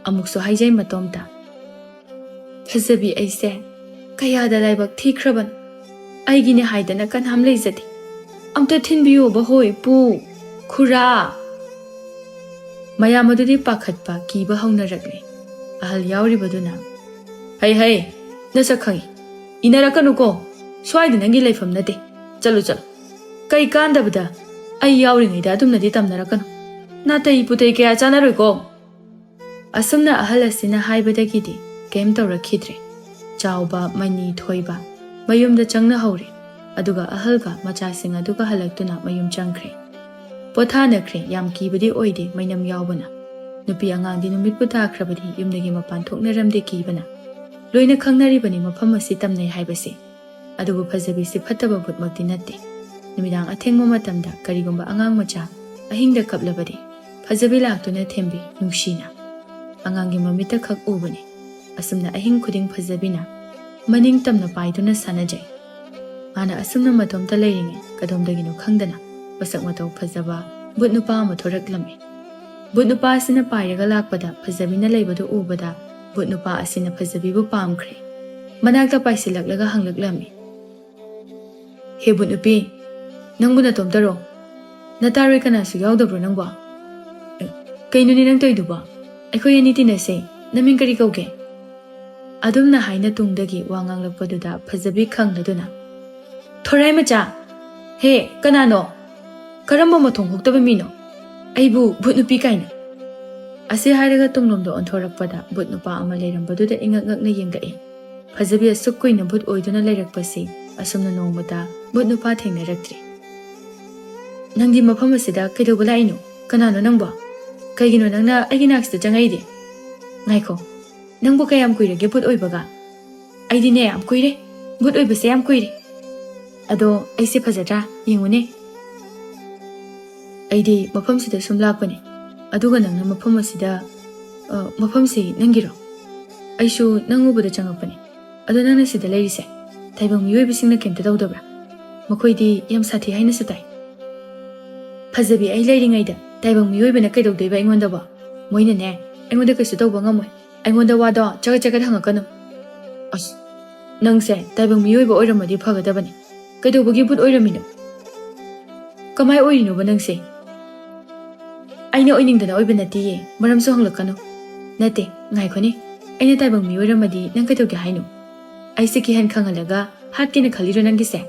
ꯑꯃꯨꯛꯁꯨ ꯍꯥꯏꯖꯩ ꯃꯇꯣꯝꯇ, "ꯐꯖꯕꯤ ꯑꯩꯁꯦ ꯀꯌꯥꯗ ꯂꯥꯏꯕꯛ ꯊꯤꯈ꯭ꯔꯕꯅꯣ꯫ ꯑꯩꯒꯤꯅꯦ ꯍꯥꯏꯗꯅ ꯀꯅꯥꯝ ꯂꯩꯖꯗꯦ꯫ ꯑꯝꯇ ꯊꯤꯟꯕꯤꯌꯣꯕ ꯍꯣꯏ, ꯄꯨ, ꯈꯨꯔꯥ꯫" ꯃꯌꯥꯝ ꯑꯗꯨꯗꯤ ꯄꯥꯈꯠꯄ, ꯀꯤꯕ ꯍꯧꯅꯔꯛꯂꯦ꯫ ꯑꯍꯜ ꯌꯥꯎꯔꯤꯕꯗꯨꯅ, "ꯍꯩ ꯍꯩ, ꯅꯁꯛ ꯈꯪꯏ꯫ ꯏꯟꯅꯔꯛꯀꯅꯨꯀꯣ꯫ ꯁ꯭ꯋꯥꯏꯗ ꯅꯪꯒꯤ ꯂꯩꯐꯝ ꯅꯠꯇꯦ꯫ ꯆꯠꯂꯨ ꯆꯠꯂꯨ꯫ ꯀꯩ ꯀꯥꯟꯗꯕꯗ ꯑꯩ ꯌꯥꯎꯔꯤꯉꯩꯗ ꯑꯗꯨꯝꯅꯗꯤ ꯇꯝꯅꯔꯛꯀꯅꯨ꯫ ꯅꯥꯇꯩ ꯄꯨꯇꯩ ꯀꯌꯥ ꯆꯥꯅꯔꯣꯏꯀꯣ꯫" ꯑꯁꯨꯝꯅ ꯑꯍꯜ ꯑꯁꯤꯅ ꯍꯥꯏꯕꯗꯒꯤꯗꯤ ꯀꯩꯝ ꯇꯧꯔꯛꯈꯤꯗ꯭ꯔꯦ꯫ ꯆꯥꯎꯕ, ꯃꯅꯤ, ꯊꯣꯏꯕ ꯃꯌꯨꯝꯗ ꯆꯪꯅꯍꯧꯔꯦ꯫ ꯑꯗꯨꯒ ꯑꯍꯜꯒ ꯃꯆꯥꯁꯤꯡ ꯑꯗꯨꯒ ꯍꯜꯂꯛꯇꯨꯅ ꯃꯌꯨꯝ ꯆꯪꯈ꯭ꯔꯦ꯫ ꯄꯣꯊꯥꯅꯈ꯭ꯔꯦ꯫ ꯌꯥꯝ ꯀꯤꯕꯗꯤ ꯑꯣꯏꯗꯦ ꯃꯩꯅꯝ ꯌꯥꯎꯕꯅ꯫ ꯅꯨꯄꯤ ꯑꯉꯥꯡꯗꯤ ꯅꯨꯃꯤꯠꯄꯨ ꯇꯥꯈ꯭ꯔꯕꯗꯤ ꯌꯨꯝꯗꯒꯤ ꯃꯄꯥꯟ ꯊꯣꯛꯅꯔꯝꯗꯦ ꯀꯤꯕꯅ꯫ ꯂꯣꯏꯅ ꯈꯪꯅꯔꯤꯕꯅꯤ ꯃꯐꯝ ꯑꯁꯤ ꯇꯝꯅꯩ ꯍꯥꯏꯕꯁꯤ꯫ ꯑꯗꯨꯕꯨ ꯐꯖꯕꯤꯁꯤ ꯐꯠꯇꯕ ꯚꯨꯠꯃꯛꯇꯤ ꯅꯠꯇꯦ꯫ ꯅꯨꯃꯤꯗꯥꯡ ꯑꯊꯦꯡꯕ ꯃꯇꯝꯗ ꯀꯔꯤꯒꯨꯝꯕ ꯑꯉꯥꯡ ꯃꯆꯥ ꯑꯍꯤꯡꯗ ꯀꯞꯂꯕꯗꯤ ꯐꯖꯕꯤ ꯂꯥꯛꯇꯨꯅ ꯊꯦꯝꯕꯤ ꯅꯨꯡꯁꯤꯅ꯫ ꯑꯉꯥꯡꯒꯤ ꯃꯃꯤꯠꯇ ꯈꯛ ꯎꯕꯅꯤ꯫ ꯑꯁꯨꯝꯅ ꯑꯍꯤꯡ ꯈꯨꯗꯤꯡ ꯐꯖꯕꯤꯅ ꯃꯅꯤꯡ ꯇꯝꯅ ꯄꯥꯏꯗꯨꯅ ꯁꯥꯟꯅꯖꯩ꯫ ꯃꯥꯅ ꯑꯁꯨꯝꯅ ꯃꯇꯣꯝꯇ ꯂꯩꯔꯤꯉꯩ ꯀꯗꯣꯝꯗꯒꯤꯅꯣ ꯈꯪꯗꯅ ꯃꯁꯛ ꯃꯇꯧ ꯐꯖꯕ ꯚꯨꯠ ꯅꯨꯄꯥ ꯑꯃ ꯊꯣꯔꯛꯂꯝꯃꯤ꯫ ꯚꯨꯠ ꯅꯨꯄꯥ ꯑꯁꯤꯅ ꯄꯥꯏꯔꯒ ꯂꯥꯛꯄꯗ ꯐꯖꯕꯤꯅ ꯂꯩꯕꯗꯨ ꯎꯕꯗ ꯚꯨꯠ ꯅꯨꯄꯥ ꯑꯁꯤꯅ ꯐꯖꯕꯤꯕꯨ ꯄꯥꯝꯈ꯭ꯔꯦ꯫ ꯃꯅꯥꯛꯇ ꯄꯥꯏꯁꯤꯜꯂꯛꯂꯒ ꯍꯪꯂꯛꯂꯝꯃꯤ, "ꯍꯦ ꯚꯨꯠ ꯅꯨꯄꯤ, ꯅꯪꯕꯨ ꯅꯇꯣꯝꯇꯔꯣ? ꯅꯇꯥꯔꯣꯏ ꯀꯅꯥꯁꯨ ꯌꯥꯎꯗꯕ꯭ꯔꯣ ꯅꯪꯕꯣ? ꯑꯦ, ꯀꯩꯅꯣꯅꯦ ꯅꯪ ꯇꯧꯏꯗꯨꯕꯣ? ꯑꯩꯈꯣꯏ ꯑꯅꯤ ꯇꯤꯟꯅꯁꯦ꯫ ꯅꯃꯤꯡ ꯀꯔꯤ ꯀꯧꯒꯦ?" ꯑꯗꯨꯝꯅ ꯍꯥꯏꯅ ꯇꯨꯡꯗꯒꯤ ꯋꯥ ꯉꯥꯡꯂꯛꯄꯗꯨꯗ ꯐꯖꯕꯤ ꯈꯪꯂꯗꯨꯅ, "ꯊꯣꯔꯥꯏ ꯃꯆꯥ! ꯍꯦ, ꯀꯅꯥꯅꯣ? ꯀꯔꯝꯕ ꯃꯊꯣꯡ ꯍꯨꯛꯇꯕ ꯃꯤꯅꯣ? ꯑꯩꯕꯨ ꯚꯨꯠ ꯅꯨꯄꯤ ꯀꯥꯏꯅ?" ꯑꯁꯤ ꯍꯥꯏꯔꯒ ꯇꯨꯡꯂꯣꯝꯗ ꯑꯣꯟꯊꯣꯔꯛꯄꯗ ꯚꯨꯠ ꯅꯨꯄꯥ ꯑꯃ ꯂꯩꯔꯝꯕꯗꯨꯗ ꯏꯉꯛ ꯉꯛꯅ ꯌꯦꯡꯂꯛꯏ꯫ ꯐꯖꯕꯤ ꯑꯁꯨꯛ ꯀꯨꯏꯅ ꯚꯨꯠ ꯑꯣꯏꯗꯨꯅ ꯂꯩꯔꯛꯄꯁꯤ ꯑꯁꯨꯝꯅ ꯅꯣꯡꯃꯇ ꯚꯨꯠ ꯅꯨꯄꯥ ꯊꯦꯡꯅꯔꯛꯇ꯭ꯔꯤ꯫ "ꯅꯪꯗꯤ ꯃꯐꯝ ꯑꯁꯤꯗ ꯀꯩꯗꯧꯕ ꯂꯥꯛꯏꯅꯣ? ꯀꯅꯥꯅꯣ ꯅꯪꯕꯣ? ꯀꯩꯒꯤꯅꯣ ꯅꯪꯅ ꯑꯩꯒꯤ ꯅꯥꯛꯁꯤꯗ ꯆꯪꯉꯛꯏꯗꯤ? ꯉꯥꯏꯈꯣ, ꯅꯪꯕꯨ ꯀꯌꯥꯝ ꯀꯨꯏꯔꯒꯦ ꯚꯨꯠ ꯑꯣꯏꯕꯒ?" "ꯑꯩꯗꯤꯅꯦ ꯌꯥꯝ ꯀꯨꯏꯔꯦ, ꯚꯨꯠ ꯑꯣꯏꯕꯁꯦ ꯌꯥꯝ ꯀꯨꯏꯔꯦ꯫ ꯑꯗꯣ ꯑꯩꯁꯦ ꯐꯖꯗ꯭ꯔꯥ? ꯌꯦꯡꯉꯨꯅꯦ꯫ ꯑꯩꯗꯤ ꯃꯐꯝꯁꯤꯗ ꯁꯨꯝ ꯂꯥꯛꯄꯅꯦ꯫ ꯑꯗꯨꯒ ꯅꯪꯅ ꯃꯐꯝ ꯑꯁꯤꯗ, ꯑ, ꯃꯐꯝꯁꯤ ꯅꯪꯒꯤꯔꯣ? ꯑꯩꯁꯨ ꯅꯪ ꯎꯕꯗ ꯆꯪꯉꯛꯄꯅꯦ꯫ ꯑꯗꯣ ꯅꯪꯅ ꯁꯤꯗ ꯂꯩꯔꯤꯁꯦ? ꯇꯥꯏꯕꯪ ꯃꯤꯑꯣꯏꯕꯁꯤꯡꯅ ꯀꯩꯝꯇ ꯇꯧꯗꯕ꯭ꯔꯥ? ꯃꯈꯣꯏꯗꯤ ꯌꯥꯝ ꯁꯥꯊꯤ ꯍꯥꯏꯅꯁꯨ ꯇꯥꯏ꯫" "ꯐꯖꯕꯤ, ꯑꯩ ꯂꯩꯔꯤꯉꯩꯗ ꯇꯥꯏꯕꯪ ꯃꯤꯑꯣꯏꯕꯅ ꯀꯩꯗꯧꯗꯣꯏꯕ ꯑꯩꯉꯣꯟꯗꯕꯣ? ꯃꯣꯏꯅꯅꯦ, ꯑꯩꯉꯣꯟꯗ ꯀꯩꯁꯨ ꯇꯧꯕ ꯉꯝꯃꯣꯏ꯫ ꯑꯩꯉꯣꯟꯗ ꯋꯥꯗꯣ ꯆꯒꯠ ꯆꯒꯠ ꯍꯪꯉꯛꯀꯅꯨ꯫" "ꯑꯁ, ꯅꯪꯁꯦ ꯇꯥꯏꯕꯪ ꯃꯤꯑꯣꯏꯕ ꯑꯣꯏꯔꯝꯃꯗꯤ ꯐꯒꯗꯕꯅꯤ꯫ ꯀꯩꯗꯧꯕꯒꯤ ꯚꯨꯠ ꯑꯣꯏꯔꯝꯃꯤꯅꯣ? ꯀꯃꯥꯏ ꯑꯣꯏꯔꯤꯅꯣꯕ ꯅꯪꯁꯦ?" "ꯑꯩꯅ ꯑꯣꯏꯅꯤꯡꯗꯅ ꯑꯣꯏꯕ ꯅꯠꯇꯦꯌꯦ, ꯃꯔꯝꯁꯨ ꯍꯪꯂꯛꯀꯅꯨ꯫" "ꯅꯠꯇꯦ, ꯉꯥꯏꯈꯣꯅꯦ, ꯑꯩꯅ ꯇꯥꯏꯕꯪ ꯃꯤ ꯑꯣꯏꯔꯝꯃꯗꯤ ꯅꯪ ꯀꯩꯗꯧꯒꯦ ꯍꯥꯏꯅꯣ? ꯑꯩꯁꯦ ꯀꯤꯍꯟ ꯈꯪꯍꯜꯂꯒ ꯍꯥꯠꯀꯦꯅ ꯈꯜꯂꯤꯔꯣ ꯅꯪꯒꯤꯁꯦ?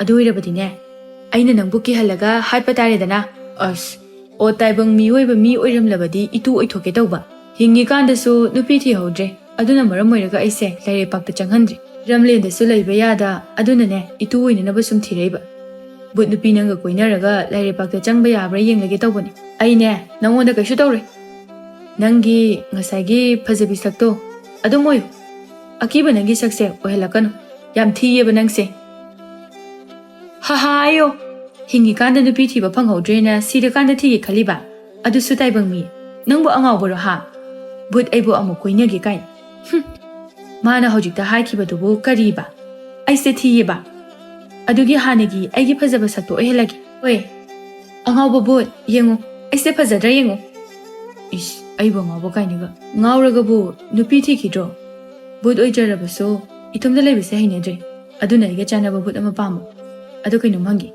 ꯑꯗꯨ ꯑꯣꯏꯔꯕꯗꯤꯅꯦ, ꯑꯩꯅ ꯅꯪꯕꯨ ꯀꯤꯍꯜꯂꯒ ꯍꯥꯠꯄ ꯇꯥꯔꯦꯗꯅ꯫" "ꯑꯁ, ꯑꯣ, ꯇꯥꯏꯕꯪ ꯃꯤꯑꯣꯏꯕ ꯃꯤ ꯑꯣꯏꯔꯝꯂꯕꯗꯤ ꯏꯇꯨ ꯑꯣꯏꯊꯣꯛꯀꯦ ꯇꯧꯕ꯫ ꯍꯤꯡꯉꯤꯀꯥꯟꯗꯁꯨ ꯅꯨꯄꯤ ꯊꯤꯍꯧꯗ꯭ꯔꯦ꯫ ꯑꯗꯨꯅ ꯃꯔꯝ ꯑꯣꯏꯔꯒ ꯑꯩꯁꯦ ꯂꯩꯔꯩꯄꯥꯛꯇ ꯆꯪꯍꯟꯗ꯭ꯔꯦ꯫ ꯂꯝꯂꯦꯟꯗꯁꯨ ꯂꯩꯕ ꯌꯥꯗ, ꯑꯗꯨꯅꯅꯦ ꯏꯇꯨ ꯑꯣꯏꯅꯅꯕ ꯁꯨꯝ ꯊꯤꯔꯛꯏꯕ꯫" ꯕꯨꯠ ꯅꯨꯄꯤ ꯅꯪꯒ ꯀꯣꯏꯅꯔꯒ ꯂꯥꯏꯔꯩꯄꯥꯛꯇ ꯆꯪꯕ ꯌꯥꯕ꯭ꯔꯥ ꯌꯦꯡꯂꯒꯦ ꯇꯧꯕꯅꯦ꯫ ꯑꯩꯅꯦ ꯅꯪꯉꯣꯟꯗ ꯀꯩꯁꯨ ꯇꯧꯔꯣꯏ꯫ ꯅꯪꯒꯤ ꯉꯁꯥꯏꯒꯤ ꯐꯖꯕꯤ ꯁꯛꯇꯣ ꯑꯗꯨꯝ ꯑꯣꯏꯌꯨ꯫ ꯑꯀꯤꯕ ꯅꯪꯒꯤ ꯁꯛꯁꯦ ꯑꯣꯏꯍꯜꯂꯛꯀꯅꯨ꯫ ꯌꯥꯝ ꯊꯤꯌꯦꯕ ꯅꯪꯁꯦ꯫ ꯍꯥꯍꯥ ꯑꯌꯣ꯫ ꯍꯤꯡꯉꯤꯀꯥꯟꯗ ꯅꯨꯄꯤ ꯊꯤꯕ ꯐꯪꯍꯧꯗ꯭ꯔꯦꯅ ꯁꯤꯔꯀꯥꯟꯗ ꯊꯤꯒꯦ ꯈꯜꯂꯤꯕ? ꯑꯗꯨꯁꯨ ꯇꯥꯏꯕꯪ ꯃꯤ꯫ ꯅꯪꯕꯨ ꯑꯉꯥꯎꯕꯔꯣ ꯍꯥ? ꯕꯨꯠ ꯑꯩꯕꯨ ꯑꯃꯨꯛ ꯀꯣꯏꯅꯒꯦ ꯀꯥꯏꯅ꯫ ꯍꯨꯝ꯫ ꯃꯥꯅ ꯍꯧꯖꯤꯛꯇ ꯍꯥꯏꯈꯤꯕꯗꯨꯕꯨ ꯀꯔꯤꯕ? ꯑꯩꯁꯦ ꯊꯤꯌꯦꯕ? ꯑꯗꯨꯒꯤ ꯍꯥꯟꯅꯒꯤ ꯑꯩꯒꯤ ꯐꯖꯕ ꯁꯛꯇꯣ ꯑꯣꯏꯍꯜꯂꯒꯦ꯫ ꯍꯣꯏ꯫ ꯑꯉꯥꯎꯕ ꯕꯨꯠ ꯌꯦꯡꯉꯨ꯫ ꯑꯩꯁꯦ ꯐꯖꯗ꯭ꯔꯥ ꯌꯦꯡꯉꯨ꯫ ꯏꯁ ꯑꯩꯕꯨ ꯑꯉꯥꯎꯕ ꯀꯥꯏꯅꯒ꯫ ꯉꯥꯎꯔꯒꯕꯨ ꯅꯨꯄꯤ ꯊꯤꯈꯤꯗ꯭ꯔꯣ? ꯕꯨꯠ ꯑꯣꯏꯖꯔꯕꯁꯨ ꯏꯇꯣꯝꯇ ꯂꯩꯕꯁꯦ ꯍꯩꯅꯗ꯭ꯔꯦ꯫ ꯑꯗꯨꯅ ꯑꯩꯒ ꯆꯥꯟꯅꯕ ꯕꯨꯠ ꯑꯃ ꯄꯥꯝꯃꯣ꯫ ꯑꯗꯣ ꯀꯩꯅꯣꯝ ꯍꯪꯒꯦ꯫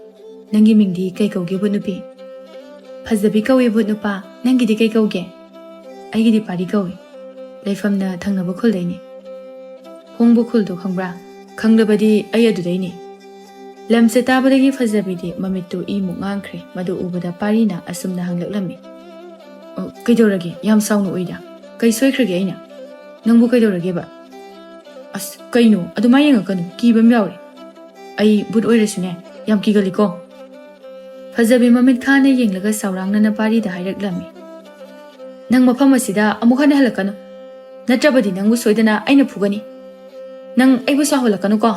ꯅꯪꯒꯤ ꯃꯤꯡꯗꯤ ꯀꯩ ꯀꯧꯒꯦ ꯕꯨꯠ ꯅꯨꯄꯤ? ꯐꯖꯕꯤ ꯀꯧꯏ ꯕꯨꯠ ꯅꯨꯄꯥ꯫ ꯅꯪꯒꯤꯗꯤ ꯀꯩ ꯀꯧꯒꯦ? ꯑꯩꯒꯤꯗꯤ ꯄꯥꯔꯤ ꯀꯧꯏ꯫ ꯂꯩꯐꯝꯅ ꯊꯪꯅꯕ ꯈꯨꯜꯗꯩꯅꯤ꯫ ꯍꯣꯡꯕ ꯈꯨꯜꯗꯣ ꯈꯪꯕ꯭ꯔꯥ? ꯈꯪꯂꯕꯗꯤ ꯑꯩ ꯑꯗꯨꯗꯩꯅꯤ꯫ ꯂꯝꯁꯦ ꯇꯥꯕꯗꯒꯤ ꯐꯖꯕꯤꯗꯤ ꯃꯃꯤꯠꯇꯨ ꯏꯃꯨꯛ ꯉꯥꯡꯈ꯭ꯔꯦ꯫ ꯃꯗꯨ ꯎꯕꯗ ꯄꯥꯔꯤꯅ ꯑꯁꯨꯝꯅ ꯍꯪꯂꯛꯂꯝꯃꯤ꯫ "ꯑꯣ, ꯀꯩꯗꯧꯔꯒꯦ? ꯌꯥꯝ ꯁꯥꯎꯅ ꯎꯏꯗ꯫ ꯀꯩ ꯁꯣꯏꯈ꯭ꯔꯒꯦ ꯑꯩꯅ? ꯅꯪꯕꯨ ꯀꯩꯗꯧꯔꯒꯦꯕ?" "ꯑꯁ, ꯀꯩꯅꯣ? ꯑꯗꯨꯃꯥꯏ ꯌꯦꯡꯉꯛꯀꯅꯨ꯫ ꯀꯤꯕ ꯑꯃ ꯌꯥꯎꯔꯦ꯫ ꯑꯩ ꯕꯨꯠ ꯑꯣꯏꯔꯁꯨꯅꯦ, ꯌꯥꯝ ꯀꯤꯒꯜꯂꯤꯀꯣ꯫" ꯐꯖꯕꯤ ꯃꯃꯤꯠ ꯈꯥꯅ ꯌꯦꯡꯂꯒ ꯁꯥꯎꯔꯥꯡꯅꯅ ꯄꯥꯔꯤꯗ ꯍꯥꯏꯔꯛꯂꯝꯃꯤ꯫ "ꯅꯪ ꯃꯐꯝ ꯑꯁꯤꯗ ꯑꯃꯨꯛ ꯍꯟꯅ ꯍꯜꯂꯛꯀꯅꯨ꯫ ꯅꯠꯇ꯭ꯔꯕꯗꯤ ꯅꯪꯕꯨ ꯁꯣꯏꯗꯅ ꯑꯩꯅ ꯐꯨꯒꯅꯤ꯫ ꯅꯪ ꯑꯩꯕꯨ ꯁꯥꯎꯍꯜꯂꯛꯀꯅꯨꯀꯣ꯫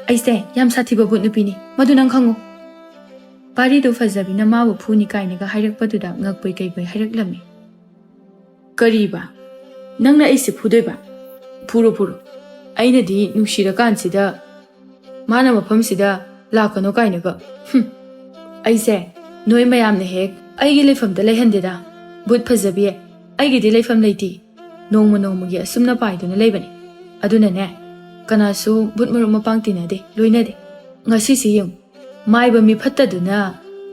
ꯑꯩꯁꯦ ꯌꯥꯝ ꯁꯥꯊꯤꯕ ꯕꯨꯠ ꯅꯨꯄꯤꯅꯤ, ꯃꯗꯨ ꯅꯪ ꯈꯪꯉꯨ꯫" ꯄꯥꯔꯤꯗꯨ ꯐꯖꯕꯤꯅ ꯃꯥꯕꯨ ꯐꯨꯅꯤ ꯀꯥꯏꯅꯒ ꯍꯥꯏꯔꯛꯄꯗꯨꯗ ꯉꯛꯄꯣꯏ ꯀꯩꯕꯣꯏ ꯍꯥꯏꯔꯛꯂꯝꯃꯤ꯫ "ꯀꯔꯤꯕ? ꯅꯪꯅ ꯑꯩꯁꯦ ꯐꯨꯗꯣꯏꯕ? ꯐꯨꯔꯣ, ꯐꯨꯔꯣ꯫ ꯑꯩꯅꯗꯤ ꯅꯨꯡꯁꯤꯔꯀꯥꯟꯁꯤꯗ ꯃꯥꯅ ꯃꯐꯝꯁꯤꯗ ꯂꯥꯛꯀꯅꯣ ꯀꯥꯏꯅꯒ꯫ ꯍꯨꯝ꯫ ꯑꯩꯁꯦ ꯅꯣꯏ ꯃꯌꯥꯝꯅ ꯍꯦꯛ ꯑꯩꯒꯤ ꯂꯩꯐꯝꯗ ꯂꯩꯍꯟꯗꯦꯗ꯫ ꯕꯨꯠ ꯐꯖꯕꯤ, ꯑꯩꯒꯤꯗꯤ ꯂꯩꯐꯝ ꯂꯩꯇꯦ꯫ ꯅꯣꯡꯃ ꯅꯣꯡꯃꯒꯤ ꯑꯁꯨꯝꯅ ꯄꯥꯏꯗꯨꯅ ꯂꯩꯕꯅꯦ꯫ ꯑꯗꯨꯅꯅꯦ, ꯀꯅꯥꯁꯨ ꯕꯨꯠ ꯃꯔꯨꯞ ꯃꯄꯥꯡ ꯇꯤꯟꯅꯗꯦ, ꯂꯣꯏꯅꯗꯦ꯫ ꯉꯁꯤꯁꯤ ꯌꯦꯡꯉꯨ, ꯃꯥꯏꯕ ꯃꯤꯐꯠꯇꯗꯨꯅ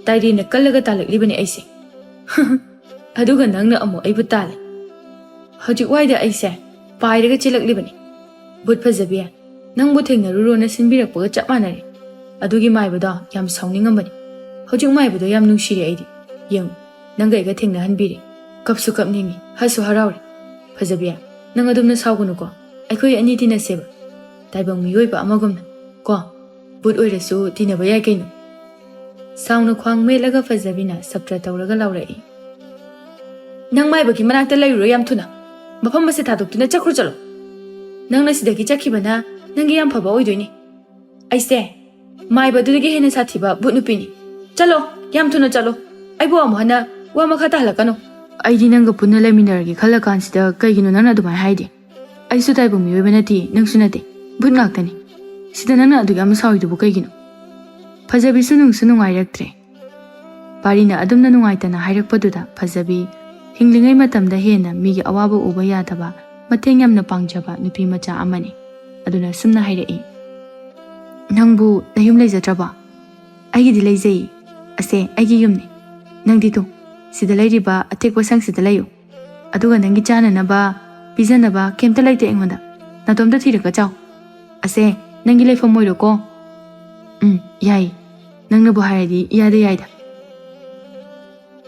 ꯇꯥꯏꯔꯦꯟꯅ ꯀꯜꯂꯒ ꯇꯥꯜꯂꯛꯂꯤꯕꯅꯦ ꯑꯩꯁꯦ꯫ ꯑꯗꯨꯒ ꯅꯪꯅ ꯑꯃꯨꯛ ꯑꯩꯕꯨ ꯇꯥꯜꯂꯦ꯫ ꯍꯧꯖꯤꯛ ꯋꯥꯏꯗ ꯑꯩꯁꯦ ꯄꯥꯏꯔꯒ ꯆꯦꯜꯂꯛꯂꯤꯕꯅꯤ꯫ ꯕꯨꯠ ꯐꯖꯕꯤ, ꯅꯪꯕꯨ ꯊꯦꯡꯅꯔꯨꯔꯣꯅ ꯁꯤꯟꯕꯤꯔꯛꯄꯒ ꯆꯞ ꯃꯥꯟꯅꯔꯦ꯫ ꯑꯗꯨꯒꯤ ꯃꯥꯏꯕꯗꯣ ꯌꯥꯝ ꯁꯥꯎꯅꯤꯡꯉꯝꯕꯅꯤ꯫ ꯍꯧꯖꯤꯛ ꯃꯥꯏꯕꯗꯣ ꯌꯥꯝ ꯅꯨꯡꯁꯤꯔꯦ ꯑꯩꯗꯤ꯫ ꯌꯦꯡꯉꯨ, ꯅꯪꯒ ꯑꯩꯒ ꯊꯦꯡꯅꯍꯟꯕꯤꯔꯦ꯫ ꯀꯞꯁꯨ ꯀꯞꯅꯤꯡꯉꯤ, ꯍꯔꯥꯎꯁꯨ ꯍꯔꯥꯎꯔꯦ꯫ ꯐꯖꯕꯤ, ꯅꯪ ꯑꯗꯨꯝꯅ ꯁꯥꯎꯒꯅꯨꯀꯣ꯫ ꯑꯩꯈꯣꯏ ꯑꯅꯤ ꯇꯤꯟꯅꯁꯦꯕ꯫ ꯇꯥꯏꯕꯪ ꯃꯤꯑꯣꯏꯕ ꯑꯃꯒꯨꯝꯅ꯫ ꯀꯣ? ꯕꯨꯠ ꯑꯣꯏꯔꯁꯨ ꯇꯤꯟꯅꯕ ꯌꯥꯏ ꯀꯩꯅꯣ꯫ ꯁꯥꯎꯅ ꯈ꯭ꯋꯥꯡ ꯃꯦꯠꯂꯒ ꯐꯖꯕꯤꯅ ꯁꯞꯇ꯭ꯔ ꯇꯧꯔꯒ ꯂꯥꯎꯔꯛꯏ꯫ "ꯅꯪ ꯃꯥꯏꯕꯒꯤ ꯃꯅꯥꯛꯇ ꯂꯩꯔꯨꯔꯣ ꯌꯥꯝ ꯊꯨꯅ꯫ ꯃꯐꯝ ꯑꯁꯦ ꯊꯥꯗꯣꯛꯇꯨꯅ ꯆꯠꯈ꯭ꯔꯣ ꯆꯠꯂꯣ꯫ ꯅꯪꯅ ꯁꯤꯗꯒꯤ ꯆꯠꯈꯤꯕꯅ ꯅꯪꯒꯤ ꯌꯥꯝ ꯐꯕ ꯑꯣꯏꯗꯣꯏꯅꯤ꯫ ꯑꯩꯁꯦ ꯃꯥꯏꯕꯗꯨꯗꯒꯤ ꯍꯦꯟꯅ ꯁꯥꯊꯤꯕ ꯚꯨꯠ ꯅꯨꯄꯤꯅꯤ꯫ ꯆꯠꯂꯣ, ꯌꯥꯝ ꯊꯨꯅ ꯆꯠꯂꯣ꯫ ꯑꯩꯕꯨ ꯑꯃꯨꯛ ꯍꯟꯅ ꯋꯥ ꯃꯈꯥ ꯇꯥꯍꯜꯂꯛꯀꯅꯨ꯫ ꯑꯩꯗꯤ ꯅꯪꯒ ꯄꯨꯟꯅ ꯂꯩꯃꯤꯟꯅꯔꯒꯦ ꯈꯜꯂ ꯀꯥꯟꯁꯤꯗ ꯀꯩꯒꯤꯅꯣ ꯅꯪꯅ ꯑꯗꯨꯃꯥꯏꯅ ꯍꯥꯏꯗꯤ? ꯑꯩꯁꯨ ꯇꯥꯏꯕꯪ ꯃꯤꯑꯣꯏꯕ ꯅꯠꯇꯦ, ꯅꯪꯁꯨ ꯅꯠꯇꯦ꯫ ꯚꯨꯠ ꯉꯥꯛꯇꯅꯤ꯫ ꯁꯤꯗ ꯅꯪꯅ ꯑꯗꯨꯛ ꯌꯥꯝꯅ ꯁꯥꯎꯔꯤꯗꯨꯕꯨ ꯀꯩꯒꯤꯅꯣ?" ꯐꯖꯕꯤꯁꯨ ꯅꯨꯡꯁꯨ ꯅꯨꯡꯉꯥꯏꯔꯛꯇ꯭ꯔꯦ꯫ ꯄꯥꯔꯤꯅ ꯑꯗꯨꯝꯅ ꯅꯨꯡꯉꯥꯏꯇꯅ ꯍꯥꯏꯔꯛꯄꯗꯨꯗ ꯐꯖꯕꯤ ꯍꯤꯡꯂꯤꯉꯩ ꯃꯇꯝꯗ ꯍꯦꯟꯅ ꯃꯤꯒꯤ ꯑꯋꯥꯕ ꯎꯕ ꯌꯥꯗꯕ, ꯃꯇꯦꯡ ꯌꯥꯝꯅ ꯄꯥꯡꯖꯕ ꯅꯨꯄꯤ ꯃꯆꯥ ꯑꯃꯅꯤ꯫ ꯑꯗꯨꯅ ꯁꯨꯝꯅ ꯍꯥꯏꯔꯛꯏ, "ꯅꯪꯕꯨ ꯅꯌꯨꯝ ꯂꯩꯖꯗ꯭ꯔꯕꯣ?" "ꯑꯩꯒꯤꯗꯤ ꯂꯩꯖꯩ꯫ ꯑꯁꯦ ꯑꯩꯒꯤ ꯌꯨꯝꯅꯤ꯫ ꯅꯪꯗꯤ ꯇꯨ, ꯁꯤꯗ ꯂꯩꯔꯤꯕ ꯑꯇꯦꯛꯄ ꯁꯪꯁꯤꯗ ꯂꯩꯌꯨ꯫ ꯑꯗꯨꯒ ꯅꯪꯒꯤ ꯆꯥꯅꯅꯕ, ꯄꯤꯖꯅꯕ ꯀꯩꯝꯇ ꯂꯩꯇꯦ ꯑꯩꯉꯣꯟꯗ꯫ ꯅꯇꯣꯝꯇ ꯊꯤꯔꯒ ꯆꯥꯎ꯫ ꯑꯁꯦ ꯅꯪꯒꯤ ꯂꯩꯐꯝ ꯑꯣꯏꯔꯣꯀꯣ?" "ꯎꯝ, ꯌꯥꯏ꯫ ꯅꯪꯅꯕꯨ ꯍꯥꯏꯔꯗꯤ ꯏꯌꯥꯗ ꯌꯥꯏꯗ꯫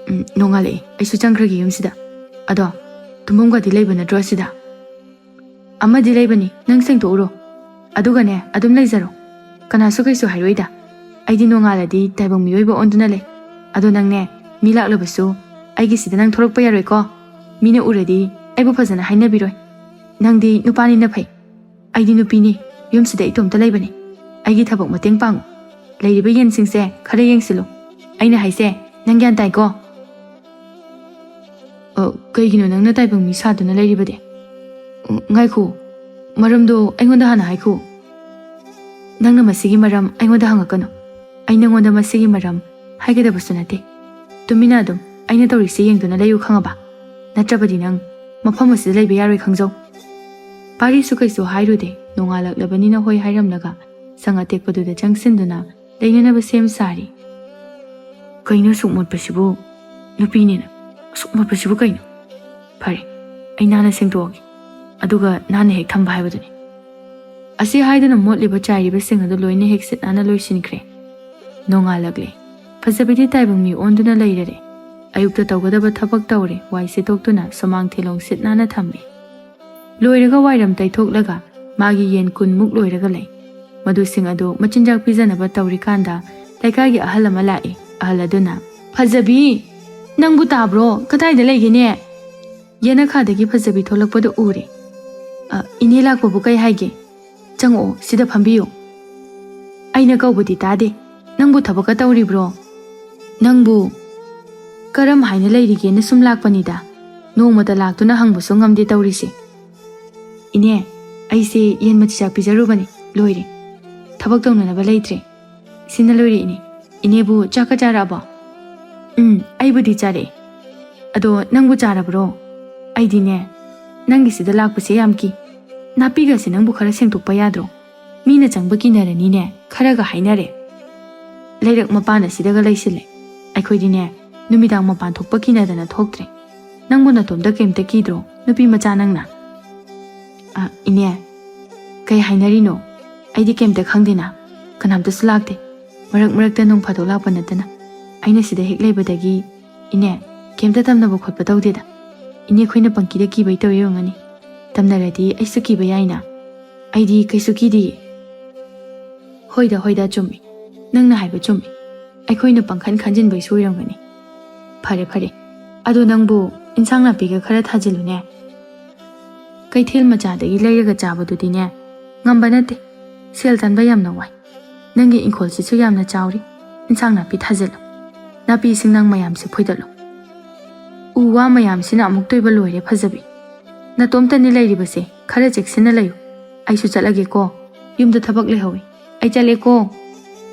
ꯎꯝ, ꯅꯣꯡꯉꯥꯜꯂꯛꯑꯦ꯫ ꯑꯩꯁꯨ ꯆꯪꯈ꯭ꯔꯒꯦ ꯌꯨꯝꯁꯤꯗ꯫ ꯑꯗꯣ, ꯇꯨꯝꯐꯝꯒꯗꯤ ꯂꯩꯕ ꯅꯠꯇ꯭ꯔꯣ ꯑꯁꯤꯗ?" "ꯑꯃꯗꯤ ꯂꯩꯕꯅꯤ, ꯅꯪ ꯁꯦꯡꯗꯣꯛꯎꯔꯣ꯫ ꯑꯗꯨꯒꯅꯦ, ꯑꯗꯨꯝ ꯂꯩꯖꯔꯣ꯫ ꯀꯅꯥꯁꯨ ꯀꯩꯁꯨ ꯍꯥꯏꯔꯣꯏꯗ꯫ ꯑꯩꯗꯤ ꯅꯣꯡꯉꯥꯜꯂꯗꯤ ꯇꯥꯏꯕꯪ ꯃꯤꯑꯣꯏꯕ ꯑꯣꯟꯗꯨꯅ ꯂꯩ꯫ ꯑꯗꯣ ꯅꯪꯅꯦ, ꯃꯤ ꯂꯥꯛꯂꯕꯁꯨ ꯑꯩꯒꯤꯁꯤꯗ ꯅꯪ ꯊꯣꯛꯂꯛꯄ ꯌꯥꯔꯣꯏꯀꯣ꯫ ꯃꯤꯅ ꯎꯔꯗꯤ ꯑꯩꯕꯨ ꯐꯖꯅ ꯍꯥꯏꯅꯕꯤꯔꯣꯏ꯫ ꯅꯪꯗꯤ ꯅꯨꯄꯥꯅꯤꯅ ꯐꯩ꯫ ꯑꯩꯗꯤ ꯅꯨꯄꯤꯅꯤ, ꯌꯨꯝꯁꯤꯗ ꯏꯇꯣꯝꯇ ꯂꯩꯕꯅꯤ꯫ ꯑꯩꯒꯤ ꯊꯕꯛ ꯃꯇꯦꯡ ꯄꯥꯡꯉꯨ꯫ ꯂꯩꯔꯤꯕ ꯌꯦꯟꯁꯤꯡꯁꯦ ꯈꯔ ꯌꯦꯡꯁꯤꯜꯂꯨ꯫ ꯑꯩꯅ ꯍꯥꯏꯁꯦ ꯅꯪ ꯒ꯭ꯌꯥꯟ ꯇꯥꯏꯀꯣ?" "ꯑ, ꯀꯩꯒꯤꯅꯣ ꯅꯪꯅ ꯇꯥꯏꯕꯪ ꯃꯤ ꯁꯥꯗꯨꯅ ꯂꯩꯔꯤꯕꯗꯤ?" "ꯑ, ꯉꯥꯏꯈꯣ, ꯃꯔꯝꯗꯣ ꯑꯩꯉꯣꯟꯗ ꯍꯥꯟꯅ ꯍꯥꯏꯈꯣ꯫" "ꯅꯪꯅ ꯃꯁꯤꯒꯤ ꯃꯔꯝ ꯑꯩꯉꯣꯟꯗ ꯍꯪꯉꯛꯀꯅꯨ꯫ ꯑꯩ ꯅꯪꯉꯣꯟꯗ ꯃꯁꯤꯒꯤ ꯃꯔꯝ ꯍꯥꯏꯒꯗꯕꯁꯨ ꯅꯠꯇꯦ꯫ ꯇꯨꯃꯤꯟꯅ ꯑꯗꯨꯝ ꯑꯩꯅ ꯇꯧꯔꯤꯁꯦ ꯌꯦꯡꯗꯨꯅ ꯂꯩꯌꯨ, ꯈꯪꯉꯕ? ꯅꯠꯇ꯭ꯔꯕꯗꯤ ꯅꯪ ꯃꯐꯝ ꯑꯁꯤꯗ ꯂꯩꯕ ꯌꯥꯔꯣꯏ, ꯈꯪꯖꯧ꯫" ꯄꯥꯔꯤꯁꯨ ꯀꯩꯁꯨ ꯍꯥꯏꯔꯨꯗꯦ꯫ ꯅꯣꯡꯉꯥꯜꯂꯛꯂꯕꯅꯤꯅ ꯍꯣꯏ ꯍꯥꯏꯔꯝꯂꯒ ꯁꯪ ꯑꯇꯦꯛꯄꯗꯨꯗ ꯆꯪꯁꯤꯟꯗꯨꯅ ꯂꯩꯅꯅꯕ ꯁꯦꯝ ꯁꯥꯔꯤ꯫ "ꯀꯩꯅꯣ ꯑꯁꯨꯛ ꯃꯣꯠꯄꯁꯤꯕꯨ? ꯅꯨꯄꯤꯅꯦꯅ ꯑꯁꯨꯛ ꯃꯣꯠꯄꯁꯤꯕꯨ ꯀꯩꯅꯣ? ꯐꯔꯦ, ꯑꯩ ꯅꯥꯟꯅ ꯁꯦꯡꯗꯣꯛꯑꯒꯦ, ꯑꯗꯨꯒ ꯅꯥꯟꯅ ꯍꯦꯛ ꯊꯝꯕ ꯍꯥꯏꯕꯗꯨꯅꯤ꯫" ꯑꯁꯤ ꯍꯥꯏꯗꯨꯅ ꯃꯣꯠꯂꯤꯕ ꯆꯥꯏꯔꯤꯕꯁꯤꯡ ꯑꯗꯨ ꯂꯣꯏꯅ ꯍꯦꯛ ꯁꯤꯠ ꯅꯥꯟꯅ ꯂꯣꯏꯁꯤꯟꯈ꯭ꯔꯦ꯫ ꯅꯣꯡꯉꯥꯜꯂꯛꯂꯦ꯫ ꯐꯖꯕꯤꯗꯤ ꯇꯥꯏꯕꯪ ꯃꯤ ꯑꯣꯟꯗꯨꯅ ꯂꯩꯔꯔꯦ꯫ ꯑꯌꯨꯛꯇ ꯇꯧꯒꯗꯕ ꯊꯕꯛ ꯇꯧꯔꯦ, ꯋꯥꯏ ꯁꯤꯠꯇꯣꯛꯇꯨꯅ ꯁꯨꯃꯥꯡ ꯊꯦꯂꯣꯡ ꯁꯤꯠ ꯅꯥꯟꯅ ꯊꯝꯃꯤ꯫ ꯂꯣꯏꯔꯒ ꯋꯥꯏꯔꯝ ꯇꯩꯊꯣꯛꯂꯒ ꯃꯥꯒꯤ ꯌꯦꯟ ꯀꯨꯟꯃꯨꯛ ꯂꯣꯏꯔꯒ ꯂꯩ꯫ ꯃꯗꯨꯁꯤꯡ ꯑꯗꯨ ꯃꯆꯤꯟꯖꯥꯛ ꯄꯤꯖꯅꯕ ꯇꯧꯔꯤꯀꯥꯟꯗ ꯂꯩꯀꯥꯏꯒꯤ ꯑꯍꯜ ꯑꯃ ꯂꯥꯛꯏ꯫ ꯑꯍꯜ ꯑꯗꯨꯅ, "ꯐꯖꯕꯤ, ꯅꯪꯕꯨ ꯇꯥꯕ꯭ꯔꯣ? ꯀꯗꯥꯏꯗ ꯂꯩꯒꯦꯅꯦ?" ꯌꯦꯅꯈꯥꯗꯒꯤ ꯐꯖꯕꯤ ꯊꯣꯛꯂꯛꯄꯗꯨ ꯎꯔꯦ꯫ "ꯑ, ꯏꯅꯦ ꯂꯥꯛꯄꯕꯨ ꯀꯩ ꯍꯥꯏꯒꯦ? ꯆꯪꯉꯛꯑꯣ, ꯁꯤꯗ ꯐꯝꯕꯤꯌꯨ꯫ ꯑꯩꯅ ꯀꯧꯕꯗꯤ ꯇꯥꯗꯦ꯫ ꯅꯪꯕꯨ ꯊꯕꯛꯀ ꯇꯧꯔꯤꯕ꯭ꯔꯣ? ꯅꯪꯕꯨ ꯀꯔꯝ ꯍꯥꯏꯅ ꯂꯩꯔꯤꯒꯦꯅ ꯁꯨꯝ ꯂꯥꯛꯄꯅꯤꯗ꯫ ꯅꯣꯡꯃꯇ ꯂꯥꯛꯇꯨꯅ ꯍꯪꯕꯁꯨ ꯉꯝꯗꯦ ꯇꯧꯔꯤꯁꯦ꯫ ꯏꯅꯦ, ꯑꯩꯁꯦ ꯌꯦꯟ ꯃꯆꯤꯟꯖꯥꯛ ꯄꯤꯖꯔꯨꯕꯅꯤ꯫ ꯂꯣꯏꯔꯦ꯫ ꯊꯕꯛ ꯇꯧꯅꯅꯕ ꯂꯩꯇ꯭ꯔꯦ꯫ ꯁꯤꯅ ꯂꯣꯏꯔꯦ, ꯏꯅꯦ꯫ ꯏꯅꯦꯕꯨ ꯆꯥꯛꯀ ꯆꯥꯔꯛꯑꯕꯣ?" "ꯎꯝ, ꯑꯩꯕꯨꯗꯤ ꯆꯥꯔꯛꯑꯦ꯫ ꯑꯗꯣ ꯅꯪꯕꯨ ꯆꯥꯔꯕ꯭ꯔꯣ? ꯑꯩꯗꯤꯅꯦ, ꯅꯪꯒꯤꯁꯤꯗ ꯂꯥꯛꯄꯁꯦ ꯌꯥꯝ ꯀꯤ꯫ ꯅꯥꯄꯤꯒꯁꯦ ꯅꯪꯕꯨ ꯈꯔ ꯁꯦꯡꯗꯣꯛꯄ ꯌꯥꯗ꯭ꯔꯣ? ꯃꯤꯅ ꯆꯪꯕ ꯀꯤꯅꯔꯅꯤꯅꯦ, ꯈꯔꯒ ꯍꯥꯏꯅꯔꯦ꯫ ꯂꯩꯔꯛ ꯃꯄꯥꯟ ꯑꯁꯤꯗꯒ ꯂꯩꯁꯤꯜꯂꯦ꯫ ꯑꯩꯈꯣꯏꯗꯤꯅꯦ, ꯅꯨꯃꯤꯗꯥꯡ ꯃꯄꯥꯟ ꯊꯣꯛꯄ ꯀꯤꯅꯗꯅ ꯊꯣꯛꯇ꯭ꯔꯦ꯫ ꯅꯪꯕꯨ ꯅꯇꯣꯝꯇ ꯀꯩꯝꯇ ꯀꯤꯗ꯭ꯔꯣ, ꯅꯨꯄꯤ ꯃꯆꯥ ꯅꯪꯅ?" "ꯑ, ꯏꯅꯦ, ꯀꯩ ꯍꯥꯏꯅꯔꯤꯅꯣ? ꯑꯩꯗꯤ ꯀꯩꯝꯇ ꯈꯪꯗꯦꯅ, ꯀꯅꯥꯝꯇꯁꯨ ꯂꯥꯛꯇꯦ꯫ ꯃꯔꯛ ꯃꯔꯛꯇ ꯅꯣꯡ ꯐꯥꯗꯣꯛ ꯂꯥꯛꯄ ꯅꯠꯇꯅ꯫ ꯑꯩꯅ ꯁꯤꯗ ꯍꯦꯛ ꯂꯩꯕꯗꯒꯤ, ꯏꯅꯦ, ꯀꯩꯝꯇ ꯇꯝꯅꯕ ꯈꯣꯠꯄ ꯇꯧꯗꯦꯗ꯫ ꯏꯅꯦ ꯈꯣꯏꯅ ꯄꯪꯀꯤꯗ ꯀꯤꯕꯩ ꯇꯧꯔꯤ ꯑꯣꯏꯔꯝꯒꯅꯤ꯫ ꯇꯝꯅꯔꯗꯤ ꯑꯩꯁꯨ ꯀꯤꯕ ꯌꯥꯏꯅ꯫ ꯑꯩꯗꯤ ꯀꯩꯁꯨ ꯀꯤꯗꯤꯌꯦ꯫" "ꯍꯣꯏꯗ, ꯍꯣꯏꯗ, ꯆꯨꯝꯃꯤ꯫ ꯅꯪꯅ ꯍꯥꯏꯕ ꯆꯨꯝꯃꯤ꯫ ꯑꯩꯈꯣꯏꯅ ꯄꯪꯈꯟ ꯈꯟꯖꯤꯟꯕꯩꯁꯨ ꯑꯣꯏꯔꯝꯒꯅꯤ꯫ ꯐꯔꯦ, ꯐꯔꯦ꯫ ꯑꯗꯣ ꯅꯪꯕꯨ ꯏꯟꯁꯥꯡ ꯅꯥꯄꯤꯒ ꯈꯔ ꯊꯥꯖꯤꯜꯂꯨꯅꯦ꯫ ꯀꯩꯊꯦꯜ ꯃꯆꯥꯗꯒꯤ ꯂꯩꯔꯒ ꯆꯥꯕꯗꯨꯗꯤꯅꯦ, ꯉꯝꯕ ꯅꯠꯇꯦ꯫ ꯁꯦꯜ ꯇꯥꯟꯕ ꯌꯥꯝꯅ ꯋꯥꯏ꯫ ꯅꯪꯒꯤ ꯏꯪꯈꯣꯜꯁꯤꯁꯨ ꯌꯥꯝꯅ ꯆꯥꯎꯔꯤ꯫ ꯏꯟꯁꯥꯡ ꯅꯥꯄꯤ ꯊꯥꯖꯤꯜꯂꯨ꯫ ꯅꯥꯄꯤ ꯁꯤꯡꯅꯥꯡ ꯃꯌꯥꯝꯁꯦ ꯐꯣꯏꯗꯠꯂꯨ꯫ ꯎ ꯋꯥ ꯃꯌꯥꯝꯁꯤꯅ ꯑꯃꯨꯛꯇꯣꯏꯕ ꯂꯣꯏꯔꯦ ꯐꯖꯕꯤ꯫ ꯅꯇꯣꯝꯇꯅꯤ ꯂꯩꯔꯤꯕꯁꯦ, ꯈꯔ ꯆꯦꯛꯁꯤꯟꯅ ꯂꯩꯌꯨ꯫ ꯑꯩꯁꯨ ꯆꯠꯂꯒꯦꯀꯣ꯫ ꯌꯨꯝꯗ ꯊꯕꯛ ꯂꯩꯍꯧꯋꯤ꯫ ꯑꯩ ꯆꯠꯂꯦꯀꯣ꯫"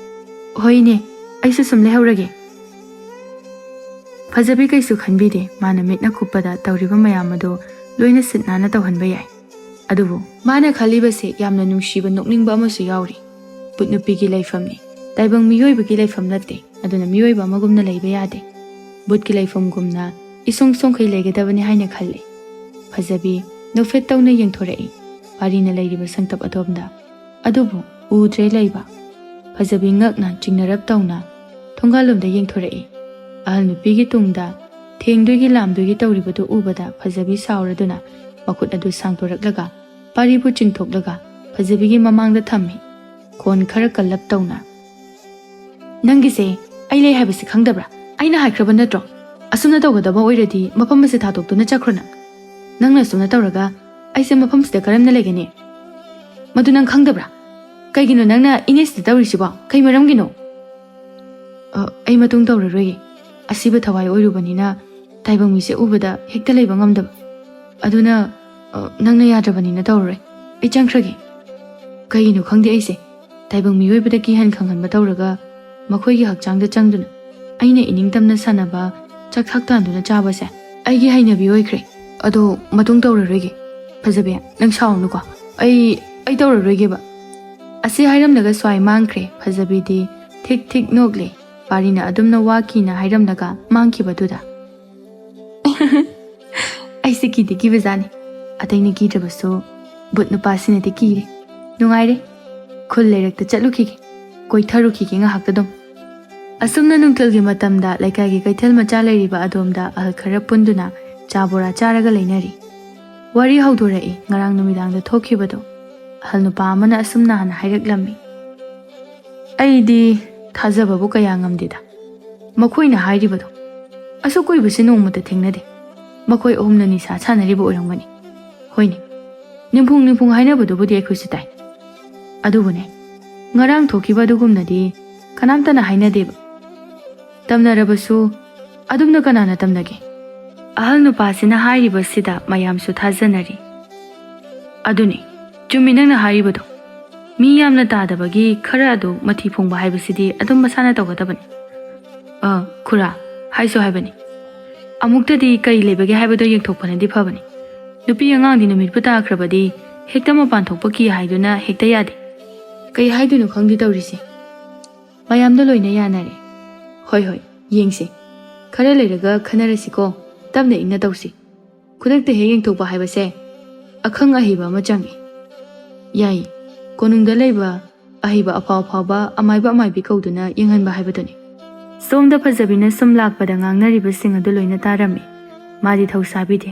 "ꯍꯣꯏꯅꯦ, ꯑꯩꯁꯨ ꯁꯨꯝ ꯂꯩꯍꯧꯔꯒꯦ꯫" ꯐꯖꯕꯤ ꯀꯩꯁꯨ ꯈꯟꯕꯤꯗꯦ꯫ ꯃꯥꯅ ꯃꯤꯠꯅ ꯀꯨꯞꯄꯗ ꯇꯧꯔꯤꯕ ꯃꯌꯥꯝ ꯑꯗꯨ ꯂꯣꯏꯅ ꯁꯤꯠ ꯅꯥꯟꯅ ꯇꯧꯍꯟꯕ ꯌꯥꯏ꯫ ꯑꯗꯨꯕꯨ ꯃꯥꯅ ꯈꯜꯂꯤꯕꯁꯦ ꯌꯥꯝꯅ ꯅꯨꯡꯁꯤꯕ, ꯅꯣꯛꯅꯤꯡꯕ ꯑꯃꯁꯨ ꯌꯥꯎꯔꯤ꯫ ꯕꯨꯠ ꯅꯨꯄꯤꯒꯤ ꯂꯩꯐꯝꯅꯤ꯫ ꯇꯥꯏꯕꯪ ꯃꯤꯑꯣꯏꯕꯒꯤ ꯂꯩꯐꯝ ꯅꯠꯇꯦ, ꯑꯗꯨꯅ ꯃꯤꯑꯣꯏꯕ ꯑꯃꯒꯨꯝꯅ ꯂꯩꯕ ꯌꯥꯗꯦ꯫ ꯕꯨꯠꯀꯤ ꯂꯩꯐꯝꯒꯨꯝꯅ ꯏꯁꯣꯡ ꯁꯣꯡꯈꯩ ꯂꯩꯒꯗꯕꯅꯤ ꯍꯥꯏꯅ ꯈꯜꯂꯤ꯫ ꯐꯖꯕꯤ ꯅꯣꯛꯐꯦꯠ ꯇꯧꯅ ꯌꯦꯡꯊꯣꯔꯛꯏ꯫ ꯄꯥꯔꯤꯅ ꯂꯩꯔꯤꯕ ꯁꯪꯇꯞ ꯑꯗꯣꯝꯗ꯫ ꯑꯗꯨꯕꯨ ꯎꯗ꯭ꯔꯦ ꯂꯩꯕ꯫ ꯐꯖꯕꯤ ꯉꯛꯅ ꯆꯤꯡꯅꯔꯞ ꯇꯧꯅ ꯊꯣꯡꯒꯥꯜꯂꯣꯝꯗ ꯌꯦꯡꯊꯣꯔꯛꯏ꯫ ꯑꯍꯜ ꯅꯨꯄꯤꯒꯤ ꯇꯨꯡꯗ ꯊꯦꯡꯗꯣꯏꯒꯤ ꯂꯥꯝꯗꯣꯏꯒꯤ ꯇꯧꯔꯤꯕꯗꯨ ꯎꯕꯗ ꯐꯖꯕꯤ ꯁꯥꯎꯔꯗꯨꯅ ꯃꯈꯨꯠ ꯑꯗꯨ ꯁꯥꯡꯗꯣꯔꯛꯂꯒ ꯄꯥꯔꯤꯕꯨ ꯆꯤꯡꯊꯣꯛꯂꯒ ꯐꯖꯕꯤꯒꯤ ꯃꯃꯥꯡꯗ ꯊꯝꯃꯤ꯫ ꯈꯣꯟ ꯈꯔ ꯀꯜꯂꯞ ꯇꯧꯅ, ꯅꯪꯒꯤꯁꯦ ꯑꯩ ꯂꯩ ꯍꯥꯏꯕꯁꯦ ꯈꯪꯗꯕ꯭ꯔꯥ? ꯑꯩꯅ ꯍꯥꯏꯈ꯭ꯔꯕ ꯅꯠꯇ꯭ꯔꯣ? ꯑꯁꯨꯝꯅ ꯇꯧꯒꯗꯕ ꯑꯣꯏꯔꯗꯤ ꯃꯐꯝ ꯑꯁꯤ ꯊꯥꯗꯣꯛꯇꯨꯅ ꯆꯠꯈ꯭ꯔꯣ ꯅꯪ꯫ ꯅꯪꯅ ꯑꯁꯨꯝꯅ ꯇꯧꯔꯒ ꯑꯩꯁꯦ ꯃꯐꯝꯁꯤꯗ ꯀꯔꯝꯅ ꯂꯩꯒꯅꯤ? ꯃꯗꯨ ꯅꯪ ꯈꯪꯗꯕ꯭ꯔꯥ? ꯀꯩꯒꯤꯅꯣ ꯅꯪꯅ ꯏꯅꯦꯁꯤꯗ ꯇꯧꯔꯤꯁꯤꯕꯣ? ꯀꯩ ꯃꯔꯝꯒꯤꯅꯣ? ꯑ, ꯑꯩ ꯃꯇꯨꯡ ꯇꯧꯔꯔꯣꯏꯌꯦ꯫ ꯑꯁꯤꯕ ꯊꯋꯥꯏ ꯑꯣꯏꯔꯨꯕꯅꯤꯅ ꯇꯥꯏꯕꯪ ꯃꯤꯁꯦ ꯎꯕꯗ ꯍꯦꯛꯇ ꯂꯩꯕ ꯉꯝꯗꯕ꯫ ꯑꯗꯨꯅ, ꯑ, ꯅꯪꯅ ꯌꯥꯗ꯭ꯔꯕꯅꯤꯅ ꯇꯧꯔꯔꯣꯏ꯫ ꯑꯩ ꯆꯪꯈ꯭ꯔꯒꯦ꯫ ꯀꯩꯒꯤꯅꯣ ꯈꯪꯗꯦ ꯑꯩꯁꯦ꯫ ꯇꯥꯏꯕꯪ ꯃꯤꯑꯣꯏꯕꯗ ꯀꯤꯍꯟ ꯈꯪꯍꯟꯕ ꯇꯧꯔꯒ ꯃꯈꯣꯏꯒꯤ ꯍꯛꯆꯥꯡꯗ ꯆꯪꯗꯨꯅ ꯑꯩꯅ ꯏꯅꯤꯡꯇꯝꯅ ꯁꯥꯟꯅꯕ ꯆꯥꯛꯊꯥꯛ ꯇꯥꯟꯗꯨꯅ ꯆꯥꯕꯁꯦ ꯑꯩꯒꯤ ꯍꯩꯅꯕꯤ ꯑꯣꯏꯈ꯭ꯔꯦ꯫ ꯑꯗꯣ ꯃꯇꯨꯡ ꯇꯧꯔꯔꯣꯏꯒꯦ꯫ ꯐꯖꯕꯤ, ꯅꯪ ꯁꯥꯎꯔꯅꯨꯀꯣ꯫ ꯑꯩ, ꯑꯩ ꯇꯧꯔꯔꯣꯏꯒꯦꯕ꯫ ꯑꯁꯤ ꯍꯥꯏꯔꯝꯂꯒ ꯁ꯭ꯋꯥꯏ ꯃꯥꯡꯈ꯭ꯔꯦ꯫ ꯐꯖꯕꯤꯗꯤ ꯊꯤꯛ ꯊꯤꯛ ꯅꯣꯛꯂꯦ꯫ ꯄꯥꯔꯤꯅ ꯑꯗꯨꯝꯅ ꯋꯥꯈꯤꯅ ꯍꯥꯏꯔꯝꯂꯒ ꯃꯥꯡꯈꯤꯕꯗꯨꯗ꯫ ꯑꯩꯁꯦ ꯀꯤꯗꯤ ꯀꯤꯕꯖꯥꯠꯅꯤ꯫ ꯑꯇꯩꯅ ꯀꯤꯗ꯭ꯔꯕꯁꯨ ꯕꯨꯠ ꯅꯨꯄꯥꯁꯤꯅꯗꯤ ꯀꯤꯔꯦ꯫ ꯅꯨꯡꯉꯥꯏꯔꯦ꯫ ꯈꯨꯜ ꯂꯩꯔꯛꯇ ꯆꯠꯂꯨꯈꯤꯒꯦ꯫ ꯀꯣꯏꯊꯔꯨꯈꯤꯒꯦ ꯉꯥꯏꯍꯥꯛꯇ ꯑꯗꯨꯝ꯫ ꯑꯁꯨꯝꯅ ꯅꯨꯡꯊꯤꯜꯒꯤ ꯃꯇꯝꯗ ꯂꯩꯀꯥꯏꯒꯤ ꯀꯩꯊꯦꯜ ꯃꯆꯥ ꯂꯩꯔꯤꯕ ꯑꯗꯣꯝꯗ ꯑꯍꯜ ꯈꯔ ꯄꯨꯟꯗꯨꯅ ꯆꯥ ꯕꯣꯔꯥ ꯆꯥꯔꯒ ꯂꯩꯅꯔꯤ꯫ ꯋꯥꯔꯤ ꯍꯧꯗꯣꯔꯛꯏ ꯉꯔꯥꯡ ꯅꯨꯃꯤꯗꯥꯡꯗ ꯊꯣꯛꯈꯤꯕꯗꯣ꯫ ꯑꯍꯜ ꯅꯨꯄꯥ ꯑꯃꯅ ꯑꯁꯨꯝꯅ ꯍꯥꯟꯅ ꯍꯥꯏꯔꯛꯂꯝꯃꯤ꯫ ꯑꯩꯗꯤ ꯊꯥꯖꯕꯕꯨ ꯀꯌꯥ ꯉꯝꯗꯦꯗ꯫ ꯃꯈꯣꯏꯅ ꯍꯥꯏꯔꯤꯕꯗꯣ ꯑꯁꯨꯛ ꯀꯨꯏꯕꯁꯤ ꯅꯣꯡꯃꯇ ꯊꯦꯡꯅꯗꯦ꯫ ꯃꯈꯣꯏ ꯑꯍꯨꯝꯅ ꯅꯤꯁꯥ ꯁꯥꯟꯅꯔꯤꯕ ꯑꯣꯏꯔꯝꯒꯅꯤ꯫ ꯍꯣꯏꯅꯦ, ꯅꯤꯡꯐꯨꯡ ꯅꯤꯡꯐꯨꯡ ꯍꯥꯏꯅꯕꯗꯨꯕꯨꯗꯤ ꯑꯩꯈꯣꯏꯁꯨ ꯇꯥꯏ꯫ ꯑꯗꯨꯕꯨꯅꯦ, ꯉꯔꯥꯡ ꯊꯣꯛꯈꯤꯕ ꯑꯗꯨꯒꯨꯝꯅꯗꯤ ꯀꯅꯥꯝꯇꯅ ꯍꯥꯏꯅꯗꯦꯕ꯫ ꯇꯝꯅꯔꯕꯁꯨ ꯑꯗꯨꯝꯅ ꯀꯅꯥꯅ ꯇꯝꯅꯒꯦ? ꯑꯍꯜ ꯅꯨꯄꯥꯁꯤꯅ ꯍꯥꯏꯔꯤꯕꯁꯤꯗ ꯃꯌꯥꯝꯁꯨ ꯊꯥꯖꯅꯔꯤ꯫ ꯑꯗꯨꯅꯤ, ꯆꯨꯝꯃꯤ ꯅꯪꯅ ꯍꯥꯏꯔꯤꯕꯗꯣ꯫ ꯃꯤ ꯌꯥꯝꯅ ꯇꯥꯗꯕꯒꯤ ꯈꯔ ꯑꯗꯨ ꯃꯊꯤ ꯐꯣꯡꯕ ꯍꯥꯏꯕꯁꯤꯗꯤ ꯑꯗꯨꯝ ꯃꯁꯥꯅ ꯇꯧꯒꯗꯕꯅꯤ꯫ ꯑ, ꯈꯨꯔꯥ, ꯍꯥꯏꯁꯨ ꯍꯥꯏꯕꯅꯤ꯫ ꯑꯃꯨꯛꯇꯗꯤ ꯀꯔꯤ ꯂꯩꯕꯒꯦ ꯍꯥꯏꯕꯗꯣ ꯌꯦꯡꯊꯣꯛꯄꯅꯗꯤ ꯐꯕꯅꯤ꯫ ꯅꯨꯄꯤ ꯑꯉꯥꯡꯗꯤ ꯅꯨꯃꯤꯠꯄꯨ ꯇꯥꯈ꯭ꯔꯕꯗꯤ ꯍꯦꯛꯇ ꯃꯄꯥꯟ ꯊꯣꯛꯄ ꯀꯤ ꯍꯥꯏꯗꯨꯅ ꯍꯦꯛꯇ ꯌꯥꯗꯦ꯫ ꯀꯩ ꯍꯥꯏꯗꯣꯏꯅꯣ ꯈꯪꯗꯦ ꯇꯧꯔꯤꯁꯦ꯫ ꯃꯌꯥꯝꯗ ꯂꯣꯏꯅ ꯌꯥꯅꯔꯦ꯫ ꯍꯣꯏ, ꯍꯣꯏ, ꯌꯦꯡꯁꯤ꯫ ꯈꯔ ꯂꯩꯔꯒ ꯈꯟꯅꯔꯁꯤꯀꯣ꯫ ꯇꯞꯅ ꯏꯪꯅ ꯇꯧꯁꯤ꯫ ꯈꯨꯗꯛꯇ ꯍꯦꯛ ꯌꯦꯡꯊꯣꯛꯄ ꯍꯥꯏꯕꯁꯦ ꯑꯈꯪ ꯑꯍꯩꯕ ꯑꯃ ꯆꯪꯏ꯫ ꯌꯥꯏ, ꯀꯣꯅꯨꯡꯗ ꯂꯩꯕ ꯑꯍꯩꯕ ꯑꯐꯥꯎ ꯑꯐꯥꯎꯕ ꯑꯃꯥꯏꯕ ꯑꯃꯥꯏꯕꯤ ꯀꯧꯗꯨꯅ ꯌꯦꯡꯍꯟꯕ ꯍꯥꯏꯕꯗꯨꯅꯤ꯫ ꯁꯣꯝꯗ ꯐꯖꯕꯤꯅ ꯁꯨꯝ ꯂꯥꯛꯄꯗ ꯉꯥꯡꯅꯔꯤꯕꯁꯤꯡ ꯑꯗꯨ ꯂꯣꯏꯅ ꯇꯥꯔꯝꯃꯤ꯫ ꯃꯥꯗꯤ ꯊꯧꯁꯥꯕꯤꯗꯦ꯫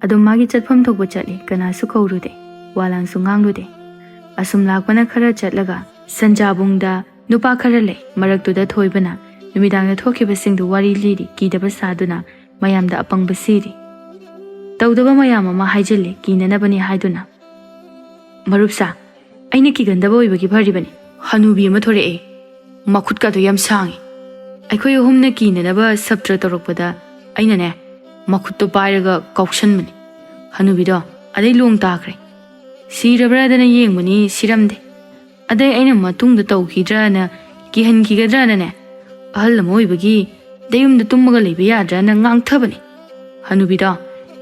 ꯑꯗꯨꯝ ꯃꯥꯒꯤ ꯆꯠꯐꯝ ꯊꯣꯛꯄ ꯆꯠꯂꯤ, ꯀꯅꯥꯁꯨ ꯀꯧꯔꯨꯗꯦ, ꯋꯥ ꯂꯥꯡꯁꯨ ꯉꯥꯡꯂꯨꯗꯦ꯫ ꯑꯁꯨꯝ ꯂꯥꯛꯄꯅ ꯈꯔ ꯆꯠꯂꯒ ꯁꯟꯖꯥꯕꯨꯡꯗ ꯅꯨꯄꯥ ꯈꯔ ꯂꯩ, ꯃꯔꯛꯇꯨꯗ ꯊꯣꯏꯕꯅ ꯅꯨꯃꯤꯗꯥꯡꯗ ꯊꯣꯛꯈꯤꯕꯁꯤꯡꯗꯨ ꯋꯥꯔꯤ ꯂꯤꯔꯤ, ꯀꯤꯗꯕ ꯁꯥꯗꯨꯅ ꯃꯌꯥꯝꯗ ꯑꯄꯪꯕ ꯁꯤꯔꯤ꯫ ꯇꯧꯗꯕ ꯃꯌꯥꯝ ꯑꯃ ꯍꯥꯏꯖꯤꯜꯂꯤ, ꯀꯤꯅꯅꯕꯅꯤ ꯍꯥꯏꯗꯨꯅ꯫ "ꯃꯔꯨꯞꯁꯥ, ꯑꯩꯅ ꯀꯤꯒꯟꯗꯕ ꯑꯣꯏꯕꯒꯤ ꯐꯔꯤꯕꯅꯤ꯫ ꯍꯅꯨꯕꯤ ꯑꯃ ꯊꯣꯔꯛꯑꯦ, ꯃꯈꯨꯠꯀꯗꯣ ꯌꯥꯝ ꯁꯥꯡꯉꯤ꯫ ꯑꯩꯈꯣꯏ ꯑꯍꯨꯝꯅ ꯀꯤꯅꯅꯕ ꯁꯞꯇ꯭ꯔ ꯇꯧꯔꯛꯄꯗ ꯑꯩꯅꯅꯦ, ꯃꯈꯨꯠꯇꯣ ꯄꯥꯏꯔꯒ ꯀꯥꯎꯁꯟꯕꯅꯤ꯫ ꯍꯅꯨꯕꯤꯗꯣ ꯑꯗꯩ ꯂꯣꯡ ꯇꯥꯈ꯭ꯔꯦ꯫ ꯁꯤꯔꯕ꯭ꯔꯥꯗꯅ ꯌꯦꯡꯕꯅꯤ, ꯁꯤꯔꯝꯗꯦ꯫ ꯑꯗꯩ ꯑꯩꯅ ꯃꯇꯨꯡꯗ ꯇꯧꯈꯤꯗ꯭ꯔꯅ, ꯀꯤꯍꯟꯈꯤꯒꯗ꯭ꯔꯅꯅꯦ, ꯑꯍꯜ ꯑꯃ ꯑꯣꯏꯕꯒꯤ ꯗꯌꯨꯝꯗ ꯇꯨꯝꯃꯒ ꯂꯩꯕ ꯌꯥꯗ꯭ꯔꯅ ꯉꯥꯡꯊꯕꯅꯤ꯫ ꯍꯅꯨꯕꯤꯗꯣ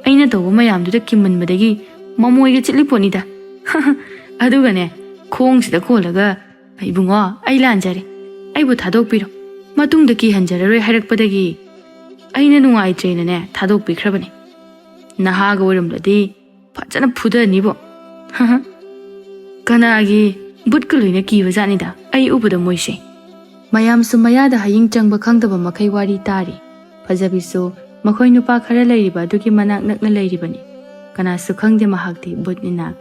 ꯑꯩꯅ ꯇꯧꯕ ꯃꯌꯥꯝꯗꯨꯗ ꯀꯤꯃꯟꯕꯗꯒꯤ ꯃꯃꯣꯏꯒ ꯆꯤꯠꯂꯤ ꯄꯣꯠꯅꯤꯗ꯫ ꯑꯗꯨꯒꯅꯦ, ꯈꯣꯡꯁꯤꯗ ꯀꯣꯜꯂꯒ, 'ꯏꯕꯨꯡꯉꯣ, ꯑꯩ ꯂꯥꯟꯖꯔꯦ, ꯑꯩꯕꯨ ꯊꯥꯗꯣꯛꯄꯤꯔꯣ, ꯃꯇꯨꯡꯗ ꯀꯤꯍꯟꯖꯔꯔꯣꯏ' ꯍꯥꯏꯔꯛꯄꯗꯒꯤ ꯑꯩꯅ ꯅꯨꯡꯉꯥꯏꯇ꯭ꯔꯦꯅꯅꯦ, ꯊꯥꯗꯣꯛꯄꯤꯈ꯭ꯔꯕꯅꯤ꯫ ꯅꯍꯥꯒ ꯑꯣꯏꯔꯝꯂꯗꯤ ꯐꯖꯅ ꯐꯨꯗꯅꯤꯕꯣ꯫ ꯀꯅꯥꯒꯤ ꯕꯨꯠꯀ ꯂꯣꯏꯅ ꯀꯤꯕ ꯖꯥꯠꯅꯤꯗ ꯑꯩ ꯎꯕꯗ ꯃꯣꯏꯁꯦ꯫ ꯃꯌꯥꯝꯁꯨ ꯃꯌꯥꯗ ꯍꯌꯤꯡ ꯆꯪꯕ ꯈꯪꯗꯕ ꯃꯈꯩ ꯋꯥꯔꯤ ꯇꯥꯔꯤ꯫ ꯐꯖꯕꯤꯁꯨ ꯃꯈꯣꯏ ꯅꯨꯄꯥ ꯈꯔ ꯂꯩꯔꯤꯕ ꯑꯗꯨꯒꯤ ꯃꯅꯥꯛ ꯅꯛꯅ ꯂꯩꯔꯤꯕꯅꯤ꯫ ꯀꯅꯥꯁꯨ ꯈꯪꯗꯦ ꯃꯍꯥꯛꯇꯤ ꯕꯨꯠꯅꯤꯅ꯫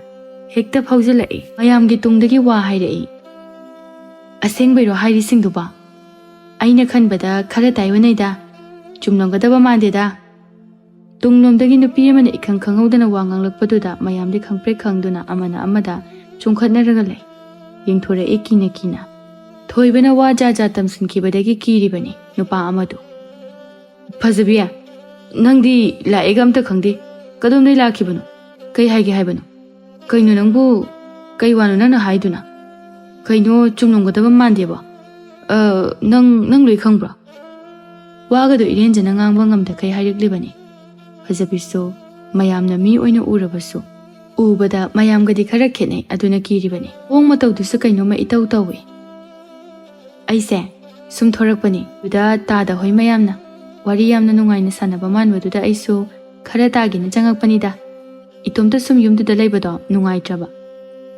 ꯍꯦꯛꯇ ꯐꯥꯎꯖꯤꯜꯂꯛꯏ꯫ ꯃꯌꯥꯝꯒꯤ ꯇꯨꯡꯗꯒꯤ ꯋꯥ ꯍꯥꯏꯔꯛꯏ꯫ "ꯑꯁꯦꯡꯕꯩꯔꯣ ꯍꯥꯏꯔꯤꯁꯤꯡꯗꯨꯕꯣ? ꯑꯩꯅ ꯈꯟꯕꯗ ꯈꯔ ꯇꯥꯏꯑꯣꯟꯅꯩꯗ꯫ ꯆꯨꯝꯂꯝꯒꯗꯕ ꯃꯥꯟꯗꯦꯗ"꯫ ꯇꯨꯡꯂꯣꯝꯗꯒꯤ ꯅꯨꯄꯤ ꯑꯃꯅ ꯏꯈꯪ ꯈꯪꯍꯧꯗꯅ ꯋꯥ ꯉꯥꯡꯂꯛꯄꯗꯨꯗ ꯃꯌꯥꯝꯗꯤ ꯈꯪꯄ꯭ꯔꯦꯛ ꯈꯪꯗꯨꯅ ꯑꯃꯅ ꯑꯃꯗ ꯆꯣꯡꯈꯠꯅꯔꯒ ꯂꯩ꯫ ꯌꯦꯡꯊꯣꯔꯛꯏ ꯀꯤꯅ ꯀꯤꯅ꯫ ꯊꯣꯏꯕꯅ ꯋꯥ ꯖꯥꯠ ꯖꯥꯠ ꯇꯝꯁꯤꯟꯈꯤꯕꯗꯒꯤ ꯀꯤꯔꯤꯕꯅꯤ ꯅꯨꯄꯥ ꯑꯃꯗꯨ꯫ "ꯐꯖꯕꯤ, ꯅꯪꯗꯤ ꯂꯥꯛꯑꯦꯒ ꯑꯝꯇ ꯈꯪꯗꯦ꯫ ꯀꯗꯣꯝꯗꯩ ꯂꯥꯛꯈꯤꯕꯅꯣ? ꯀꯩ ꯍꯥꯏꯒꯦ ꯍꯥꯏꯕꯅꯣ? ꯀꯩꯅꯣ ꯅꯪꯕꯨ, ꯀꯩ ꯋꯥꯅꯣ ꯅꯪꯅ ꯍꯥꯏꯗꯨꯅ? ꯀꯩꯅꯣ ꯆꯨꯝꯂꯝꯒꯗꯕ ꯃꯥꯟꯗꯦꯕꯣ꯫ ꯑ, ꯅꯪ, ꯅꯪ ꯂꯣꯏ ꯈꯪꯕ꯭ꯔꯣ?" ꯋꯥꯒꯗꯣ ꯏꯔꯦꯟꯖꯅ ꯉꯥꯡꯕ ꯉꯝꯗꯈꯩ ꯍꯥꯏꯔꯛꯂꯤꯕꯅꯤ꯫ ꯐꯖꯕꯤꯁꯨ ꯃꯌꯥꯝꯅ ꯃꯤ ꯑꯣꯏꯅ ꯎꯔꯕꯁꯨ, ꯎꯕꯗ ꯃꯌꯥꯝꯒꯗꯤ ꯈꯔ ꯈꯦꯠꯅꯩ, ꯑꯗꯨꯅ ꯀꯤꯔꯤꯕꯅꯤ꯫ ꯃꯑꯣꯡ ꯃꯇꯧꯗꯨꯁꯨ ꯀꯩꯅꯣꯝꯃ ꯏꯇꯧ ꯇꯧꯏ꯫ ꯑꯩꯁꯦ ꯁꯨꯝ ꯊꯣꯔꯛꯄꯅꯤ꯫ ꯑꯗꯨꯗ ꯇꯥꯗ ꯍꯣꯏ ꯃꯌꯥꯝꯅ ꯋꯥꯔꯤ ꯌꯥꯝꯅ ꯅꯨꯡꯉꯥꯏꯅ ꯁꯥꯟꯅꯕ ꯃꯥꯟꯕꯗꯨꯗ ꯑꯩꯁꯨ ꯈꯔ ꯇꯥꯒꯦꯅ ꯆꯪꯉꯛꯄꯅꯤꯗ꯫ ꯏꯇꯣꯝꯇ ꯁꯨꯝ ꯌꯨꯝꯗꯨꯗ ꯂꯩꯕꯗꯣ ꯅꯨꯡꯉꯥꯏꯇ꯭ꯔꯕ꯫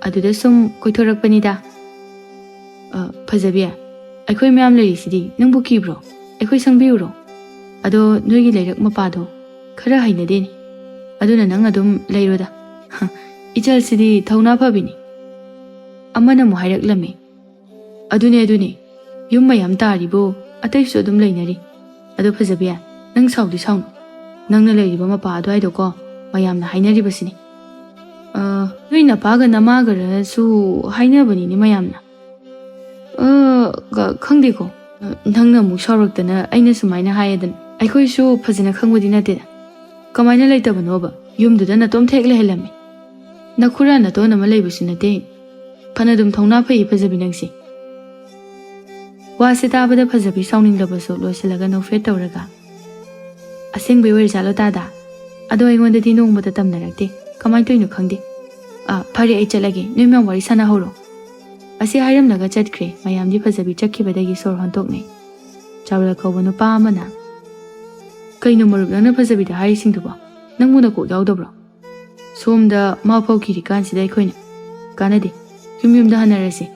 ꯑꯗꯨꯗ ꯁꯨꯝ ꯀꯣꯏꯊꯣꯔꯛꯄꯅꯤꯗ꯫ "ꯑ, ꯐꯖꯕꯤ, ꯑꯩꯈꯣꯏ ꯃꯌꯥꯝ ꯂꯩꯔꯤꯁꯤꯗꯤ ꯅꯪꯕꯨ ꯀꯤꯕ꯭ꯔꯣ? ꯑꯩꯈꯣꯏ ꯁꯪꯕꯤꯌꯨꯔꯣ? ꯑꯗꯣ ꯅꯣꯏꯒꯤ ꯂꯩꯔꯛ ꯃꯄꯥꯗꯣ ꯈꯔ ꯍꯩꯅꯗꯦꯅꯦ꯫ ꯑꯗꯨꯅ ꯅꯪ ꯑꯗꯨꯝ ꯂꯩꯔꯣꯗ"꯫ ꯏꯆꯜꯁꯤꯗꯤ ꯊꯧꯅꯥ ꯐꯕꯤꯅꯤ꯫ ꯑꯃꯅ ꯑꯃꯨꯛ ꯍꯥꯏꯔꯛꯂꯝꯃꯤ꯫ ꯑꯗꯨꯅꯦ, ꯑꯗꯨꯅꯦ꯫ ꯌꯨꯝ ꯃꯌꯥꯝ ꯇꯥꯔꯤꯕꯨ ꯑꯇꯩꯁꯨ ꯑꯗꯨꯝ ꯂꯩꯅꯔꯤ꯫ ꯑꯗꯣ ꯐꯖꯕꯤ, ꯅꯪ ꯁꯥꯎꯗꯤ ꯁꯥꯎꯅꯨ꯫ ꯅꯪꯅ ꯂꯩꯔꯤꯕ ꯃꯄꯥ ꯑꯗꯨꯋꯥꯏꯗꯣꯀꯣ, ꯃꯌꯥꯝꯅ ꯍꯥꯏꯅꯔꯤꯕꯁꯤꯅꯤ꯫ ꯑ, ꯅꯣꯏ ꯅꯄꯥꯒ ꯅꯃꯥꯒꯔꯁꯨ ꯍꯥꯏꯅꯕꯅꯤꯅꯦ ꯃꯌꯥꯝꯅ꯫ ꯑ, ꯒ-, ꯈꯪꯗꯦꯀꯣ꯫ ꯑ, ꯅꯪꯅ ꯑꯃꯨꯛ ꯁꯥꯎꯔꯛꯇꯅ ꯑꯩꯅ ꯁꯨꯃꯥꯏꯅ ꯍꯥꯏꯌꯦꯗꯅ꯫ ꯑꯩꯈꯣꯏꯁꯨ ꯐꯖꯅ ꯈꯪꯕꯗꯤ ꯅꯠꯇꯦꯗ꯫ ꯀꯃꯥꯏꯅ ꯂꯩꯇꯕꯅꯣꯕ? ꯌꯨꯝꯗꯨꯗ ꯅꯇꯣꯝ ꯊꯦꯛ ꯂꯩꯍꯜꯂꯝꯃꯤ꯫ ꯅꯈꯨꯔꯥ ꯅꯇꯣꯟ ꯑꯃ ꯂꯩꯕꯁꯨ ꯅꯠꯇꯦ꯫ ꯐꯅꯗꯨꯝ ꯊꯧꯅꯥ ꯐꯩ ꯐꯖꯕꯤ ꯅꯪꯁꯦ꯫ ꯋꯥꯁꯦ ꯇꯥꯕꯗ ꯐꯖꯕꯤ ꯁꯥꯎꯅꯤꯡꯂꯕꯁꯨ ꯂꯣꯏꯁꯤꯜꯂꯒ ꯅꯣꯛꯐꯦꯠ ꯇꯧꯔꯒ, "ꯑꯁꯦꯡꯕꯩ ꯑꯣꯏꯔꯖꯥꯠꯂꯣ ꯇꯥꯗ? ꯑꯗꯣ ꯑꯩꯉꯣꯟꯗꯗꯤ ꯅꯣꯡꯃꯇ ꯇꯝꯅꯔꯛꯇꯦ꯫ ꯀꯃꯥꯏꯅ ꯇꯧꯔꯤꯅꯣ ꯈꯪꯗꯦ꯫ ꯑ, ꯐꯔꯦ, ꯑꯩ ꯆꯠꯂꯒꯦ꯫ ꯅꯣꯏ ꯃꯌꯥꯝ ꯋꯥꯔꯤ ꯁꯥꯟꯅꯍꯧꯔꯣ꯫" ꯑꯁꯤ ꯍꯥꯏꯔꯝꯂꯒ ꯆꯠꯈ꯭ꯔꯦ꯫ ꯃꯌꯥꯝꯗꯤ ꯐꯖꯕꯤ ꯆꯠꯈꯤꯕꯗꯒꯤ ꯁꯣꯔ ꯍꯣꯟꯇꯣꯛꯅꯩ꯫ ꯆꯥꯎꯔꯦꯜ ꯀꯧꯕ ꯅꯨꯄꯥ ꯑꯃꯅ, "ꯀꯩꯅꯣ ꯃꯔꯨꯞ, ꯅꯪꯅ ꯐꯖꯕꯤꯗ ꯍꯥꯏꯔꯤꯁꯤꯡꯗꯨꯕꯣ? ꯅꯪꯕꯨ ꯅꯀꯣꯛ ꯌꯥꯎꯗꯕ꯭ꯔꯣ?" ꯁꯣꯝꯗ ꯃꯥ ꯐꯥꯎ ꯀꯤꯔꯤꯀꯥꯟꯁꯤꯗ ꯑꯩꯈꯣꯏꯅ, "ꯀꯥꯟꯅꯗꯦ, ꯌꯨꯝ ꯌꯨꯝꯗ ꯍꯟꯅꯔꯁꯤ꯫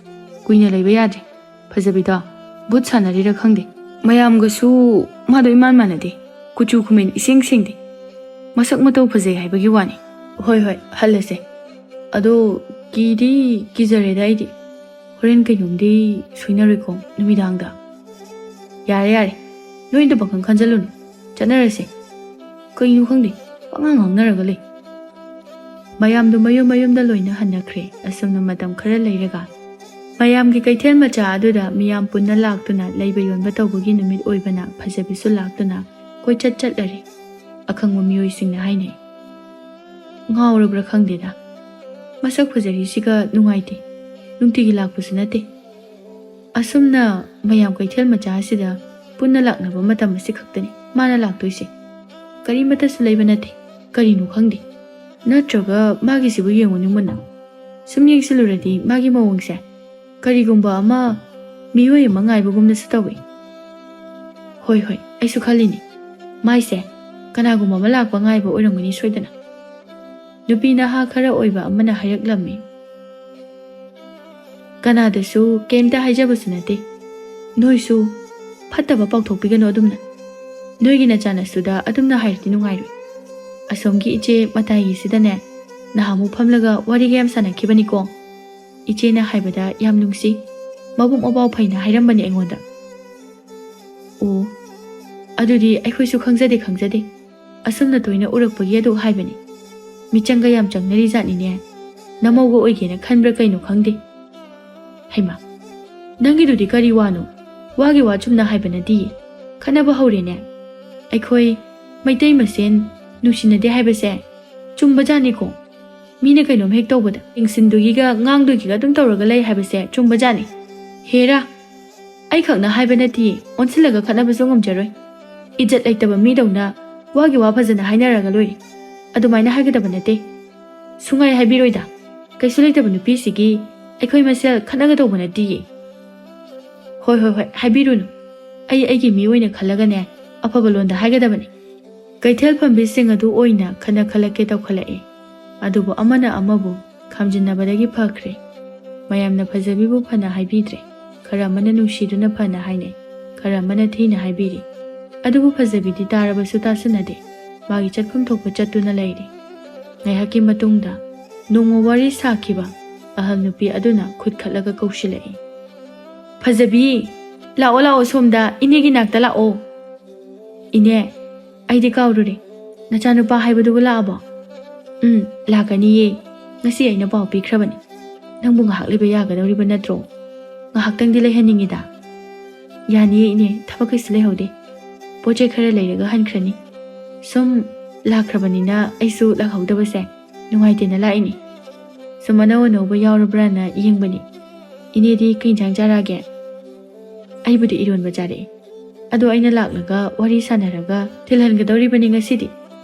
ꯀꯨꯏꯅ ꯂꯩꯕ ꯌꯥꯗ꯭ꯔꯦ꯫ ꯐꯖꯕꯤꯗꯣ ꯚꯨꯠ ꯁꯥꯟꯅꯔꯤꯔ ꯈꯪꯗꯦ꯫ ꯃꯌꯥꯝꯒꯁꯨ ꯃꯥꯗꯣ ꯏꯃꯥꯟ ꯃꯥꯟꯅꯗꯦ꯫ ꯀꯨꯆꯨ ꯀꯨꯃꯦꯟ ꯏꯁꯦꯡ ꯁꯦꯡꯗꯦ꯫ ꯃꯁꯛ ꯃꯇꯧ ꯐꯖꯩ ꯍꯥꯏꯕꯒꯤ ꯋꯥꯅꯤ꯫ ꯍꯣꯏ, ꯍꯣꯏ, ꯍꯜꯂꯁꯦ꯫ ꯑꯗꯣ ꯀꯤꯗꯤ ꯀꯤꯖꯔꯦꯗ ꯑꯩꯗꯤ꯫ ꯍꯣꯔꯦꯟ ꯀꯩꯅꯣꯝꯗꯤ ꯁꯣꯏꯅꯔꯣꯏꯀꯣ ꯅꯨꯃꯤꯗꯥꯡꯗ?" "ꯌꯥꯔꯦ, ꯌꯥꯔꯦ꯫ ꯅꯣꯏꯗ ꯄꯪꯈꯟ ꯈꯟꯖꯜꯂꯨꯅꯨ꯫ ꯆꯠꯅꯔꯁꯦ꯫" ꯀꯩꯅꯣ ꯈꯪꯗꯦ, ꯄꯉꯥꯡ ꯉꯥꯡꯅꯔꯒ ꯂꯩ꯫ ꯃꯌꯥꯝꯗꯨ ꯃꯌꯨꯝ ꯃꯌꯨꯝꯗ ꯂꯣꯏꯅ ꯍꯟꯅꯈ꯭ꯔꯦ꯫ ꯑꯁꯨꯝꯅ ꯃꯇꯝ ꯈꯔ ꯂꯩꯔꯒ ꯃꯌꯥꯝꯒꯤ ꯀꯩꯊꯦꯜ ꯃꯆꯥ ꯑꯗꯨꯗ ꯃꯤꯌꯥꯝ ꯄꯨꯟꯅ ꯂꯥꯛꯇꯨꯅ ꯂꯩꯕ ꯌꯣꯟꯕ ꯇꯧꯕꯒꯤ ꯅꯨꯃꯤꯠ ꯑꯣꯏꯕꯅ ꯐꯖꯕꯤꯁꯨ ꯂꯥꯛꯇꯨꯅ ꯀꯣꯏꯆꯠ ꯆꯠꯂꯔꯦ꯫ ꯑꯈꯪꯕ ꯃꯤꯑꯣꯏꯁꯤꯡꯅ ꯍꯥꯏꯅꯩ, "ꯉꯥꯎꯔꯕ꯭ꯔꯥ ꯈꯪꯗꯦꯗ꯫ ꯃꯁꯛ ꯐꯖꯔꯤꯁꯤꯒ ꯅꯨꯡꯉꯥꯏꯇꯦ꯫ ꯅꯨꯡꯇꯤꯒꯤ ꯂꯥꯛꯄꯁꯨ ꯅꯠꯇꯦ꯫" ꯑꯁꯨꯝꯅ ꯃꯌꯥꯝ ꯀꯩꯊꯦꯜ ꯃꯆꯥ ꯑꯁꯤꯗ ꯄꯨꯟꯅ ꯂꯥꯛꯅꯕ ꯃꯇꯝ ꯑꯁꯤ ꯈꯛꯇꯅꯤ ꯃꯥꯅ ꯂꯥꯛꯇꯣꯏꯁꯦ꯫ ꯀꯔꯤꯃꯠꯇꯁꯨ ꯂꯩꯕ ꯅꯠꯇꯦ꯫ ꯀꯔꯤꯅꯣ ꯈꯪꯗꯦ꯫ ꯅꯠꯇ꯭ꯔꯒ ꯃꯥꯒꯤꯁꯤꯕꯨ ꯌꯦꯡꯉꯨꯅꯦ ꯃꯨꯟꯅ꯫ ꯁꯨꯝ ꯌꯦꯡꯁꯤꯜꯂꯨꯔꯗꯤ ꯃꯥꯒꯤ ꯃꯑꯣꯡꯁꯦ ꯀꯔꯤꯒꯨꯝꯕ ꯑꯃ ꯃꯤꯑꯣꯏ ꯑꯃ ꯉꯥꯏꯕꯒꯨꯝꯅꯁꯨ ꯇꯧꯏ꯫ ꯍꯣꯏ, ꯍꯣꯏ, ꯑꯩꯁꯨ ꯈꯜꯂꯤꯅꯤ꯫ ꯃꯥꯏꯁꯦ ꯀꯅꯥꯒꯨꯝꯕ ꯑꯃ ꯂꯥꯛꯄ ꯉꯥꯏꯕ ꯑꯣꯏꯔꯝꯒꯅꯤ ꯁꯣꯏꯗꯅ꯫ ꯅꯨꯄꯤ ꯅꯍꯥ ꯈꯔ ꯑꯣꯏꯕ ꯑꯃꯅ ꯍꯥꯏꯔꯛꯂꯝꯃꯤ꯫ ꯀꯅꯥꯗꯁꯨ ꯀꯩꯝꯇ ꯍꯥꯏꯖꯕꯁꯨ ꯅꯠꯇꯦ꯫ ꯅꯣꯏꯁꯨ ꯐꯠꯇꯕ ꯄꯥꯎꯊꯣꯛꯄꯤꯒꯅꯨ ꯑꯗꯨꯝꯅ꯫ ꯅꯣꯏꯒꯤ ꯅꯆꯥꯅꯁꯨꯗ ꯑꯗꯨꯝꯅ ꯍꯥꯏꯔꯗꯤ ꯅꯨꯡꯉꯥꯏꯔꯣꯏ꯫ ꯑꯁꯣꯝꯒꯤ ꯏꯆꯦ ꯃꯇꯥꯏꯒꯤꯁꯤꯗꯅꯦ ꯅꯍꯥꯟꯃꯨꯛ ꯐꯝꯂꯒ ꯋꯥꯔꯤꯒ ꯌꯥꯝ ꯁꯥꯟꯅꯈꯤꯕꯅꯤꯀꯣ꯫ ꯏꯆꯦꯅ ꯍꯥꯏꯕꯗ ꯌꯥꯝ ꯅꯨꯡꯁꯤ꯫ ꯃꯕꯨꯛ ꯃꯄꯥꯎ ꯐꯩꯅ ꯍꯥꯏꯔꯝꯕꯅꯤ ꯑꯩꯉꯣꯟꯗ꯫ ꯑꯣ, ꯑꯗꯨꯗꯤ ꯑꯩꯈꯣꯏꯁꯨ ꯈꯪꯖꯗꯦ, ꯈꯪꯖꯗꯦ꯫ ꯑꯁꯨꯝꯅ ꯇꯣꯏꯅ ꯎꯔꯛꯄꯒꯤ ꯑꯗꯨ ꯍꯥꯏꯕꯅꯤ꯫ ꯃꯤꯆꯪꯒ ꯌꯥꯝ ꯆꯪꯅꯔꯤ ꯖꯥꯠꯅꯤꯅꯦ꯫ ꯅꯃꯧꯒ ꯑꯣꯏꯒꯦꯅ ꯈꯟꯕ꯭ꯔꯥ ꯀꯩꯅꯣ ꯈꯪꯗꯦ꯫ ꯍꯩꯃꯥ, ꯅꯪꯒꯤꯗꯨꯗꯤ ꯀꯔꯤ ꯋꯥꯅꯣ? ꯋꯥꯒꯤ ꯋꯥ ꯆꯨꯝꯅ ꯍꯥꯏꯕ ꯅꯠꯇꯤꯌꯦ꯫ ꯈꯠꯅꯕ ꯍꯧꯔꯦꯅꯦ꯫ ꯑꯩꯈꯣꯏ ꯃꯩꯇꯩ ꯃꯁꯦꯟ ꯅꯨꯡꯁꯤꯅꯗꯦ ꯍꯥꯏꯕꯁꯦ ꯆꯨꯝꯕꯖꯥꯠꯅꯤꯀꯣ꯫ ꯃꯤꯅ ꯀꯩꯅꯣꯝ ꯍꯦꯛ ꯇꯧꯕꯗ ꯌꯦꯡꯁꯤꯟꯗꯣꯏꯒꯤꯒ ꯉꯥꯡꯗꯣꯏꯒꯤꯒ ꯑꯗꯨꯝ ꯇꯧꯔꯒ ꯂꯩ ꯍꯥꯏꯕꯁꯦ ꯆꯨꯝꯕꯖꯥꯠꯅꯤ꯫ ꯍꯦꯔꯥ, ꯑꯩꯈꯛꯅ ꯍꯥꯏꯕ ꯅꯠꯇꯤꯌꯦ, ꯑꯣꯟꯁꯤꯜꯂꯒ ꯈꯠꯅꯕꯁꯨ ꯉꯝꯖꯔꯣꯏ꯫ ꯏꯖꯠ ꯂꯩꯇꯕ ꯃꯤꯗꯧꯅ ꯋꯥꯒꯤ ꯋꯥ ꯐꯖꯅ ꯍꯥꯏꯅꯔꯒ ꯂꯣꯏꯔꯦ꯫ ꯑꯗꯨꯃꯥꯏꯅ ꯍꯥꯏꯒꯗꯕ ꯅꯠꯇꯦ꯫ ꯁꯨꯡꯍꯥꯏ ꯍꯥꯏꯕꯤꯔꯣꯏꯗ꯫ ꯀꯩꯁꯨ ꯂꯩꯇꯕ ꯅꯨꯄꯤꯁꯤꯒꯤ ꯑꯩꯈꯣꯏ ꯃꯁꯦꯜ ꯈꯠꯅꯒꯗꯧꯕ ꯅꯠꯇꯤꯌꯦ꯫ ꯍꯣꯏ, ꯍꯣꯏ, ꯍꯣꯏ, ꯍꯥꯏꯕꯤꯔꯨꯅꯨ꯫ ꯑꯩ ꯑꯩꯒꯤ ꯃꯤ ꯑꯣꯏꯅ ꯈꯜꯂꯒꯅꯦ, ꯑꯐꯕ ꯂꯣꯟꯗ ꯍꯥꯏꯒꯗꯕꯅꯤ꯫ ꯀꯩꯊꯦꯜ ꯐꯝꯕꯤꯁꯤꯡ ꯑꯗꯨ ꯑꯣꯏꯅ ꯈꯠꯅ ꯈꯜꯂꯛꯀꯦ ꯇꯧꯈꯠꯂꯛꯑꯦ꯫ ꯑꯗꯨꯕꯨ ꯑꯃꯅ ꯑꯃꯕꯨ ꯈꯥꯝꯖꯤꯟꯅꯕꯗꯒꯤ ꯐꯈ꯭ꯔꯦ꯫ ꯃꯌꯥꯝꯅ ꯐꯖꯕꯤꯕꯨ ꯐꯅ ꯍꯥꯏꯕꯤꯗ꯭ꯔꯦ꯫ ꯈꯔ ꯑꯃꯅ ꯅꯨꯡꯁꯤꯗꯨꯅ ꯐꯅ ꯍꯥꯏꯅꯩ, ꯈꯔ ꯑꯃꯅ ꯊꯤꯅ ꯍꯥꯏꯕꯤꯔꯤ꯫ ꯑꯗꯨꯕꯨ ꯐꯖꯕꯤꯗꯤ ꯇꯥꯔꯕꯁꯨ ꯇꯥꯁꯤꯟꯅꯗꯦ꯫ ꯃꯥꯒꯤ ꯆꯠꯐꯝ ꯊꯣꯛꯄ ꯆꯠꯇꯨꯅ ꯂꯩꯔꯤ꯫ ꯉꯥꯏꯍꯥꯛꯀꯤ ꯃꯇꯨꯡꯗ ꯅꯣꯡꯃ ꯋꯥꯔꯤ ꯁꯥꯈꯤꯕ ꯑꯍꯜ ꯅꯨꯄꯤ ꯑꯗꯨꯅ ꯈꯨꯠ ꯈꯠꯂꯒ ꯀꯧꯁꯤꯜꯂꯛꯏ꯫ "ꯐꯖꯕꯤ, ꯂꯥꯛꯑꯣ, ꯂꯥꯛꯑꯣ, ꯁꯣꯝꯗ ꯏꯅꯦꯒꯤ ꯅꯥꯛꯇ ꯂꯥꯛꯑꯣ꯫ ꯏꯅꯦ, ꯑꯩꯗꯤ ꯀꯥꯎꯔꯨꯔꯦ꯫ ꯅꯆꯥꯅꯨꯄꯥ ꯍꯥꯏꯕꯗꯨꯕꯨ ꯂꯥꯛꯑꯕꯣ?" "ꯎꯝ, ꯂꯥꯛꯀꯅꯤꯌꯦ꯫ ꯉꯁꯤ ꯑꯩꯅ ꯄꯥꯎ ꯄꯤꯈ꯭ꯔꯕꯅꯤ꯫ ꯅꯪꯕꯨ ꯉꯥꯏꯍꯥꯛ ꯂꯩꯕ ꯌꯥꯒꯗꯧꯔꯤꯕ ꯅꯠꯇ꯭ꯔꯣ? ꯉꯥꯏꯍꯥꯛꯇꯪꯗꯤ ꯂꯩꯍꯟꯅꯤꯡꯉꯤꯗ꯫" "ꯌꯥꯅꯤꯌꯦ ꯏꯅꯦ, ꯊꯕꯛ ꯀꯩꯁꯨ ꯂꯩꯍꯧꯗꯦ꯫ ꯄꯣꯠ ꯆꯩ ꯈꯔ ꯂꯩꯔꯒ ꯍꯟꯈ꯭ꯔꯅꯤ꯫ ꯁꯨꯝ ꯂꯥꯛꯈ꯭ꯔꯕꯅꯤꯅ ꯑꯩꯁꯨ ꯂꯥꯛꯍꯧꯗꯕꯁꯦ ꯅꯨꯡꯉꯥꯏꯇꯦꯅ ꯂꯥꯛꯏꯅꯤ꯫ ꯁꯨꯝ ꯑꯅꯧ ꯑꯅꯧꯕ ꯌꯥꯎꯔꯕ꯭ꯔꯥꯅ ꯌꯦꯡꯕꯅꯤ꯫ ꯏꯅꯦꯗꯤ ꯀꯩ ꯏꯟꯁꯥꯡ ꯆꯥꯔꯛꯑꯒꯦ?" "ꯑꯩꯕꯨꯗꯤ ꯏꯔꯣꯟꯕ ꯆꯥꯔꯛꯑꯦ꯫ ꯑꯗꯣ ꯑꯩꯅ ꯂꯥꯛꯂꯒ ꯋꯥꯔꯤ ꯁꯥꯟꯅꯔꯒ ꯊꯤꯜꯍꯟꯒꯗꯧꯔꯤꯕꯅꯤ ꯉꯁꯤꯗꯤ꯫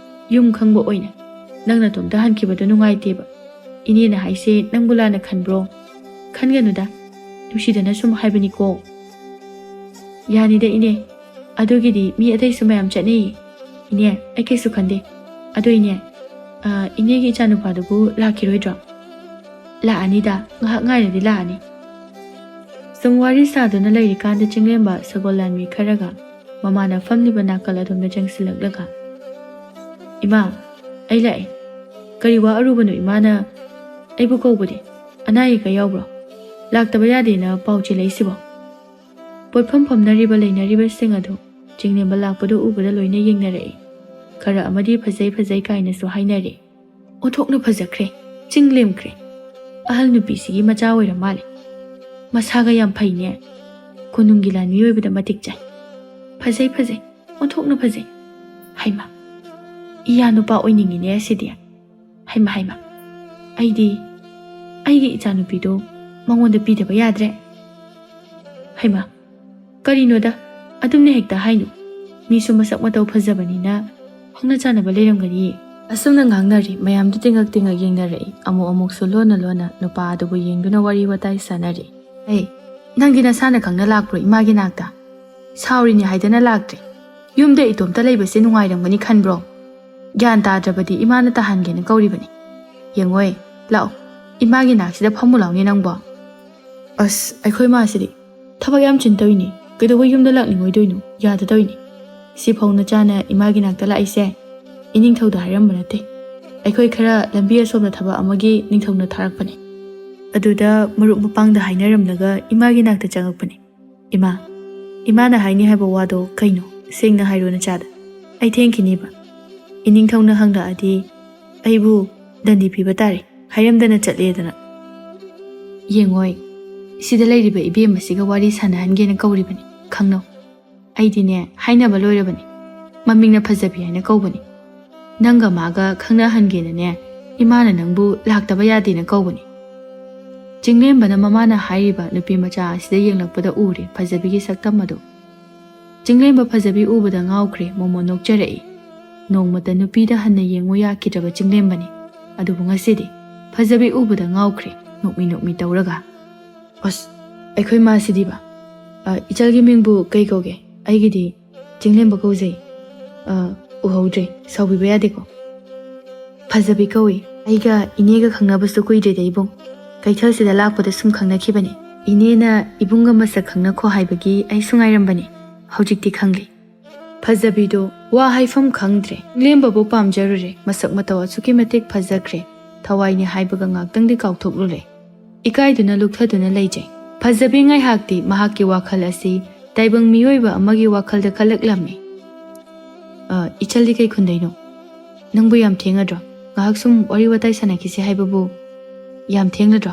ꯌꯨꯝ ꯈꯪꯕ ꯑꯣꯏꯅ꯫ ꯅꯪ ꯅꯇꯣꯝꯇ ꯍꯟꯈꯤꯕꯗꯣ ꯅꯨꯡꯉꯥꯏꯇꯦꯕ꯫ ꯏꯅꯦꯅ ꯍꯥꯏꯁꯦ ꯅꯪꯕꯨ ꯂꯥꯟꯅ ꯈꯟꯕ꯭ꯔꯣ?" "ꯈꯟꯒꯅꯨꯗ꯫ ꯅꯨꯡꯁꯤꯗꯅ ꯁꯨꯝ ꯍꯥꯏꯕꯅꯤꯀꯣ꯫" "ꯌꯥꯅꯤꯗ ꯏꯅꯦ꯫ ꯑꯗꯨꯒꯤꯗꯤ ꯃꯤ ꯑꯇꯩꯁꯨ ꯃꯌꯥꯝ ꯆꯠꯅꯩꯌꯦ꯫ ꯏꯅꯦ, ꯑꯩ ꯀꯩꯁꯨ ꯈꯟꯗꯦ꯫ ꯑꯗꯣ ꯏꯅꯦ, ꯑ, ꯏꯅꯦꯒꯤ ꯏꯆꯥꯅꯨꯄꯥꯗꯨꯕꯨ ꯂꯥꯛꯈꯤꯔꯣꯏꯗ꯭ꯔꯣ?" "ꯂꯥꯛꯑꯅꯤꯗ, ꯉꯥꯏꯍꯥꯛ ꯉꯥꯏꯔꯗꯤ ꯂꯥꯛꯑꯅꯤ꯫" ꯁꯨꯝ ꯋꯥꯔꯤ ꯁꯥꯗꯨꯅ ꯂꯩꯔꯤꯀꯥꯟꯗ ꯆꯤꯡꯂꯦꯝꯕ ꯁꯒꯣꯜ ꯂꯥꯟꯃꯤ ꯈꯔꯒ ꯃꯃꯥꯅ ꯐꯝꯂꯤꯕ ꯅꯥꯀꯜ ꯑꯗꯣꯝꯗ ꯆꯪꯁꯤꯜꯂꯛꯂꯒ, "ꯏꯃꯥ, ꯑꯩ ꯂꯥꯛꯑꯦ꯫ ꯀꯔꯤ ꯋꯥ ꯑꯔꯨꯕꯅꯣ ꯏꯃꯥꯅ ꯑꯩꯕꯨ ꯀꯧꯕꯗꯤ? ꯑꯅꯥ ꯑꯌꯦꯛꯀ ꯌꯥꯎꯕ꯭ꯔꯣ?" ꯂꯥꯛꯇꯕ ꯌꯥꯗꯦꯅ ꯄꯥꯎ ꯆꯦꯜꯂꯛꯏꯁꯤꯕꯣ? ꯄꯣꯠꯐꯝ ꯐꯝꯅꯔꯤꯕ ꯂꯩꯅꯔꯤꯕꯁꯤꯡ ꯑꯗꯨ ꯆꯤꯡꯂꯦꯝꯕ ꯂꯥꯛꯄꯗꯨ ꯎꯕꯗ ꯂꯣꯏꯅ ꯌꯦꯡꯅꯔꯛꯏ꯫ ꯈꯔ ꯑꯃꯗꯤ ꯐꯖꯩ ꯐꯖꯩ ꯀꯥꯏꯅꯁꯨ ꯍꯥꯏꯅꯔꯤ꯫ ꯑꯣꯟꯊꯣꯛꯅ ꯐꯖꯈ꯭ꯔꯦ, ꯆꯤꯡꯂꯦꯝꯈ꯭ꯔꯦ꯫ ꯑꯍꯜ ꯅꯨꯄꯤꯁꯤꯒꯤ ꯃꯆꯥ ꯑꯣꯏꯔ ꯃꯥꯜꯂꯦ꯫ ꯃꯁꯥꯒ ꯌꯥꯝ ꯐꯩꯅꯦ꯫ ꯀꯣꯅꯨꯡꯒꯤ ꯂꯥꯟꯃꯤ ꯑꯣꯏꯕꯗ ꯃꯇꯤꯛ ꯆꯥꯏ꯫ ꯐꯖꯩ ꯐꯖꯩ, ꯑꯣꯟꯊꯣꯛꯅ ꯐꯖꯩ꯫ ꯍꯩꯃꯥ, ꯏꯌꯥ ꯅꯨꯄꯥ ꯑꯣꯏꯅꯤꯡꯉꯤꯅꯦ ꯑꯁꯤꯗꯤ꯫ ꯍꯩꯃꯥ ꯍꯩꯃꯥ, ꯑꯩꯗꯤ ꯑꯩꯒꯤ ꯏꯆꯥꯅꯨꯄꯤꯗꯣ ꯃꯉꯣꯟꯗ ꯄꯤꯗꯕ ꯌꯥꯗ꯭ꯔꯦ꯫ ꯍꯩꯃꯥ, ꯀꯔꯤꯅꯣꯗ, ꯑꯗꯨꯝꯅ ꯍꯦꯛꯇ ꯍꯥꯏꯅꯨ꯫ ꯃꯤꯁꯨ ꯃꯁꯛ ꯃꯇꯧ ꯐꯖꯕꯅꯤꯅ ꯈꯪꯅ ꯆꯥꯟꯅꯕ ꯂꯩꯔꯝꯒꯅꯤꯌꯦ꯫ ꯑꯁꯨꯝꯅ ꯉꯥꯡꯅꯔꯤ ꯃꯌꯥꯝꯗꯨ ꯇꯤꯉꯛ ꯇꯤꯉꯛ ꯌꯦꯡꯅꯔꯛꯏ꯫ ꯑꯃꯨꯛ ꯑꯃꯨꯛꯁꯨ ꯂꯣꯟꯅ ꯂꯣꯟꯅ ꯅꯨꯄꯥ ꯑꯗꯨꯕꯨ ꯌꯦꯡꯗꯨꯅ ꯋꯥꯔꯤ ꯋꯥꯇꯥꯏ ꯁꯥꯟꯅꯔꯤ꯫ "ꯑꯦ, ꯅꯪꯗꯤ ꯅꯁꯥꯅ ꯈꯪꯅ ꯂꯥꯛꯄ꯭ꯔꯣ ꯏꯃꯥꯒꯤ ꯅꯥꯛꯇ? ꯁꯥꯎꯔꯤꯅꯤ ꯍꯥꯏꯗꯅ ꯂꯥꯛꯇ꯭ꯔꯦ꯫ ꯌꯨꯝꯗ ꯏꯇꯣꯝꯇ ꯂꯩꯕꯁꯦ ꯅꯨꯡꯉꯥꯏꯔꯝꯒꯅꯤ ꯈꯟꯕ꯭ꯔꯣ? ꯒ꯭ꯌꯥꯟ ꯇꯥꯗ꯭ꯔꯕꯗꯤ ꯏꯃꯥꯅ ꯇꯥꯍꯟꯒꯦꯅ ꯀꯧꯔꯤꯕꯅꯤ꯫ ꯌꯦꯡꯉꯣꯏ, ꯂꯥꯛꯑꯣ, ꯏꯃꯥꯒꯤ ꯅꯥꯛꯁꯤꯗ ꯐꯝꯃꯨ ꯂꯥꯎꯅꯦ ꯅꯪꯕꯣ꯫" "ꯑꯁ, ꯑꯩꯈꯣꯏ ꯃꯥꯁꯤꯗꯤ ꯊꯕꯛ ꯌꯥꯝ ꯆꯤꯟ ꯇꯧꯏꯅꯦ꯫ ꯀꯩꯗꯧꯕꯩ ꯌꯨꯝꯗ ꯂꯥꯛꯅꯤꯡꯉꯣꯏꯗꯣꯏꯅꯣ? ꯌꯥꯗ ꯇꯧꯏꯅꯦ꯫ ꯁꯤꯐꯥꯎ ꯅꯆꯥꯅ ꯏꯃꯥꯒꯤ ꯅꯥꯛꯇ ꯂꯥꯛꯏꯁꯦ ꯏꯅꯤꯡꯊꯧꯗ ꯍꯥꯏꯔꯝꯕ ꯅꯠꯇꯦ꯫ ꯑꯩꯈꯣꯏ ꯈꯔ ꯂꯝꯕꯤ ꯑꯁꯣꯝꯗ ꯊꯕꯛ ꯑꯃꯒꯤ ꯅꯤꯡꯊꯧꯅ ꯊꯥꯔꯛꯄꯅꯦ꯫ ꯑꯗꯨꯗ ꯃꯔꯨꯞ ꯃꯄꯥꯡꯗ ꯍꯥꯏꯅꯔꯝꯂꯒ ꯏꯃꯥꯒꯤ ꯅꯥꯛꯇ ꯆꯪꯉꯛꯄꯅꯦ꯫ ꯏꯃꯥ, ꯏꯃꯥꯅ ꯍꯥꯏꯅꯤ ꯍꯥꯏꯕ ꯋꯥꯗꯣ ꯀꯩꯅꯣ? ꯁꯦꯡꯅ ꯍꯥꯏꯔꯣ ꯅꯆꯥꯗ꯫ ꯑꯩ ꯊꯦꯡꯈꯤꯅꯤꯕ꯫ ꯏꯅꯤꯡꯊꯧꯅ ꯍꯪꯂꯛꯑꯗꯤ ꯑꯩꯕꯨ ꯗꯟꯗꯤ ꯄꯤꯕ ꯇꯥꯔꯦ, ꯍꯥꯏꯔꯝꯗꯅ ꯆꯠꯂꯦꯗꯅ꯫" "ꯌꯦꯡꯉꯣꯏ, ꯁꯤꯗ ꯂꯩꯔꯤꯕ ꯏꯕꯦꯝ ꯑꯁꯤꯒ ꯋꯥꯔꯤ ꯁꯥꯟꯅꯍꯟꯒꯦꯅ ꯀꯧꯔꯤꯕꯅꯤ, ꯈꯪꯅꯧ꯫ ꯑꯩꯗꯤꯅꯦ, ꯍꯥꯏꯅꯕ ꯂꯣꯏꯔꯕꯅꯤ꯫ ꯃꯃꯤꯡꯅ ꯐꯖꯕꯤ ꯍꯥꯏꯅ ꯀꯧꯕꯅꯤ꯫ ꯅꯪꯒ ꯃꯥꯒ ꯈꯪꯅꯍꯟꯒꯦꯅꯅꯦ, ꯏꯃꯥꯅ ꯅꯪꯕꯨ ꯂꯥꯛꯇꯕ ꯌꯥꯗꯦꯅ ꯀꯧꯕꯅꯤ꯫" ꯆꯤꯡꯂꯦꯝꯕꯅ ꯃꯃꯥꯅ ꯍꯥꯏꯔꯤꯕ ꯅꯨꯄꯤ ꯃꯆꯥ ꯑꯁꯤꯗ ꯌꯦꯡꯂꯛꯄꯗ ꯎꯔꯦ ꯐꯖꯕꯤꯒꯤ ꯁꯛꯇꯝ ꯑꯗꯨ꯫ ꯆꯤꯡꯂꯦꯝꯕ ꯐꯖꯕꯤ ꯎꯕꯗ ꯉꯥꯎꯈ꯭ꯔꯦ꯫ ꯃꯣꯃꯣꯟ ꯅꯣꯛꯆꯔꯛꯏ꯫ ꯅꯣꯡꯃꯇ ꯅꯨꯄꯤꯗ ꯍꯟꯅ ꯌꯦꯡꯉꯨ ꯌꯥꯈꯤꯗ꯭ꯔꯕ ꯆꯤꯡꯂꯦꯝꯕꯅꯤ꯫ ꯑꯗꯨꯕꯨ ꯉꯁꯤꯗꯤ ꯐꯖꯕꯤ ꯎꯕꯗ ꯉꯥꯎꯈ꯭ꯔꯦ, ꯅꯣꯛꯃꯤ ꯅꯣꯛꯃꯤ ꯇꯧꯔꯒ꯫ "ꯑꯁ, ꯑꯩꯈꯣꯏ ꯃꯥꯁꯤꯗꯤꯕ꯫ ꯑ, ꯏꯆꯜꯒꯤ ꯃꯤꯡꯕꯨ ꯀꯩ ꯀꯧꯒꯦ? ꯑꯩꯒꯤꯗꯤ ꯆꯤꯡꯂꯦꯝꯕ ꯀꯧꯖꯩ꯫ ꯑ, ꯎꯍꯧꯗ꯭ꯔꯦ, ꯁꯥꯎꯕꯤꯕ ꯌꯥꯗꯦꯀꯣ꯫" "ꯐꯖꯕꯤ ꯀꯧꯏ꯫ ꯑꯩꯒ ꯏꯅꯦꯒ ꯈꯪꯅꯕꯁꯨ ꯀꯨꯏꯗ꯭ꯔꯤꯗ ꯏꯕꯨꯡ꯫ ꯀꯩꯊꯦꯜꯁꯤꯗ ꯂꯥꯛꯄꯗ ꯁꯨꯝ ꯈꯪꯅꯈꯤꯕꯅꯤ꯫ ꯏꯅꯦꯅ ꯏꯕꯨꯡꯒ ꯃꯁꯛ ꯈꯪꯅꯈꯣ ꯍꯥꯏꯕꯒꯤ ꯑꯩꯁꯨ ꯉꯥꯏꯔꯝꯕꯅꯤ꯫ ꯍꯧꯖꯤꯛꯇꯤ ꯈꯪꯂꯦ꯫" ꯐꯖꯕꯤꯗꯣ ꯋꯥ ꯍꯥꯏꯐꯝ ꯈꯪꯗ꯭ꯔꯦ꯫ ꯂꯦꯝꯕꯕꯨ ꯄꯥꯝꯖꯔꯨꯔꯦ꯫ ꯃꯁꯛ ꯃꯇꯧ ꯑꯁꯨꯛꯀꯤ ꯃꯇꯤꯛ ꯐꯖꯈ꯭ꯔꯦ꯫ ꯊꯋꯥꯏꯅꯤ ꯍꯥꯏꯕꯒ ꯉꯥꯛꯇꯪꯗꯤ ꯀꯥꯎꯊꯣꯛꯂꯨꯔꯦ꯫ ꯏꯀꯥꯏꯗꯨꯅ ꯂꯨꯞꯊꯗꯨꯅ ꯂꯩꯖꯩ꯫ ꯐꯖꯕꯤ ꯉꯥꯏꯍꯥꯛꯇꯤ ꯃꯍꯥꯛꯀꯤ ꯋꯥꯈꯜ ꯑꯁꯤ ꯇꯥꯏꯕꯪ ꯃꯤꯑꯣꯏꯕ ꯑꯃꯒꯤ ꯋꯥꯈꯜꯗ ꯈꯜꯂꯛꯂꯝꯃꯤ꯫ "ꯑ, ꯏꯆꯜꯗꯤ ꯀꯩ ꯈꯨꯟꯗꯩꯅꯣ? ꯅꯪꯕꯨ ꯌꯥꯝ ꯊꯦꯡꯉꯗ꯭ꯔꯣ? ꯉꯥꯏꯍꯥꯛ ꯁꯨꯝ ꯋꯥꯔꯤ ꯋꯥꯇꯥꯏ ꯁꯥꯟꯅꯈꯤꯁꯦ ꯍꯥꯏꯕꯕꯨ ꯌꯥꯝ ꯊꯦꯡꯂꯗ꯭ꯔꯣ?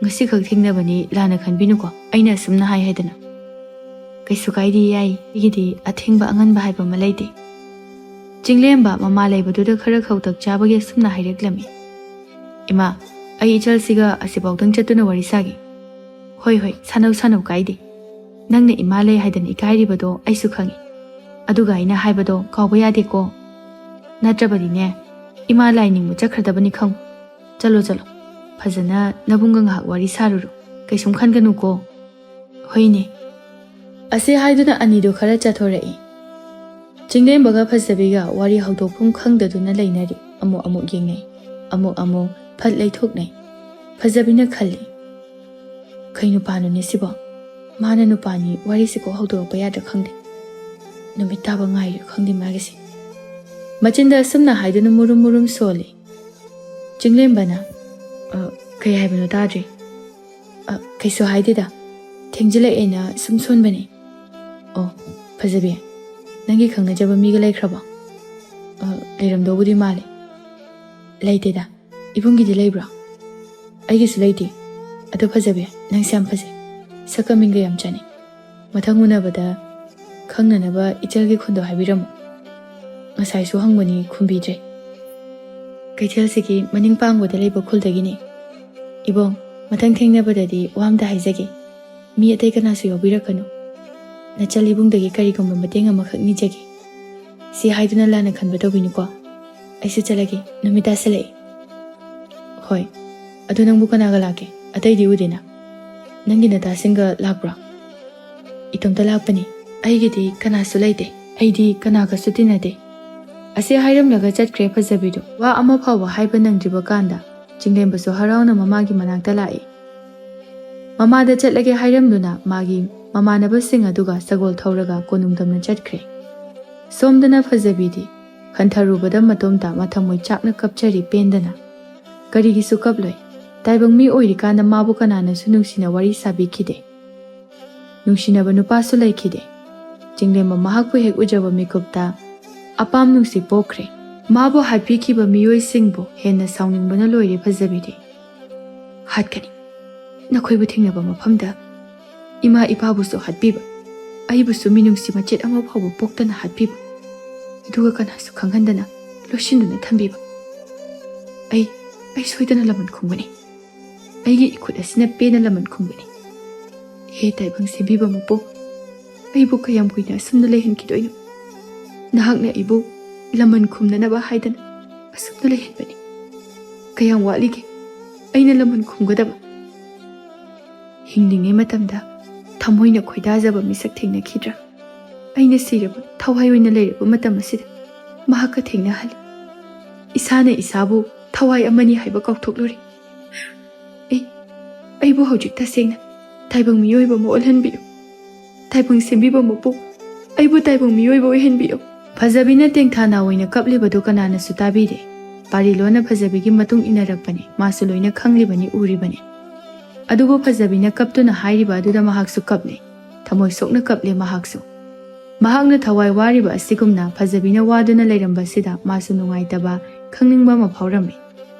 ꯉꯁꯤꯈꯛ ꯊꯦꯡꯅꯕꯅꯤ, ꯂꯥꯟꯅ ꯈꯟꯕꯤꯅꯨꯀꯣ, ꯑꯩꯅ ꯑꯁꯨꯝꯅ ꯍꯥꯏ ꯍꯥꯏꯗꯅ꯫" "ꯀꯩꯁꯨ ꯀꯥꯏꯗꯦ, ꯌꯥꯏ, ꯑꯩꯒꯤꯗꯤ ꯑꯊꯦꯡꯕ ꯑꯉꯟꯕ ꯍꯥꯏꯕ ꯑꯃ ꯂꯩꯇꯦ꯫" ꯆꯤꯡꯂꯦꯝꯕ ꯃꯃꯥ ꯂꯩꯕꯗꯨꯗ ꯈꯔ ꯈꯧꯇꯛ ꯆꯥꯕꯒꯤ ꯑꯁꯨꯝꯅ ꯍꯥꯏꯔꯛꯂꯝꯃꯤ꯫ "ꯏꯃꯥ, ꯑꯩ ꯏꯆꯜꯁꯤꯒ ꯑꯁꯤꯐꯥꯎꯗꯪ ꯆꯠꯇꯨꯅ ꯋꯥꯔꯤ ꯁꯥꯒꯦ꯫" "ꯍꯣꯏ, ꯍꯣꯏ, ꯁꯥꯟꯅꯧ, ꯁꯥꯟꯅꯧ, ꯀꯥꯏꯗꯦ꯫ ꯅꯪꯅ ꯏꯃꯥ ꯂꯩ ꯍꯥꯏꯗꯅ ꯏꯀꯥꯏꯔꯤꯕꯗꯣ ꯑꯩꯁꯨ ꯈꯪꯉꯤ꯫ ꯑꯗꯨꯒ ꯑꯩꯅ ꯍꯥꯏꯕꯗꯣ ꯀꯥꯎꯕ ꯌꯥꯗꯦꯀꯣ꯫ ꯅꯠꯇ꯭ꯔꯕꯗꯤꯅꯦ, ꯏꯃꯥ ꯂꯥꯏ ꯅꯤꯡꯕ ꯆꯠꯈ꯭ꯔꯗꯕꯅꯤ ꯈꯪꯉꯨ꯫ ꯆꯠꯂꯣ, ꯆꯠꯂꯣ꯫ ꯐꯖꯅ ꯅꯕꯨꯡꯒ ꯉꯥꯏꯍꯥꯛ ꯋꯥꯔꯤ ꯁꯥꯔꯨꯔꯣ꯫ ꯀꯩꯁꯨꯝ ꯈꯟꯒꯅꯨꯀꯣ꯫" "ꯍꯣꯏꯅꯦ꯫" ꯑꯁꯤ ꯍꯥꯏꯗꯨꯅ ꯑꯅꯤꯗꯨ ꯈꯔ ꯆꯠꯊꯣꯔꯛꯏ꯫ ꯆꯤꯡꯂꯦꯝꯕꯒ ꯐꯖꯕꯤꯒ ꯋꯥꯔꯤ ꯍꯧꯗꯣꯛꯐꯝ ꯈꯪꯗꯗꯨꯅ ꯂꯩꯅꯔꯤ꯫ ꯑꯃꯨꯛ ꯑꯃꯨꯛ ꯌꯦꯡꯅꯩ, ꯑꯃꯨꯛ ꯑꯃꯨꯛ ꯐꯠ ꯂꯩꯊꯣꯛꯅꯩ꯫ ꯐꯖꯕꯤꯅ ꯈꯜꯂꯤ, "ꯀꯩ ꯅꯨꯄꯥꯅꯣꯅꯦ ꯁꯤꯕꯣ? ꯃꯥꯅ ꯅꯨꯄꯥꯅꯤ, ꯋꯥꯔꯤꯁꯤꯀꯣ ꯍꯧꯗꯣꯔꯛꯄ ꯌꯥꯗ꯭ꯔꯥ ꯈꯪꯗꯦ꯫ ꯅꯨꯃꯤꯠ ꯇꯥꯕ ꯉꯥꯏꯔꯤꯔꯥ ꯈꯪꯗꯦ ꯃꯥꯒꯤꯁꯦ꯫" ꯃꯆꯤꯟꯗ ꯑꯁꯨꯝꯅ ꯍꯥꯏꯗꯨꯅ ꯃꯨꯔꯨꯝ ꯃꯨꯔꯨꯝ ꯁꯣꯜꯂꯤ꯫ ꯆꯤꯡꯂꯦꯝꯕꯅ, "ꯑ, ꯀꯩ ꯍꯥꯏꯕꯅꯣ ꯇꯥꯗ꯭ꯔꯦ꯫" "ꯑ, ꯀꯩꯁꯨ ꯍꯥꯏꯗꯦꯗ, ꯊꯦꯡꯖꯤꯜꯂꯛꯑꯦꯅ ꯁꯨꯝ ꯁꯣꯟꯕꯅꯦ꯫" "ꯑꯣ, ꯐꯖꯕꯤ, ꯅꯪꯒꯤ ꯈꯪꯅꯖꯕ ꯃꯤꯒ ꯂꯩꯈ꯭ꯔꯕꯣ?" "ꯑ, ꯂꯩꯔꯝꯗꯧꯕꯨꯗꯤ ꯃꯥꯜꯂꯦ꯫" "ꯂꯩꯇꯦꯗ꯫ ꯏꯕꯨꯡꯒꯤꯗꯤ ꯂꯩꯕ꯭ꯔꯣ?" "ꯑꯩꯒꯤꯁꯨ ꯂꯩꯇꯦ꯫ ꯑꯗꯣ ꯐꯖꯕꯤ, ꯅꯪꯁꯦ ꯌꯥꯝ ꯐꯖꯩ꯫ ꯁꯛꯀ ꯃꯤꯡꯒ ꯌꯥꯝ ꯆꯥꯅꯩ꯫ ꯃꯊꯪ ꯎꯅꯕꯗ ꯈꯪꯅꯅꯕ ꯏꯆꯜꯒꯤ ꯈꯨꯟꯗꯣ ꯍꯥꯏꯕꯤꯔꯝꯃꯨ꯫" ꯉꯁꯥꯏꯁꯨ ꯍꯪꯕꯅꯤ, ꯈꯨꯝꯕꯤꯗ꯭ꯔꯦ꯫ "ꯀꯩꯊꯦꯜꯁꯤꯒꯤ ꯃꯅꯤꯡ ꯄꯥꯡꯕꯗ ꯂꯩꯕ ꯈꯨꯜꯗꯒꯤꯅꯤ꯫ ꯏꯕꯣꯡ, ꯃꯊꯪ ꯊꯦꯡꯅꯕꯗꯗꯤ ꯋꯥ ꯑꯝꯇ ꯍꯥꯏꯖꯒꯦ꯫ ꯃꯤ ꯑꯇꯩ ꯀꯅꯥꯁꯨ ꯌꯥꯎꯕꯤꯔꯛꯀꯅꯨ꯫ ꯅꯆꯜ ꯏꯕꯨꯡꯗꯒꯤ ꯀꯔꯤꯒꯨꯝꯕ ꯃꯇꯦꯡ ꯑꯃꯈꯛ ꯅꯤꯖꯒꯦ꯫ ꯁꯤ ꯍꯥꯏꯗꯨꯅ ꯂꯥꯟꯅ ꯈꯟꯕ ꯇꯧꯕꯤꯅꯨꯀꯣ꯫ ꯑꯩꯁꯨ ꯆꯠꯂꯒꯦ, ꯅꯨꯃꯤꯠ ꯇꯥꯁꯤꯜꯂꯛꯑꯦ꯫" "ꯍꯣꯏ, ꯑꯗꯨ ꯅꯪꯕꯨ ꯀꯅꯥꯒ ꯂꯥꯛꯀꯦ? ꯑꯇꯩꯗꯤ ꯎꯗꯦꯅ꯫ ꯅꯪꯒꯤ ꯅꯇꯥꯁꯤꯡꯒ ꯂꯥꯛꯄ꯭ꯔꯣ?" "ꯏꯇꯣꯝꯇ ꯂꯥꯛꯄꯅꯤ꯫ ꯑꯩꯒꯤꯗꯤ ꯀꯅꯥꯁꯨ ꯂꯩꯇꯦ꯫ ꯑꯩꯗꯤ ꯀꯅꯥꯒꯁꯨ ꯇꯤꯟꯅꯗꯦ꯫" ꯑꯁꯤ ꯍꯥꯏꯔꯝꯂꯒ ꯆꯠꯈ꯭ꯔꯦ ꯐꯖꯕꯤꯗꯨ꯫ ꯋꯥ ꯑꯃ ꯐꯥꯎꯕ ꯍꯥꯏꯕ ꯅꯪꯗ꯭ꯔꯤꯕ ꯀꯥꯟꯗ ꯆꯤꯡꯂꯦꯝꯕꯁꯨ ꯍꯔꯥꯎꯅ ꯃꯃꯥꯒꯤ ꯃꯅꯥꯛꯇ ꯂꯥꯛꯏ꯫ ꯃꯃꯥꯗ ꯆꯠꯂꯒꯦ ꯍꯥꯏꯔꯝꯗꯨꯅ ꯃꯥꯒꯤ ꯃꯃꯥꯟꯅꯕꯁꯤꯡ ꯑꯗꯨꯒ ꯁꯒꯣꯜ ꯊꯧꯔꯒ ꯀꯣꯅꯨꯡꯗꯝꯅ ꯆꯠꯈ꯭ꯔꯦ꯫ ꯁꯣꯝꯗꯅ ꯐꯖꯕꯤꯗꯤ ꯈꯟꯊꯔꯨꯕꯗ ꯃꯇꯣꯝꯇ ꯃꯊꯃꯣꯏ ꯆꯥꯛꯅ ꯀꯞꯆꯔꯤ ꯄꯦꯟꯗꯅ꯫ ꯀꯔꯤꯒꯤꯁꯨ ꯀꯞꯂꯣꯏ꯫ ꯇꯥꯏꯕꯪ ꯃꯤ ꯑꯣꯏꯔꯤꯀꯥꯟꯗ ꯃꯥꯕꯨ ꯀꯅꯥꯅꯁꯨ ꯅꯨꯡꯁꯤꯅ ꯋꯥꯔꯤ ꯁꯥꯕꯤꯈꯤꯗꯦ꯫ ꯅꯨꯡꯁꯤꯅꯕ ꯅꯨꯄꯥꯁꯨ ꯂꯩꯈꯤꯗꯦ꯫ ꯆꯤꯡꯂꯦꯝꯕ ꯃꯍꯥꯛꯄꯨ ꯍꯦꯛ ꯎꯖꯕ ꯃꯤꯀꯨꯞꯇ ꯑꯄꯥꯝ ꯅꯨꯡꯁꯤ ꯄꯣꯛꯈ꯭ꯔꯦ꯫ ꯃꯥꯕꯨ ꯍꯥꯠꯄꯤꯈꯤꯕ ꯃꯤꯑꯣꯏꯁꯤꯡꯕꯨ ꯍꯦꯟꯅ ꯁꯥꯎꯅꯤꯡꯕꯅ ꯂꯣꯏꯔꯦ ꯐꯖꯕꯤꯗꯤ꯫ "ꯍꯥꯠꯀꯅꯤ꯫ ꯅꯈꯣꯏꯕꯨ ꯊꯦꯡꯅꯕ ꯃꯐꯝꯗ ꯏꯃꯥ ꯏꯄꯥꯕꯨꯁꯨ ꯍꯥꯠꯄꯤꯕ, ꯑꯩꯕꯨꯁꯨ ꯃꯤꯅꯨꯡꯁꯤ ꯃꯆꯦꯠ ꯑꯃ ꯐꯥꯎꯕ ꯄꯣꯛꯇꯅ ꯍꯥꯠꯄꯤꯕ, ꯑꯗꯨꯒ ꯀꯅꯥꯁꯨ ꯈꯪꯍꯟꯗꯅ ꯂꯣꯠꯁꯤꯟꯗꯨꯅ ꯊꯝꯕꯤꯕ꯫ ꯑꯩ, ꯑꯩ ꯁꯣꯏꯗꯅ ꯂꯃꯟ ꯈꯨꯝꯒꯅꯤ꯫ ꯑꯩꯒꯤ ꯏꯈꯨꯠ ꯑꯁꯤꯅ ꯄꯦꯟꯅ ꯂꯃꯟ ꯈꯨꯝꯒꯅꯤ꯫ ꯍꯦ ꯇꯥꯏꯕꯪ ꯁꯦꯝꯕꯤꯕ ꯃꯄꯨ, ꯑꯩꯕꯨ ꯀꯌꯥꯝ ꯀꯨꯏꯅ ꯑꯁꯨꯝꯅ ꯂꯩꯍꯟꯈꯤꯗꯣꯏꯅꯣ? ꯅꯍꯥꯛꯅ ꯑꯩꯕꯨ ꯂꯃꯟ ꯈꯨꯝꯅꯅꯕ ꯍꯥꯏꯗꯅ ꯑꯁꯨꯝꯅ ꯂꯩꯍꯟꯕꯅꯤ꯫ ꯀꯌꯥꯝ ꯋꯥꯠꯂꯤꯒꯦ ꯑꯩꯅ ꯂꯃꯟ ꯈꯨꯝꯒꯗꯕ?" ꯍꯤꯡꯂꯤꯉꯩ ꯃꯇꯝꯗ ꯊꯃꯣꯏꯅ ꯈꯣꯏꯗꯥꯖꯕ ꯃꯤꯁꯛ ꯊꯦꯡꯅꯈꯤꯗ꯭ꯔꯥ? ꯑꯩꯅ ꯁꯤꯔꯕ, ꯊꯋꯥꯏ ꯑꯣꯏꯅ ꯂꯩꯔꯕ ꯃꯇꯝ ꯑꯁꯤꯗ ꯃꯍꯥꯛꯀ ꯊꯦꯡꯅꯍꯜꯂꯤ꯫ ꯏꯁꯥꯅ ꯏꯁꯥꯕꯨ ꯊꯋꯥꯏ ꯑꯃꯅꯤ ꯍꯥꯏꯕ ꯀꯥꯎꯊꯣꯛꯂꯨꯔꯦ꯫ ꯑꯩ, ꯑꯩꯕꯨ ꯍꯧꯖꯤꯛ ꯇꯁꯦꯡꯅ ꯇꯥꯏꯕꯪ ꯃꯤꯑꯣꯏꯕ ꯑꯃ ꯑꯣꯜꯍꯟꯕꯤꯌꯨ꯫ ꯇꯥꯏꯕꯪ ꯁꯦꯝꯕꯤꯕ ꯃꯄꯨ, ꯑꯩꯕꯨ ꯇꯥꯏꯕꯪ ꯃꯤꯑꯣꯏꯕ ꯑꯣꯏꯍꯟꯕꯤꯌꯨ꯫ ꯐꯖꯕꯤꯅ ꯇꯦꯡꯊꯥꯅ ꯑꯣꯏꯅ ꯀꯞꯂꯤꯕꯗꯨ ꯀꯅꯥꯅꯁꯨ ꯇꯥꯕꯤꯗꯦ꯫ ꯄꯥꯔꯤ ꯂꯣꯟꯅ ꯐꯖꯕꯤꯒꯤ ꯃꯇꯨꯡ ꯏꯟꯅꯔꯛꯄꯅꯤ, ꯃꯥꯁꯨ ꯂꯣꯏꯅ ꯈꯪꯂꯤꯕꯅꯤ, ꯎꯔꯤꯕꯅꯤ꯫ ꯑꯗꯨꯕꯨ ꯐꯖꯕꯤꯅ ꯀꯞꯇꯨꯅ ꯍꯥꯏꯔꯤꯕ ꯑꯗꯨꯗ ꯃꯍꯥꯛꯁꯨ ꯀꯞꯂꯦ꯫ ꯊꯃꯣꯏ ꯁꯣꯛꯅ ꯀꯞꯂꯦ ꯃꯍꯥꯛꯁꯨ꯫ ꯃꯍꯥꯛꯅ ꯊꯋꯥꯏ ꯋꯥꯔꯤꯕ ꯑꯁꯤꯒꯨꯝꯅ ꯐꯖꯕꯤꯅ ꯋꯥꯗꯨꯅ ꯂꯩꯔꯝꯕꯁꯤꯗ ꯃꯥꯁꯨ ꯅꯨꯡꯉꯥꯏꯇꯕ, ꯈꯪꯅꯤꯡꯕ ꯑꯃ ꯐꯥꯎꯔꯝꯃꯤ꯫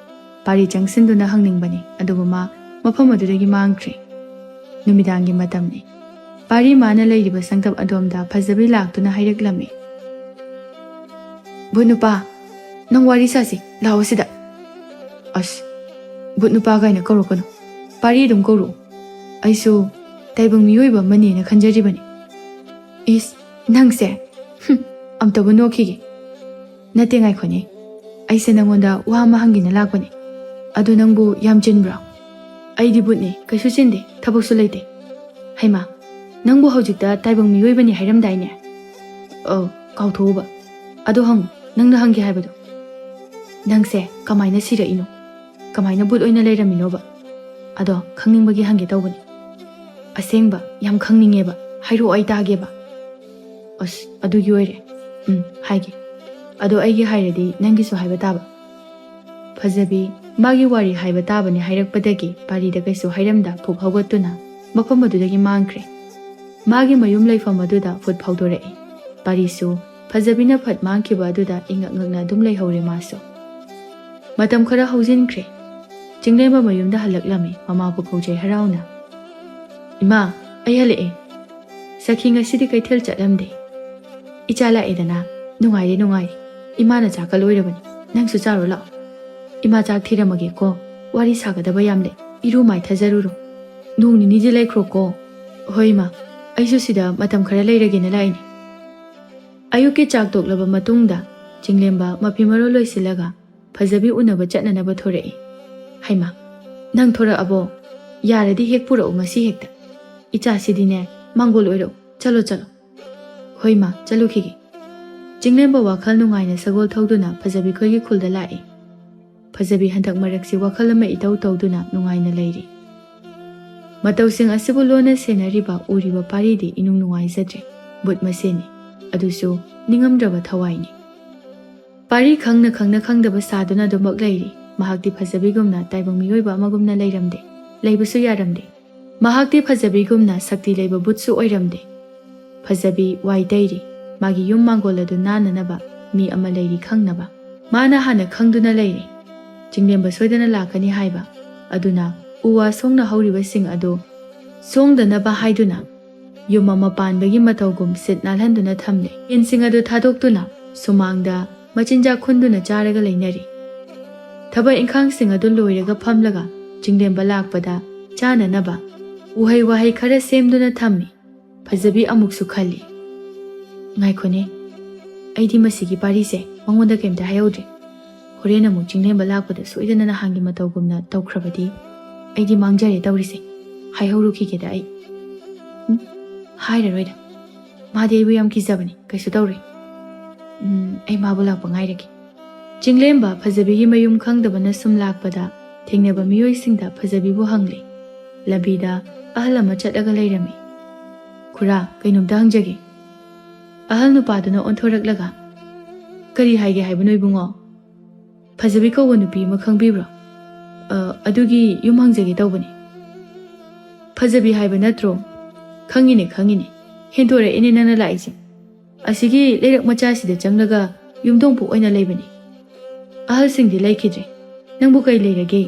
ꯄꯥꯔꯤ ꯆꯪꯁꯤꯟꯗꯨꯅ ꯍꯪꯅꯤꯡꯕꯅꯤ, ꯑꯗꯨꯕꯨ ꯃꯥ ꯃꯐꯝ ꯑꯗꯨꯗꯒꯤ ꯃꯥꯡꯈ꯭ꯔꯦ꯫ ꯅꯨꯃꯤꯗꯥꯡꯒꯤ ꯃꯇꯝꯅꯤ꯫ ꯄꯥꯔꯤ ꯃꯥꯅ ꯂꯩꯔꯤꯕ ꯁꯪꯒꯞ ꯑꯗꯣꯝꯗ ꯐꯖꯕꯤ ꯂꯥꯛꯇꯨꯅ ꯍꯥꯏꯔꯛꯂꯝꯃꯤ꯫ "ꯚꯨꯠ ꯅꯨꯄꯥ, ꯅꯪ ꯋꯥꯔꯤ ꯁꯥꯁꯤ, ꯂꯥꯛꯑꯣ ꯁꯤꯗ꯫" "ꯑꯁ, ꯚꯨꯠ ꯅꯨꯄꯥ ꯀꯥꯏꯅ ꯀꯧꯔꯛꯀꯅꯨ, ꯄꯥꯔꯤ ꯑꯗꯨꯝ ꯀꯧꯔꯛꯑꯣ꯫ ꯑꯩꯁꯨ ꯇꯥꯏꯕꯪ ꯃꯤꯑꯣꯏꯕ ꯑꯃꯅꯦꯅ ꯈꯟꯖꯔꯤꯕꯅꯤ꯫" "ꯏꯁ, ꯅꯪꯁꯦ, ꯍꯨꯝ, ꯑꯝꯇꯕꯨ ꯅꯣꯛꯈꯤꯒꯦ꯫ ꯅꯠꯇꯦ, ꯉꯥꯏꯈꯣꯅꯦ, ꯑꯩꯁꯦ ꯅꯪꯉꯣꯟꯗ ꯋꯥ ꯑꯃ ꯍꯪꯒꯦꯅ ꯂꯥꯛꯄꯅꯦ꯫ ꯑꯗꯨ ꯅꯪꯕꯨ ꯌꯥꯝ ꯆꯤꯟꯕ꯭ꯔꯣ?" "ꯑꯩꯗꯤ ꯚꯨꯠꯅꯦ, ꯀꯩꯁꯨ ꯆꯤꯟꯗꯦ, ꯊꯕꯛꯁꯨ ꯂꯩꯇꯦ꯫" "ꯍꯩꯃꯥ, ꯅꯪꯕꯨ ꯍꯧꯖꯤꯛꯇ ꯇꯥꯏꯕꯪ ꯃꯤꯑꯣꯏꯕꯅꯤ ꯍꯥꯏꯔꯝꯗꯥꯏꯅꯦ?" "ꯑꯧ, ꯀꯥꯎꯊꯣꯛꯎꯕ꯫ ꯑꯗꯣ ꯍꯪꯉꯨ, ꯅꯪꯅ ꯍꯪꯒꯦ ꯍꯥꯏꯕꯗꯣ꯫" "ꯅꯪꯁꯦ ꯀꯃꯥꯏꯅ ꯁꯤꯔꯛꯏꯅꯣ? ꯀꯃꯥꯏꯅ ꯚꯨꯠ ꯑꯣꯏꯅ ꯂꯩꯔꯝꯃꯤꯅꯣꯕ? ꯑꯗꯣ ꯈꯪꯅꯤꯡꯕꯒꯤ ꯍꯪꯒꯦ ꯇꯧꯕꯅꯤ꯫ ꯑꯁꯦꯡꯕ, ꯌꯥꯝ ꯈꯪꯅꯤꯡꯉꯦꯕ, ꯍꯥꯏꯔꯛꯑꯣ, ꯑꯩ ꯇꯥꯒꯦꯕ꯫" "ꯑꯁ, ꯑꯗꯨꯒꯤ ꯑꯣꯏꯔꯦ꯫ ꯎꯝ, ꯍꯥꯏꯒꯦ꯫ ꯑꯗꯣ ꯑꯩꯒꯤ ꯍꯥꯏꯔꯗꯤ ꯅꯪꯒꯤꯁꯨ ꯍꯥꯏꯕ ꯇꯥꯕ꯫" ꯐꯖꯕꯤ, ꯃꯥꯒꯤ ꯋꯥꯔꯤ ꯍꯥꯏꯕ ꯇꯥꯕꯅꯤ ꯍꯥꯏꯔꯛꯄꯗꯒꯤ ꯄꯥꯔꯤꯗ ꯀꯩꯁꯨ ꯍꯥꯏꯔꯝꯗ ꯐꯨꯛ ꯍꯧꯒꯠꯇꯨꯅ ꯃꯐꯝ ꯑꯗꯨꯗꯒꯤ ꯃꯥꯡꯈ꯭ꯔꯦ꯫ ꯃꯥꯒꯤ ꯃꯌꯨꯝ ꯂꯩꯐꯝ ꯑꯗꯨꯗ ꯐꯨꯠ ꯐꯥꯎꯗꯣꯔꯛꯏ꯫ ꯄꯥꯔꯤꯁꯨ ꯐꯖꯕꯤꯅ ꯐꯠ ꯃꯥꯡꯈꯤꯕ ꯑꯗꯨꯗ ꯏꯉꯛ ꯉꯛꯅ ꯑꯗꯨꯝ ꯂꯩꯍꯧꯔꯦ ꯃꯥꯁꯨ꯫ ꯃꯇꯝ ꯈꯔ ꯍꯧꯖꯤꯟꯈ꯭ꯔꯦ꯫ ꯆꯤꯡꯂꯦꯝꯕ ꯃꯌꯨꯝꯗ ꯍꯜꯂꯛꯂꯝꯃꯤ ꯃꯃꯥꯕꯨ ꯀꯧꯖꯩ ꯍꯔꯥꯎꯅ꯫ "ꯏꯃꯥ, ꯑꯩ ꯍꯜꯂꯛꯑꯦ꯫ ꯁꯈꯤ ꯉꯁꯤꯗꯤ ꯀꯩꯊꯦꯜ ꯆꯠꯂꯝꯗꯦ꯫ ꯏꯆꯥ ꯂꯥꯛꯑꯦꯗꯅ, ꯅꯨꯡꯉꯥꯏꯔꯦ ꯅꯨꯡꯉꯥꯏꯔꯦ꯫ ꯏꯃꯥꯅ ꯆꯥꯛꯀ ꯂꯣꯏꯔꯕꯅꯤ, ꯅꯪꯁꯨ ꯆꯥꯔꯣ ꯂꯥꯛꯑꯣ꯫ ꯏꯃꯥ ꯆꯥꯛ ꯊꯤꯔꯝꯃꯒꯦꯀꯣ, ꯋꯥꯔꯤ ꯁꯥꯒꯗꯕ ꯌꯥꯝ ꯂꯩ, ꯏꯔꯨ ꯃꯥꯏꯊꯖꯔꯨꯔꯣ꯫ ꯅꯣꯡ ꯅꯤꯅꯤꯗꯤ ꯂꯩꯈ꯭ꯔꯣꯀꯣ꯫" "ꯍꯣꯏ ꯏꯃꯥ, ꯑꯩꯁꯨ ꯁꯤꯗ ꯃꯇꯝ ꯈꯔ ꯂꯩꯔꯒꯦꯅ ꯂꯥꯛꯏꯅꯦ꯫" ꯑꯌꯨꯛꯀꯤ ꯆꯥꯛ ꯇꯣꯛꯂꯕ ꯃꯇꯨꯡꯗ ꯆꯤꯡꯂꯦꯝꯕ ꯃꯐꯤ ꯃꯔꯣꯜ ꯂꯣꯏꯁꯤꯜꯂꯒ ꯐꯖꯕꯤ ꯎꯅꯕ ꯆꯠꯅꯅꯕ ꯊꯣꯔꯛꯏ꯫ "ꯍꯩꯃꯥ, ꯅꯪ ꯊꯣꯔꯛꯑꯕꯣ? ꯌꯥꯔꯗꯤ ꯍꯦꯛ ꯄꯨꯔꯛꯎ ꯉꯁꯤ ꯍꯦꯛꯇ꯫ ꯏꯆꯥꯁꯤꯗꯤꯅꯦ, ꯃꯥꯡꯒꯣꯜ ꯑꯣꯏꯔꯛꯎ꯫ ꯆꯠꯂꯣ ꯆꯠꯂꯣ꯫" "ꯍꯣꯏ ꯃꯥ, ꯆꯠꯂꯨꯈꯤꯒꯦ꯫" ꯆꯤꯡꯂꯦꯝꯕ ꯋꯥꯈꯜ ꯅꯨꯡꯉꯥꯏꯅ ꯁꯒꯣꯜ ꯊꯧꯗꯨꯅ ꯐꯖꯕꯤ ꯈꯣꯏꯒꯤ ꯈꯨꯜꯗ ꯂꯥꯛꯏ꯫ ꯐꯖꯕꯤ ꯍꯟꯗꯛ ꯃꯔꯛꯁꯤ ꯋꯥꯈꯜ ꯑꯃ ꯏꯇꯧ ꯇꯧꯗꯨꯅ ꯅꯨꯡꯉꯥꯏꯅ ꯂꯩꯔꯤ꯫ ꯃꯇꯧꯁꯤꯡ ꯑꯁꯤꯕꯨ ꯂꯣꯟꯅ ꯁꯦꯟꯅꯔꯤꯕ ꯎꯔꯤꯕ ꯄꯥꯔꯤꯗꯤ ꯏꯅꯨꯡ ꯅꯨꯡꯉꯥꯏꯖꯗ꯭ꯔꯦ꯫ ꯕꯨꯠ ꯃꯁꯦꯟꯅꯤ꯫ ꯑꯗꯨꯁꯨ ꯅꯤꯡꯉꯝꯗ꯭ꯔꯕ ꯊꯋꯥꯏꯅꯤ꯫ ꯄꯥꯔꯤ ꯈꯪꯅ ꯈꯪꯅ ꯈꯪꯗꯕ ꯁꯥꯗꯨꯅ ꯑꯗꯨꯃꯛ ꯂꯩꯔꯤ꯫ ꯃꯍꯥꯛꯇꯤ ꯐꯖꯕꯤꯒꯨꯝꯅ ꯇꯥꯏꯕꯪ ꯃꯤꯑꯣꯏꯕ ꯑꯃꯒꯨꯝꯅ ꯂꯩꯔꯝꯗꯦ꯫ ꯂꯩꯕꯁꯨ ꯌꯥꯔꯝꯗꯦ꯫ ꯃꯍꯥꯛꯇꯤ ꯐꯖꯕꯤꯒꯨꯝꯅ ꯁꯛꯇꯤ ꯂꯩꯕ ꯕꯨꯠꯁꯨ ꯑꯣꯏꯔꯝꯗꯦ꯫ ꯐꯖꯕꯤ ꯋꯥꯏ ꯇꯩꯔꯤ꯫ ꯃꯥꯒꯤ ꯌꯨꯝ ꯃꯥꯡꯒꯣꯜ ꯑꯗꯨ ꯅꯥꯟꯅꯅꯕ ꯃꯤ ꯑꯃ ꯂꯩꯔꯤ ꯈꯪꯅꯕ꯫ ꯃꯥꯅ ꯍꯥꯟꯅ ꯈꯪꯗꯨꯅ ꯂꯩꯔꯤ꯫ ꯆꯤꯡꯂꯦꯝꯕ ꯁꯣꯏꯗꯅ ꯂꯥꯛꯀꯅꯤ ꯍꯥꯏꯕ꯫ ꯑꯗꯨꯅ ꯎ ꯋꯥ ꯁꯣꯡꯅ ꯍꯧꯔꯤꯕꯁꯤꯡ ꯑꯗꯨ ꯁꯣꯡꯗꯅꯕ ꯍꯥꯏꯗꯨꯅ ꯌꯨꯝ ꯑꯃ ꯄꯥꯟꯕꯒꯤ ꯃꯇꯧꯒꯨꯝ ꯁꯤꯠ ꯅꯥꯜꯍꯟꯗꯨꯅ ꯊꯝꯂꯦ꯫ ꯌꯦꯟꯁꯤꯡ ꯑꯗꯨ ꯊꯥꯗꯣꯛꯇꯨꯅ ꯁꯨꯃꯥꯡꯗ ꯃꯆꯤꯟꯖꯥꯛ ꯈꯨꯟꯗꯨꯅ ꯆꯥꯔꯒ ꯂꯩꯅꯔꯤ꯫ ꯊꯕꯛ ꯏꯪꯈꯥꯡꯁꯤꯡ ꯑꯗꯨ ꯂꯣꯏꯔꯒ ꯐꯝꯂꯒ ꯆꯤꯡꯂꯦꯝꯕ ꯂꯥꯛꯄꯗ ꯆꯥꯅꯅꯕ ꯎꯍꯩ ꯋꯥꯍꯩ ꯈꯔ ꯁꯦꯝꯗꯨꯅ ꯊꯝꯃꯤ꯫ ꯐꯖꯕꯤ ꯑꯃꯨꯛꯁꯨ ꯈꯜꯂꯤ, "ꯉꯥꯏꯈꯣꯅꯦ, ꯑꯩꯗꯤ ꯃꯁꯤꯒꯤ ꯄꯥꯔꯤꯁꯦ ꯃꯉꯣꯟꯗ ꯀꯩꯝꯇ ꯍꯥꯏꯍꯧꯗ꯭ꯔꯦ꯫ ꯍꯣꯔꯦꯟ ꯑꯃꯨꯛ ꯆꯤꯡꯂꯦꯝꯕ ꯂꯥꯛꯄꯗ ꯁꯣꯏꯗꯅ ꯅꯍꯥꯟꯒꯤ ꯃꯇꯧꯒꯨꯝꯅ ꯇꯧꯈ꯭ꯔꯕꯗꯤ ꯑꯩꯗꯤ ꯃꯥꯡꯖꯔꯦ ꯇꯧꯔꯤꯁꯦ꯫ ꯍꯥꯏꯍꯧꯔꯨꯈꯤꯒꯦꯗ ꯑꯩ꯫" "ꯎꯝ, ꯍꯥꯏꯔꯔꯣꯏꯗ꯫ ꯃꯥꯗꯤ ꯑꯩꯕꯨ ꯌꯥꯝ ꯀꯤꯖꯕꯅꯤ, ꯀꯩꯁꯨ ꯇꯧꯔꯣꯏ꯫ ꯎꯝ, ꯑꯩ ꯃꯥꯕꯨ ꯂꯥꯛꯄ ꯉꯥꯏꯔꯒꯦ꯫" ꯆꯤꯡꯂꯦꯝꯕ ꯐꯖꯕꯤꯒꯤ ꯃꯌꯨꯝ ꯈꯪꯗꯕꯅ ꯁꯨꯝ ꯂꯥꯛꯄꯗ ꯊꯦꯡꯅꯕ ꯃꯤꯑꯣꯏꯁꯤꯡꯗ ꯐꯖꯕꯤꯕꯨ ꯍꯪꯂꯦ꯫ ꯂꯝꯕꯤꯗ ꯑꯍꯜ ꯑꯃ ꯆꯠꯂꯒ ꯂꯩꯔꯝꯃꯤ꯫ "ꯈꯨꯔꯥ, ꯀꯩꯅꯣꯝꯇ ꯍꯪꯖꯒꯦ꯫" ꯑꯍꯜ ꯅꯨꯄꯥꯗꯨꯅ ꯑꯣꯟꯊꯣꯔꯛꯂꯒ, "ꯀꯔꯤ ꯍꯥꯏꯒꯦ ꯍꯥꯏꯕꯅꯣ ꯏꯕꯨꯡꯉꯣ? ꯐꯖꯕꯤ ꯀꯧꯕ ꯅꯨꯄꯤ ꯑꯃ ꯈꯪꯕꯤꯕ꯭ꯔꯣ?" "ꯑ, ꯑꯗꯨꯒꯤ ꯌꯨꯝ ꯍꯪꯖꯒꯦ ꯇꯧꯕꯅꯤ꯫" "ꯐꯖꯕꯤ ꯍꯥꯏꯕ ꯅꯠꯇ꯭ꯔꯣ? ꯈꯪꯉꯤꯅꯦ, ꯈꯪꯉꯤꯅꯦ꯫ ꯍꯦꯟꯗꯣꯔꯛꯑꯦꯅꯦ ꯅꯪꯅ ꯂꯥꯛꯏꯁꯦ꯫ ꯑꯁꯤꯒꯤ ꯂꯩꯔꯛ ꯃꯆꯥꯁꯤꯗ ꯆꯪꯂꯒ ꯌꯨꯝꯊꯣꯡ ꯄꯣꯛ ꯑꯣꯏꯅ ꯂꯩꯕꯅꯤ꯫ ꯑꯍꯜꯁꯤꯡꯗꯤ ꯂꯩꯈꯤꯗ꯭ꯔꯦ꯫ ꯅꯪꯕꯨ ꯀꯩ ꯂꯩꯔꯒꯦ?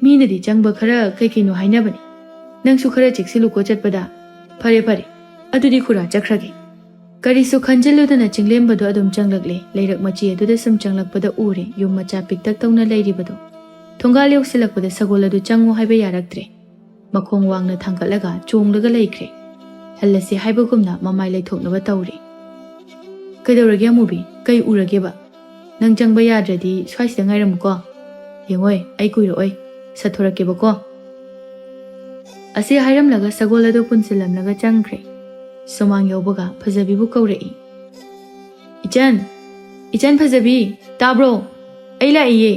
ꯃꯤꯅꯗꯤ ꯆꯪꯕ ꯈꯔ ꯀꯩ ꯀꯩꯅꯣ ꯍꯥꯏꯅꯕꯅꯤ꯫ ꯅꯪꯁꯨ ꯈꯔ ꯆꯦꯛꯁꯤꯜꯂꯨꯀꯣ ꯆꯠꯄꯗ꯫ ꯐꯔꯦ, ꯐꯔꯦ꯫ ꯑꯗꯨꯗꯤ ꯈꯨꯔꯥ ꯆꯠꯈ꯭ꯔꯒꯦ꯫" ꯀꯔꯤꯁꯨ ꯈꯟꯖꯤꯜꯂꯨꯗꯅ ꯆꯤꯡꯂꯦꯝꯕꯗꯣ ꯑꯗꯨꯝ ꯆꯪꯂꯛꯂꯦ꯫ ꯂꯩꯔꯛ ꯃꯆꯤ ꯑꯗꯨꯗ ꯁꯨꯝ ꯆꯪꯂꯛꯄꯗ ꯎꯔꯦ ꯌꯨꯝ ꯃꯆꯥ ꯄꯤꯛꯇꯛ ꯇꯧꯅ ꯂꯩꯔꯤꯕꯗꯣ꯫ ꯊꯣꯡꯒꯥꯜ ꯌꯧꯁꯤꯜꯂꯛꯄꯗ ꯁꯒꯣꯜ ꯑꯗꯨ ꯆꯪꯉꯨ ꯍꯥꯏꯕ ꯌꯥꯔꯛꯇ꯭ꯔꯦ꯫ ꯃꯈꯣꯡ ꯋꯥꯡꯅ ꯊꯥꯡꯒꯠꯂꯒ ꯆꯣꯡꯂꯒ ꯂꯩꯈ꯭ꯔꯦ꯫ ꯍꯜꯂꯁꯤ ꯍꯥꯏꯕꯒꯨꯝꯅ ꯃꯃꯥꯏ ꯂꯩꯊꯣꯛꯅꯕ ꯇꯧꯔꯦ꯫ "ꯀꯩꯗꯧꯔꯒꯦ ꯑꯃꯨꯕꯤ? ꯀꯩ ꯎꯔꯒꯦꯕ? ꯅꯪ ꯆꯪꯕ ꯌꯥꯗ꯭ꯔꯗꯤ ꯁ꯭ꯋꯥꯏꯁꯤꯗ ꯉꯥꯏꯔꯝꯃꯨꯀꯣ꯫ ꯌꯦꯡꯉꯣꯏ, ꯑꯩ ꯀꯨꯏꯔꯛꯑꯣꯏ꯫ ꯁꯠꯊꯣꯔꯛꯀꯦꯕꯀꯣ꯫" ꯑꯁꯤ ꯍꯥꯏꯔꯝꯂꯒ ꯁꯒꯣꯜ ꯑꯗꯨ ꯄꯨꯟꯁꯤꯜꯂꯝꯂꯒ ꯆꯪꯈ꯭ꯔꯦ꯫ ꯁꯨꯃꯥꯡ ꯌꯧꯕꯒ ꯐꯖꯕꯤꯕꯨ ꯀꯧꯔꯛꯏ꯫ "ꯏꯆꯟ, ꯏꯆꯟ ꯐꯖꯕꯤ, ꯇꯥꯕ꯭ꯔꯣ? ꯑꯩ ꯂꯥꯛꯏꯌꯦ꯫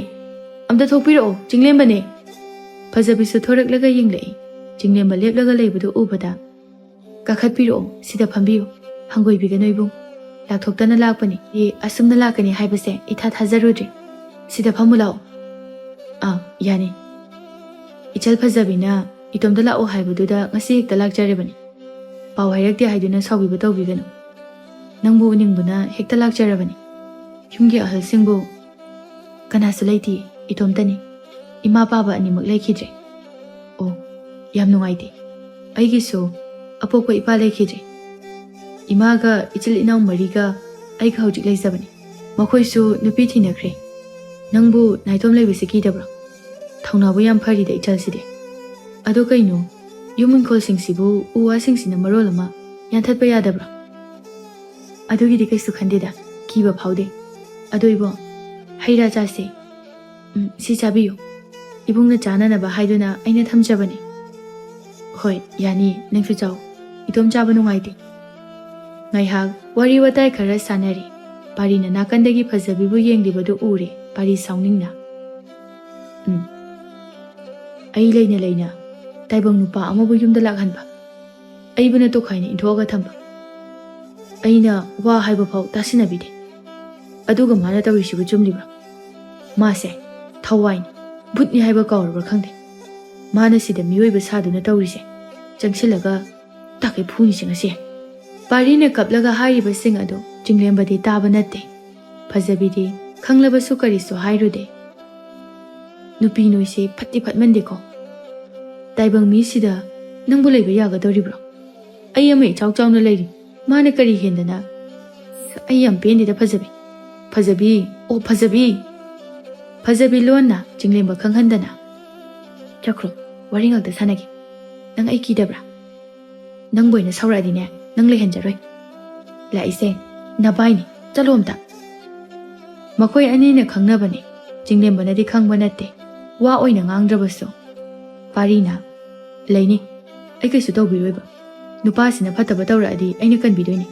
ꯑꯝꯇ ꯊꯣꯛꯄꯤꯔꯛꯑꯣ, ꯆꯤꯡꯂꯦꯝꯕꯅꯦ꯫" ꯐꯖꯕꯤꯁꯨ ꯊꯣꯔꯛꯂꯒ ꯌꯦꯡꯂꯛꯏ꯫ ꯆꯤꯡꯂꯦꯝꯕ ꯂꯦꯞꯂꯒ ꯂꯩꯕꯗꯨ ꯎꯕꯗ, "ꯀꯥꯈꯠꯄꯤꯔꯛꯑꯣ, ꯁꯤꯗ ꯐꯝꯕꯤꯌꯨ꯫ ꯍꯪꯒꯣꯏꯕꯤꯒꯅꯨ ꯏꯕꯨꯡ꯫ ꯂꯥꯛꯊꯣꯛꯇꯅ ꯂꯥꯛꯄꯅꯤ꯫ ꯑꯦ, ꯑꯁꯨꯝꯅ ꯂꯥꯛꯀꯅꯤ ꯍꯥꯏꯕꯁꯦ ꯏꯊꯥ ꯊꯥꯖꯔꯨꯗ꯭ꯔꯦ꯫ ꯁꯤꯗ ꯐꯝꯃꯨ ꯂꯥꯛꯑꯣ꯫" "ꯑꯥ, ꯌꯥꯅꯤ꯫" "ꯏꯆꯜ ꯐꯖꯕꯤꯅ ꯏꯇꯣꯝꯇ ꯂꯥꯛꯑꯣ ꯍꯥꯏꯕꯗꯨꯗ ꯉꯁꯤ ꯍꯦꯛꯇ ꯂꯥꯛꯆꯔꯕꯅꯤ꯫ ꯄꯥꯎ ꯍꯥꯏꯔꯛꯇꯦ ꯍꯥꯏꯗꯨꯅ ꯁꯥꯎꯕꯤꯕ ꯇꯧꯕꯤꯒꯅꯨ꯫ ꯅꯪꯕꯨ ꯎꯅꯤꯡꯕꯅ ꯍꯦꯛꯇ ꯂꯥꯛꯆꯔꯕꯅꯤ꯫ ꯌꯨꯝꯒꯤ ꯑꯍꯜꯁꯤꯡꯕꯨ..." "ꯀꯅꯥꯁꯨ ꯂꯩꯇꯦ, ꯏꯇꯣꯝꯇꯅꯤ꯫ ꯏꯃꯥ ꯄꯥꯕ ꯑꯅꯤꯃꯛ ꯂꯩꯈꯤꯗ꯭ꯔꯦ꯫" "ꯑꯣ, ꯌꯥꯝ ꯅꯨꯡꯉꯥꯏꯇꯦ꯫ ꯑꯩꯒꯤꯁꯨ ꯑꯄꯣꯛꯄ ꯏꯄꯥ ꯂꯩꯈꯤꯗ꯭ꯔꯦ꯫ ꯏꯃꯥꯒ ꯏꯆꯤꯜ ꯏꯅꯥꯎ ꯃꯔꯤꯒ ꯑꯩꯒ ꯍꯧꯖꯤꯛ ꯂꯩꯖꯕꯅꯤ꯫ ꯃꯈꯣꯏꯁꯨ ꯅꯨꯄꯤ ꯊꯤꯅꯈ꯭ꯔꯦ꯫ ꯅꯪꯕꯨ ꯅꯥꯏꯇꯣꯝ ꯂꯩꯕꯁꯦ ꯀꯤꯗꯕ꯭ꯔꯣ? ꯊꯧꯅꯥꯕꯨ ꯌꯥꯝ ꯐꯔꯤꯗ ꯏꯆꯜꯁꯤꯗꯤ꯫ ꯑꯗꯣ ꯀꯩꯅꯣ, ꯌꯨꯝ ꯏꯪꯈꯣꯜꯁꯤꯡꯁꯤꯕꯨ ꯎ ꯋꯥꯁꯤꯡꯁꯤꯅ ꯃꯔꯣꯜ ꯑꯃ ꯌꯥꯟꯊꯠꯄ ꯌꯥꯗꯕ꯭ꯔꯣ?" "ꯑꯗꯨꯒꯤꯗꯤ ꯀꯩꯁꯨ ꯈꯟꯗꯦꯗ, ꯀꯤꯕ ꯐꯥꯎꯗꯦ꯫ ꯑꯗꯣ ꯏꯕꯣ, ꯍꯩ ꯔꯥ ꯆꯥꯁꯦ꯫ ꯎꯝ, ꯁꯤ ꯆꯥꯕꯤꯌꯨ꯫ ꯏꯕꯨꯡꯅ ꯆꯥꯅꯅꯕ ꯍꯥꯏꯗꯨꯅ ꯑꯩꯅ ꯊꯝꯖꯕꯅꯤ꯫" "ꯍꯣꯏ, ꯌꯥꯅꯤ, ꯅꯪꯁꯨ ꯆꯥꯎ꯫ ꯏꯇꯣꯝ ꯆꯥꯕ ꯅꯨꯡꯉꯥꯏꯇꯦ꯫" ꯉꯥꯏꯍꯥꯛ ꯋꯥꯔꯤ ꯋꯥꯇꯥꯏ ꯈꯔ ꯁꯥꯟꯅꯔꯤ꯫ ꯄꯥꯔꯤꯅ ꯅꯥꯀꯟꯗꯒꯤ ꯐꯖꯕꯤꯕꯨ ꯌꯦꯡꯂꯤꯕꯗꯨ ꯎꯔꯦ꯫ ꯄꯥꯔꯤ ꯁꯥꯎꯅꯤꯡꯅ, "ꯎꯝ, ꯑꯩ ꯂꯩꯅ ꯂꯩꯅ ꯇꯥꯏꯕꯪ ꯅꯨꯄꯥ ꯑꯃꯕꯨ ꯌꯨꯝꯗ ꯂꯥꯛꯍꯟꯕ꯫ ꯑꯩꯕꯨꯅ ꯇꯣꯈꯥꯏꯅ ꯏꯟꯊꯣꯛꯑꯒ ꯊꯝꯕ꯫ ꯑꯩꯅ ꯋꯥ ꯍꯥꯏꯕ ꯐꯥꯎ ꯇꯥꯁꯤꯟꯅꯕꯤꯗꯦ꯫ ꯑꯗꯨꯒ ꯃꯥꯅ ꯇꯧꯔꯤꯁꯤꯕꯨ ꯆꯨꯝꯂꯤꯕ꯭ꯔꯥ? ꯃꯥꯁꯦ ꯊꯋꯥꯏꯅꯤ꯫ ꯚꯨꯠꯅꯤ ꯍꯥꯏꯕ ꯀꯥꯎꯔꯕ꯭ꯔꯥ ꯈꯪꯗꯦ꯫ ꯃꯥꯅ ꯁꯤꯗ ꯃꯤꯑꯣꯏꯕ ꯁꯥꯗꯨꯅ ꯇꯧꯔꯤꯁꯦ꯫ ꯆꯪꯁꯤꯜꯂꯒ ꯇꯥꯛꯀꯩ ꯐꯨꯅꯤꯁꯦ ꯉꯁꯤ꯫ ꯄꯥꯔꯤꯅ ꯀꯞꯂꯒ ꯍꯥꯏꯔꯤꯕꯁꯤꯡ ꯑꯗꯨ ꯆꯤꯡꯂꯦꯝꯕꯗꯤ ꯇꯥꯕ ꯅꯠꯇꯦ꯫ ꯐꯖꯕꯤꯗꯤ ꯈꯪꯂꯕꯁꯨ ꯀꯔꯤꯁꯨ ꯍꯥꯏꯔꯨꯗꯦ꯫ "ꯅꯨꯄꯤ ꯅꯣꯏꯁꯦ ꯐꯠꯇꯤ ꯐꯠꯃꯟꯗꯦꯀꯣ꯫ ꯇꯥꯏꯕꯪ ꯃꯤꯁꯤꯗ ꯅꯪꯕꯨ ꯂꯩꯕ ꯌꯥꯒꯗꯧꯔꯤꯕ꯭ꯔꯣ? ꯑꯩ ꯑꯃ ꯏꯆꯥꯎ ꯆꯥꯎꯅ ꯂꯩꯔꯤ꯫ ꯃꯥꯅ ꯀꯔꯤ ꯍꯦꯟꯗꯅ? ꯑꯩ ꯌꯥꯝ ꯄꯦꯟꯗꯦꯗ ꯐꯖꯕꯤ꯫ ꯐꯖꯕꯤ, ꯑꯣ ꯐꯖꯕꯤ!" ꯐꯖꯕꯤ ꯂꯣꯟꯅ ꯆꯤꯡꯂꯦꯝꯕ ꯈꯪꯍꯟꯗꯅ꯫ "ꯆꯠꯈ꯭ꯔꯣ, ꯋꯥꯔꯤ ꯉꯥꯛꯇ ꯁꯥꯟꯅꯒꯦ꯫ ꯅꯪ ꯑꯩ ꯀꯤꯗꯕ꯭ꯔꯥ? ꯅꯪꯕꯨ ꯑꯣꯏꯅ ꯁꯧꯔꯛꯑꯗꯤꯅꯦ, ꯅꯪ ꯂꯩꯍꯟꯖꯔꯣꯏ꯫ ꯂꯥꯛꯏꯁꯦ ꯅꯕꯥꯏꯅꯤ, ꯆꯠꯂꯣ ꯑꯝꯇ꯫" ꯃꯈꯣꯏ ꯑꯅꯤꯅ ꯈꯪꯅꯕꯅꯤ, ꯆꯤꯡꯂꯦꯝꯕꯅꯗꯤ ꯈꯪꯕ ꯅꯠꯇꯦ꯫ ꯋꯥ ꯑꯣꯏꯅ ꯉꯥꯡꯗ꯭ꯔꯕꯁꯨ ꯄꯥꯔꯤꯅ, "ꯂꯩꯅꯤ, ꯑꯩ ꯀꯩꯁꯨ ꯇꯧꯕꯤꯔꯣꯏꯕ꯫ ꯅꯨꯄꯥꯁꯤꯅ ꯐꯠꯇꯕ ꯇꯧꯔꯛꯑꯗꯤ ꯑꯩꯅ ꯀꯟꯕꯤꯗꯣꯏꯅꯤ꯫"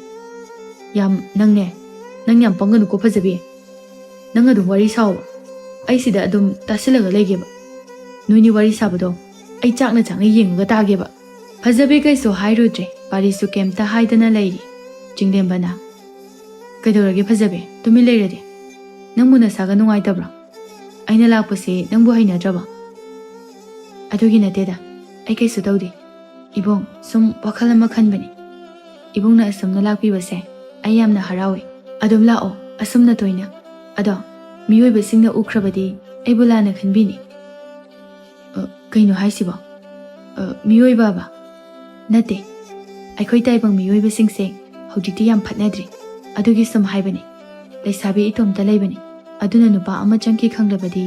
"ꯌꯥꯝ, ꯅꯪꯅꯦ, ꯅꯪ ꯌꯥꯝ ꯄꯪꯒꯅꯨꯀꯣ ꯐꯖꯕꯤ꯫ ꯅꯪ ꯑꯗꯨꯝ ꯋꯥꯔꯤ ꯁꯥꯎꯕ, ꯑꯩ ꯁꯤꯗ ꯑꯗꯨꯝ ꯇꯥꯁꯤꯜꯂꯒ ꯂꯩꯒꯦꯕ꯫ ꯅꯣꯏꯅꯤ ꯋꯥꯔꯤ ꯁꯥꯕꯗꯣ ꯑꯩ ꯆꯥꯛꯅ ꯆꯥꯛꯅ ꯌꯦꯡꯉꯒ ꯇꯥꯒꯦꯕ꯫" ꯐꯖꯕꯤ ꯀꯩꯁꯨ ꯍꯥꯏꯔꯨꯗ꯭ꯔꯦ꯫ ꯄꯥꯔꯤꯁꯨ ꯀꯩꯝꯇ ꯍꯥꯏꯗꯅ ꯂꯩꯔꯤ꯫ ꯆꯤꯡꯂꯦꯝꯕꯅ, "ꯀꯩꯗꯧꯔꯒꯦ ꯐꯖꯕꯤ? ꯇꯨꯃꯤꯟ ꯂꯩꯔꯗꯤ꯫ ꯅꯪꯕꯨ ꯅꯁꯥꯒ ꯅꯨꯡꯉꯥꯏꯇꯕ꯭ꯔꯣ? ꯑꯩꯅ ꯂꯥꯛꯄꯁꯦ ꯅꯪꯕꯨ ꯍꯩꯅꯗ꯭ꯔꯕꯣ?" "ꯑꯗꯨꯒꯤ ꯅꯠꯇꯦꯗ, ꯑꯩ ꯀꯩꯁꯨ ꯇꯧꯗꯦ꯫ ꯏꯕꯨꯡ, ꯁꯨꯝ ꯋꯥꯈꯜ ꯑꯃ ꯈꯟꯕꯅꯤ꯫ ꯏꯕꯨꯡꯅ ꯑꯁꯨꯝꯅ ꯂꯥꯛꯄꯤꯕꯁꯦ ꯑꯩ ꯌꯥꯝꯅ ꯍꯔꯥꯎꯏ꯫ ꯑꯗꯨꯝ ꯂꯥꯛꯑꯣ, ꯑꯁꯨꯝꯅ ꯇꯣꯏꯅ꯫ ꯑꯗꯣ ꯃꯤꯑꯣꯏꯕꯁꯤꯡꯅ ꯎꯈ꯭ꯔꯕꯗꯤ ꯑꯩꯕꯨ ꯂꯥꯟꯅ ꯈꯟꯕꯤꯅꯤ꯫" "ꯑ, ꯀꯩꯅꯣ ꯍꯥꯏꯁꯤꯕꯣ? ꯑ, ꯃꯤꯑꯣꯏꯕꯕ?" "ꯅꯠꯇꯦ, ꯑꯩꯈꯣꯏ ꯇꯥꯏꯕꯪ ꯃꯤꯑꯣꯏꯕꯁꯤꯡꯁꯦ ꯍꯧꯖꯤꯛꯇꯤ ꯌꯥꯝ ꯐꯠꯅꯗ꯭ꯔꯤ꯫ ꯑꯗꯨꯒꯤ ꯁꯨꯝ ꯍꯥꯏꯕꯅꯤ꯫ ꯂꯩꯁꯥꯕꯤ ꯏꯇꯣꯝꯇ ꯂꯩꯕꯅꯤ꯫ ꯑꯗꯨꯅ ꯅꯨꯄꯥ ꯑꯃ ꯆꯪꯈꯤ ꯈꯪꯂꯕꯗꯤ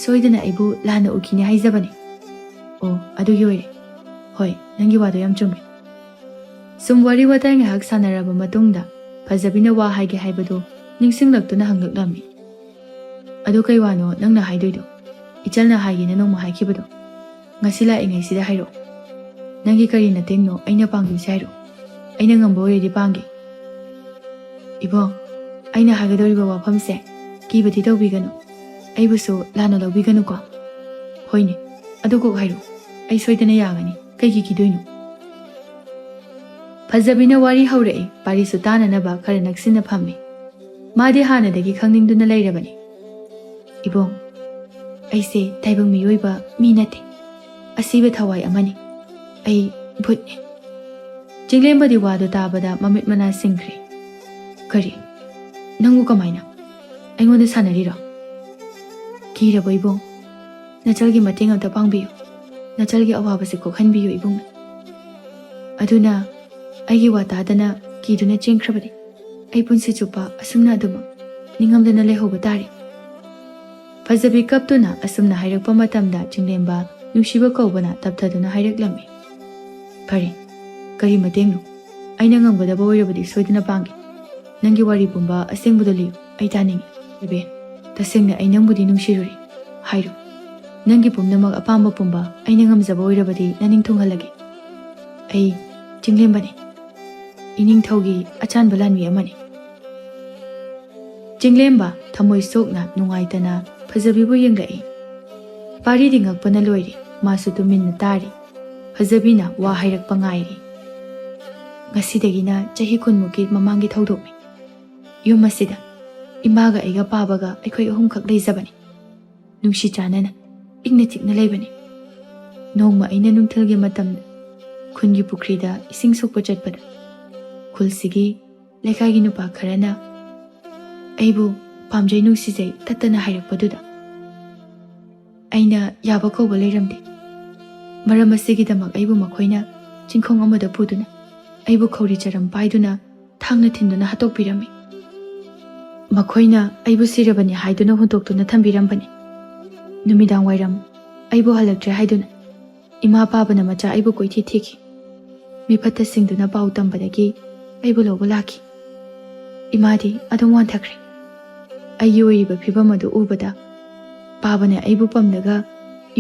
ꯁꯣꯏꯗꯅ ꯑꯩꯕꯨ ꯂꯥꯟꯅ ꯎꯈꯤꯅꯤ ꯍꯥꯏꯖꯕꯅꯤ꯫" "ꯑꯣ, ꯑꯗꯨꯒꯤ ꯑꯣꯏꯔꯦ꯫ ꯍꯣꯏ, ꯅꯪꯒꯤ ꯋꯥꯗꯣ ꯌꯥꯝ ꯆꯨꯝꯃꯦ꯫" ꯁꯨꯝ ꯋꯥꯔꯤ ꯋꯥꯇꯥꯏ ꯉꯥꯏꯍꯥꯛ ꯁꯥꯟꯅꯔꯕ ꯃꯇꯨꯡꯗ ꯐꯖꯕꯤꯅ ꯋꯥ ꯍꯥꯏꯒꯦ ꯍꯥꯏꯕꯗꯨ ꯅꯤꯡꯁꯤꯡꯂꯛꯇꯨꯅ ꯍꯪꯂꯛꯂꯝꯃꯤ꯫ "ꯑꯗꯨ ꯀꯩ ꯋꯥꯅꯣ ꯅꯪꯅ ꯍꯥꯏꯗꯣꯏꯗꯣ? ꯏꯆꯜꯅ ꯍꯥꯏꯒꯦꯅ ꯅꯣꯡꯃ ꯍꯥꯏꯈꯤꯕꯗꯣ꯫ ꯉꯁꯤ ꯂꯥꯛꯏꯉꯩꯁꯤꯗ ꯍꯥꯏꯔꯛꯑꯣ꯫ ꯅꯪꯒꯤ ꯀꯔꯤ ꯃꯇꯦꯡꯅꯣ ꯑꯩꯅ ꯄꯥꯡꯗꯣꯏꯁꯦ ꯍꯥꯏꯔꯛꯑꯣ꯫ ꯑꯩꯅ ꯉꯝꯕ ꯑꯣꯏꯔꯗꯤ ꯄꯥꯡꯒꯦ꯫" "ꯏꯕꯨꯡ, ꯑꯩꯅ ꯍꯥꯏꯒꯗꯧꯔꯤꯕ ꯋꯥꯐꯝꯁꯦ ꯀꯤꯕꯗꯤ ꯇꯧꯕꯤꯒꯅꯨ꯫ ꯑꯩꯕꯨꯁꯨ ꯂꯥꯟꯅ ꯂꯧꯕꯤꯒꯅꯨꯀꯣ꯫" "ꯍꯣꯏꯅꯦ, ꯑꯗꯨ ꯀꯣꯛ ꯍꯥꯏꯔꯛꯑꯣ꯫ ꯑꯩ ꯁꯣꯏꯗꯅ ꯌꯥꯒꯅꯤ꯫ ꯀꯩꯒꯤ ꯀꯤꯗꯣꯏꯅꯣ?" ꯐꯖꯕꯤꯅ ꯋꯥꯔꯤ ꯍꯧꯔꯛꯏ꯫ ꯄꯥꯔꯤꯁꯨ ꯇꯥꯅꯅꯕ ꯈꯔ ꯅꯛꯁꯤꯟꯅ ꯐꯝꯃꯤ꯫ ꯃꯥꯗꯤ ꯍꯥꯟꯅꯗꯒꯤ ꯈꯪꯅꯤꯡꯗꯨꯅ ꯂꯩꯔꯕꯅꯤ꯫ "ꯏꯕꯨꯡ, ꯑꯩꯁꯦ ꯇꯥꯏꯕꯪ ꯃꯤꯑꯣꯏꯕ ꯃꯤ ꯅꯠꯇꯦ꯫ ꯑꯁꯤꯕ ꯊꯋꯥꯏ ꯑꯃꯅꯤ꯫ ꯑꯩ ꯚꯨꯠꯅꯤ꯫ ꯆꯤꯡꯂꯦꯝꯕꯗꯤ ꯋꯥꯗꯨ ꯇꯥꯕꯗ ꯃꯃꯤꯠ ꯃꯅꯥ ꯁꯤꯡꯈ꯭ꯔꯦ꯫ "ꯀꯔꯤ? ꯅꯪꯕꯨ ꯀꯃꯥꯏꯅ? ꯑꯩꯉꯣꯟꯗ ꯁꯥꯟꯅꯔꯤꯔꯣ?" "ꯀꯤꯔꯕꯣ ꯏꯕꯨꯡ? ꯅꯆꯜꯒꯤ ꯃꯇꯦꯡ ꯑꯝꯇ ꯄꯥꯡꯕꯤꯌꯨ꯫ ꯅꯆꯜꯒꯤ ꯑꯋꯥꯕꯁꯦ ꯀꯣꯛꯍꯟꯕꯤꯌꯨ ꯏꯕꯨꯡ꯫" ꯑꯗꯨꯅ ꯑꯩꯒꯤ ꯋꯥ ꯇꯥꯗꯅ ꯀꯤꯗꯨꯅ ꯆꯦꯟꯈ꯭ꯔꯕꯅꯤ꯫ ꯑꯩ ꯄꯨꯟꯁꯤ ꯆꯨꯞꯄ ꯑꯁꯨꯝꯅ ꯑꯗꯨꯃꯛ ꯅꯤꯡꯉꯝꯗꯅ ꯂꯩꯍꯧꯕ ꯇꯥꯔꯦ꯫ ꯐꯖꯕꯤ ꯀꯞꯇꯨꯅ ꯑꯁꯨꯝꯅ ꯍꯥꯏꯔꯛꯄ ꯃꯇꯝꯗ ꯆꯤꯡꯂꯦꯝꯕ ꯅꯨꯡꯁꯤꯕ ꯀꯧꯕꯅ ꯇꯞꯊꯗꯨꯅ ꯍꯥꯏꯔꯛꯂꯝꯃꯤ꯫ "ꯐꯔꯦ, ꯀꯔꯤ ꯃꯇꯦꯡꯅꯣ? ꯑꯩꯅ ꯉꯝꯒꯗꯕ ꯑꯣꯏꯔꯕꯗꯤ ꯁꯣꯏꯗꯅ ꯄꯥꯡꯒꯦ꯫ ꯅꯪꯒꯤ ꯋꯥꯔꯤ ꯄꯨꯝꯕ ꯑꯁꯦꯡꯕꯗꯣ ꯂꯤꯌꯨ, ꯑꯩ ꯇꯥꯅꯤꯡꯏ꯫ ꯏꯕꯦꯟ, ꯇꯁꯦꯡꯅ ꯑꯩ ꯅꯪꯕꯨꯗꯤ ꯅꯨꯡꯁꯤꯔꯨꯔꯦ꯫ ꯍꯥꯏꯔꯣ꯫ ꯅꯪꯒꯤ ꯄꯨꯝꯅꯃꯛ ꯑꯄꯥꯝꯕ ꯄꯨꯝꯕ ꯑꯩꯅ ꯉꯝꯖꯕ ꯑꯣꯏꯔꯕꯗꯤ ꯅꯅꯤꯡ ꯊꯨꯡꯍꯜꯂꯒꯦ꯫ ꯑꯩ ꯆꯤꯡꯂꯦꯝꯕꯅꯤ꯫ ꯏꯅꯤꯡꯊꯧꯒꯤ ꯑꯆꯥꯟꯕ ꯂꯥꯟꯃꯤ ꯑꯃꯅꯤ꯫" ꯆꯤꯡꯂꯦꯝꯕ ꯊꯃꯣꯏ ꯁꯣꯛꯅ ꯅꯨꯡꯉꯥꯏꯇꯅ ꯐꯖꯕꯤꯕꯨ ꯌꯦꯡꯂꯛꯏ꯫ ꯄꯥꯔꯤꯗꯤ ꯉꯛꯄꯅ ꯂꯣꯏꯔꯦ꯫ ꯃꯥꯁꯨ ꯇꯨꯃꯤꯟꯅ ꯇꯥꯔꯤ꯫ ꯐꯖꯕꯤꯅ ꯋꯥ ꯍꯥꯏꯔꯛꯄ ꯉꯥꯏꯔꯤ꯫ "ꯉꯁꯤꯗꯒꯤꯅ ꯆꯍꯤ ꯀꯨꯟꯃꯨꯛꯀꯤ ꯃꯃꯥꯡꯒꯤ ꯊꯧꯗꯣꯛꯅꯤ꯫ ꯌꯨꯝ ꯑꯁꯤꯗ ꯏꯃꯥꯒ ꯑꯩꯒ ꯄꯥꯕꯒ ꯑꯩꯈꯣꯏ ꯑꯍꯨꯝꯈꯛ ꯂꯩꯖꯕꯅꯤ꯫ ꯅꯨꯡꯁꯤ ꯆꯥꯟꯅꯅ ꯏꯪꯅ ꯆꯤꯛꯅ ꯂꯩꯕꯅꯤ꯫ ꯅꯣꯡꯃ ꯑꯩꯅ ꯅꯨꯡꯊꯤꯜꯒꯤ ꯃꯇꯝꯗ ꯈꯨꯟꯒꯤ ꯄꯨꯈ꯭ꯔꯤꯗ ꯏꯁꯤꯡ ꯁꯣꯛꯄ ꯆꯠꯄꯗ ꯈꯨꯜꯁꯤꯒꯤ ꯂꯩꯀꯥꯏꯒꯤ ꯅꯨꯄꯥ ꯈꯔꯅ ꯑꯩꯕꯨ ꯄꯥꯝꯖꯩ ꯅꯨꯡꯁꯤꯖꯩ ꯇꯠꯇꯅ ꯍꯥꯏꯔꯛꯄꯗꯨꯗ ꯑꯩꯅ ꯌꯥꯕ ꯀꯧꯕ ꯂꯩꯔꯝꯗꯦ꯫ ꯃꯔꯝ ꯑꯁꯤꯒꯤꯗꯃꯛ ꯑꯩꯕꯨ ꯃꯈꯣꯏꯅ ꯆꯤꯡꯈꯣꯡ ꯑꯃꯗ ꯄꯨꯗꯨꯅ ꯑꯩꯕꯨ ꯈꯧꯔꯤ ꯆꯔꯝ ꯄꯥꯏꯗꯨꯅ ꯊꯥꯡꯅ ꯊꯤꯟꯗꯨꯅ ꯍꯥꯠꯇꯣꯛꯄꯤꯔꯝꯃꯤ꯫ ꯃꯈꯣꯏꯅ ꯑꯩꯕꯨ ꯁꯤꯔꯕꯅꯤ ꯍꯥꯏꯗꯨꯅ ꯍꯨꯟꯗꯣꯛꯇꯨꯅ ꯊꯝꯕꯤꯔꯝꯕꯅꯤ꯫ ꯅꯨꯃꯤꯗꯥꯡ ꯋꯥꯏꯔꯝ ꯑꯩꯕꯨ ꯍꯜꯂꯛꯇ꯭ꯔꯦ ꯍꯥꯏꯗꯨꯅ ꯏꯃꯥ ꯄꯥꯕꯅ ꯃꯆꯥ ꯑꯩꯕꯨ ꯀꯣꯏꯊꯤ ꯊꯤꯈꯤ꯫ ꯃꯤꯐꯠꯇꯁꯤꯡꯗꯨꯅ ꯄꯥꯎ ꯇꯝꯕꯗꯒꯤ ꯑꯩꯕꯨ ꯂꯧꯕ ꯂꯥꯛꯈꯤ꯫ ꯏꯃꯥꯗꯤ ꯑꯗꯨꯝ ꯋꯥꯟꯊꯈ꯭ꯔꯦ꯫ ꯑꯩꯒꯤ ꯑꯣꯏꯔꯤꯕ ꯐꯤꯕꯝ ꯑꯗꯨ ꯎꯕꯗ ꯄꯥꯕꯅ ꯑꯩꯕꯨ ꯄꯝꯂꯒ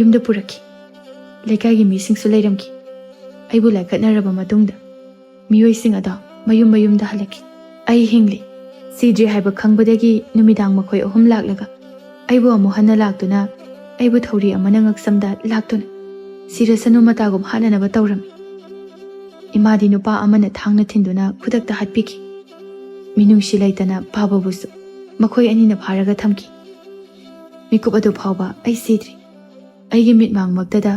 ꯌꯨꯝꯗ ꯄꯨꯔꯛꯈꯤ꯫ ꯂꯩꯀꯥꯏꯒꯤ ꯃꯤꯁꯤꯡꯁꯨ ꯂꯩꯔꯝꯈꯤ꯫ ꯑꯩꯕꯨ ꯂꯥꯏꯀꯠꯅꯔꯕ ꯃꯇꯨꯡꯗ ꯃꯤꯑꯣꯏꯁꯤꯡ ꯑꯗꯣ ꯃꯌꯨꯝ ꯃꯌꯨꯝꯗ ꯍꯜꯂꯛꯈꯤ꯫ ꯑꯩ ꯍꯤꯡꯂꯤ, ꯁꯤꯗ꯭ꯔꯤ ꯍꯥꯏꯕ ꯈꯪꯕꯗꯒꯤ ꯅꯨꯃꯤꯗꯥꯡ ꯃꯈꯣꯏ ꯑꯍꯨꯝ ꯂꯥꯛꯂꯒ ꯑꯩꯕꯨ ꯑꯃꯨꯛ ꯍꯟꯅ ꯂꯥꯛꯇꯨꯅ ꯑꯩꯕꯨ ꯊꯧꯔꯤ ꯑꯃꯅ ꯉꯛꯁꯝꯗ ꯂꯥꯛꯇꯨꯅ ꯁꯤꯔꯁꯅꯨ ꯃꯇꯥꯒꯨꯝ ꯍꯥꯠꯅꯅꯕ ꯇꯧꯔꯝꯃꯤ꯫ ꯏꯃꯥꯗꯤ ꯅꯨꯄꯥ ꯑꯃꯅ ꯊꯥꯡꯅ ꯊꯤꯟꯗꯨꯅ ꯈꯨꯗꯛꯇ ꯍꯥꯠꯄꯤꯈꯤ꯫ ꯃꯤꯅꯨꯡꯁꯤ ꯂꯩꯇꯅ ꯄꯥꯕꯕꯨꯁꯨ ꯃꯈꯣꯏ ꯑꯅꯤꯅ ꯐꯥꯔꯒ ꯊꯝꯈꯤ꯫ ꯃꯤꯀꯨꯞ ꯑꯗꯨ ꯐꯥꯎꯕ ꯑꯩ ꯁꯤꯗ꯭ꯔꯤ꯫ ꯑꯩꯒꯤ ꯃꯤꯠꯃꯥꯡꯃꯛꯇꯗ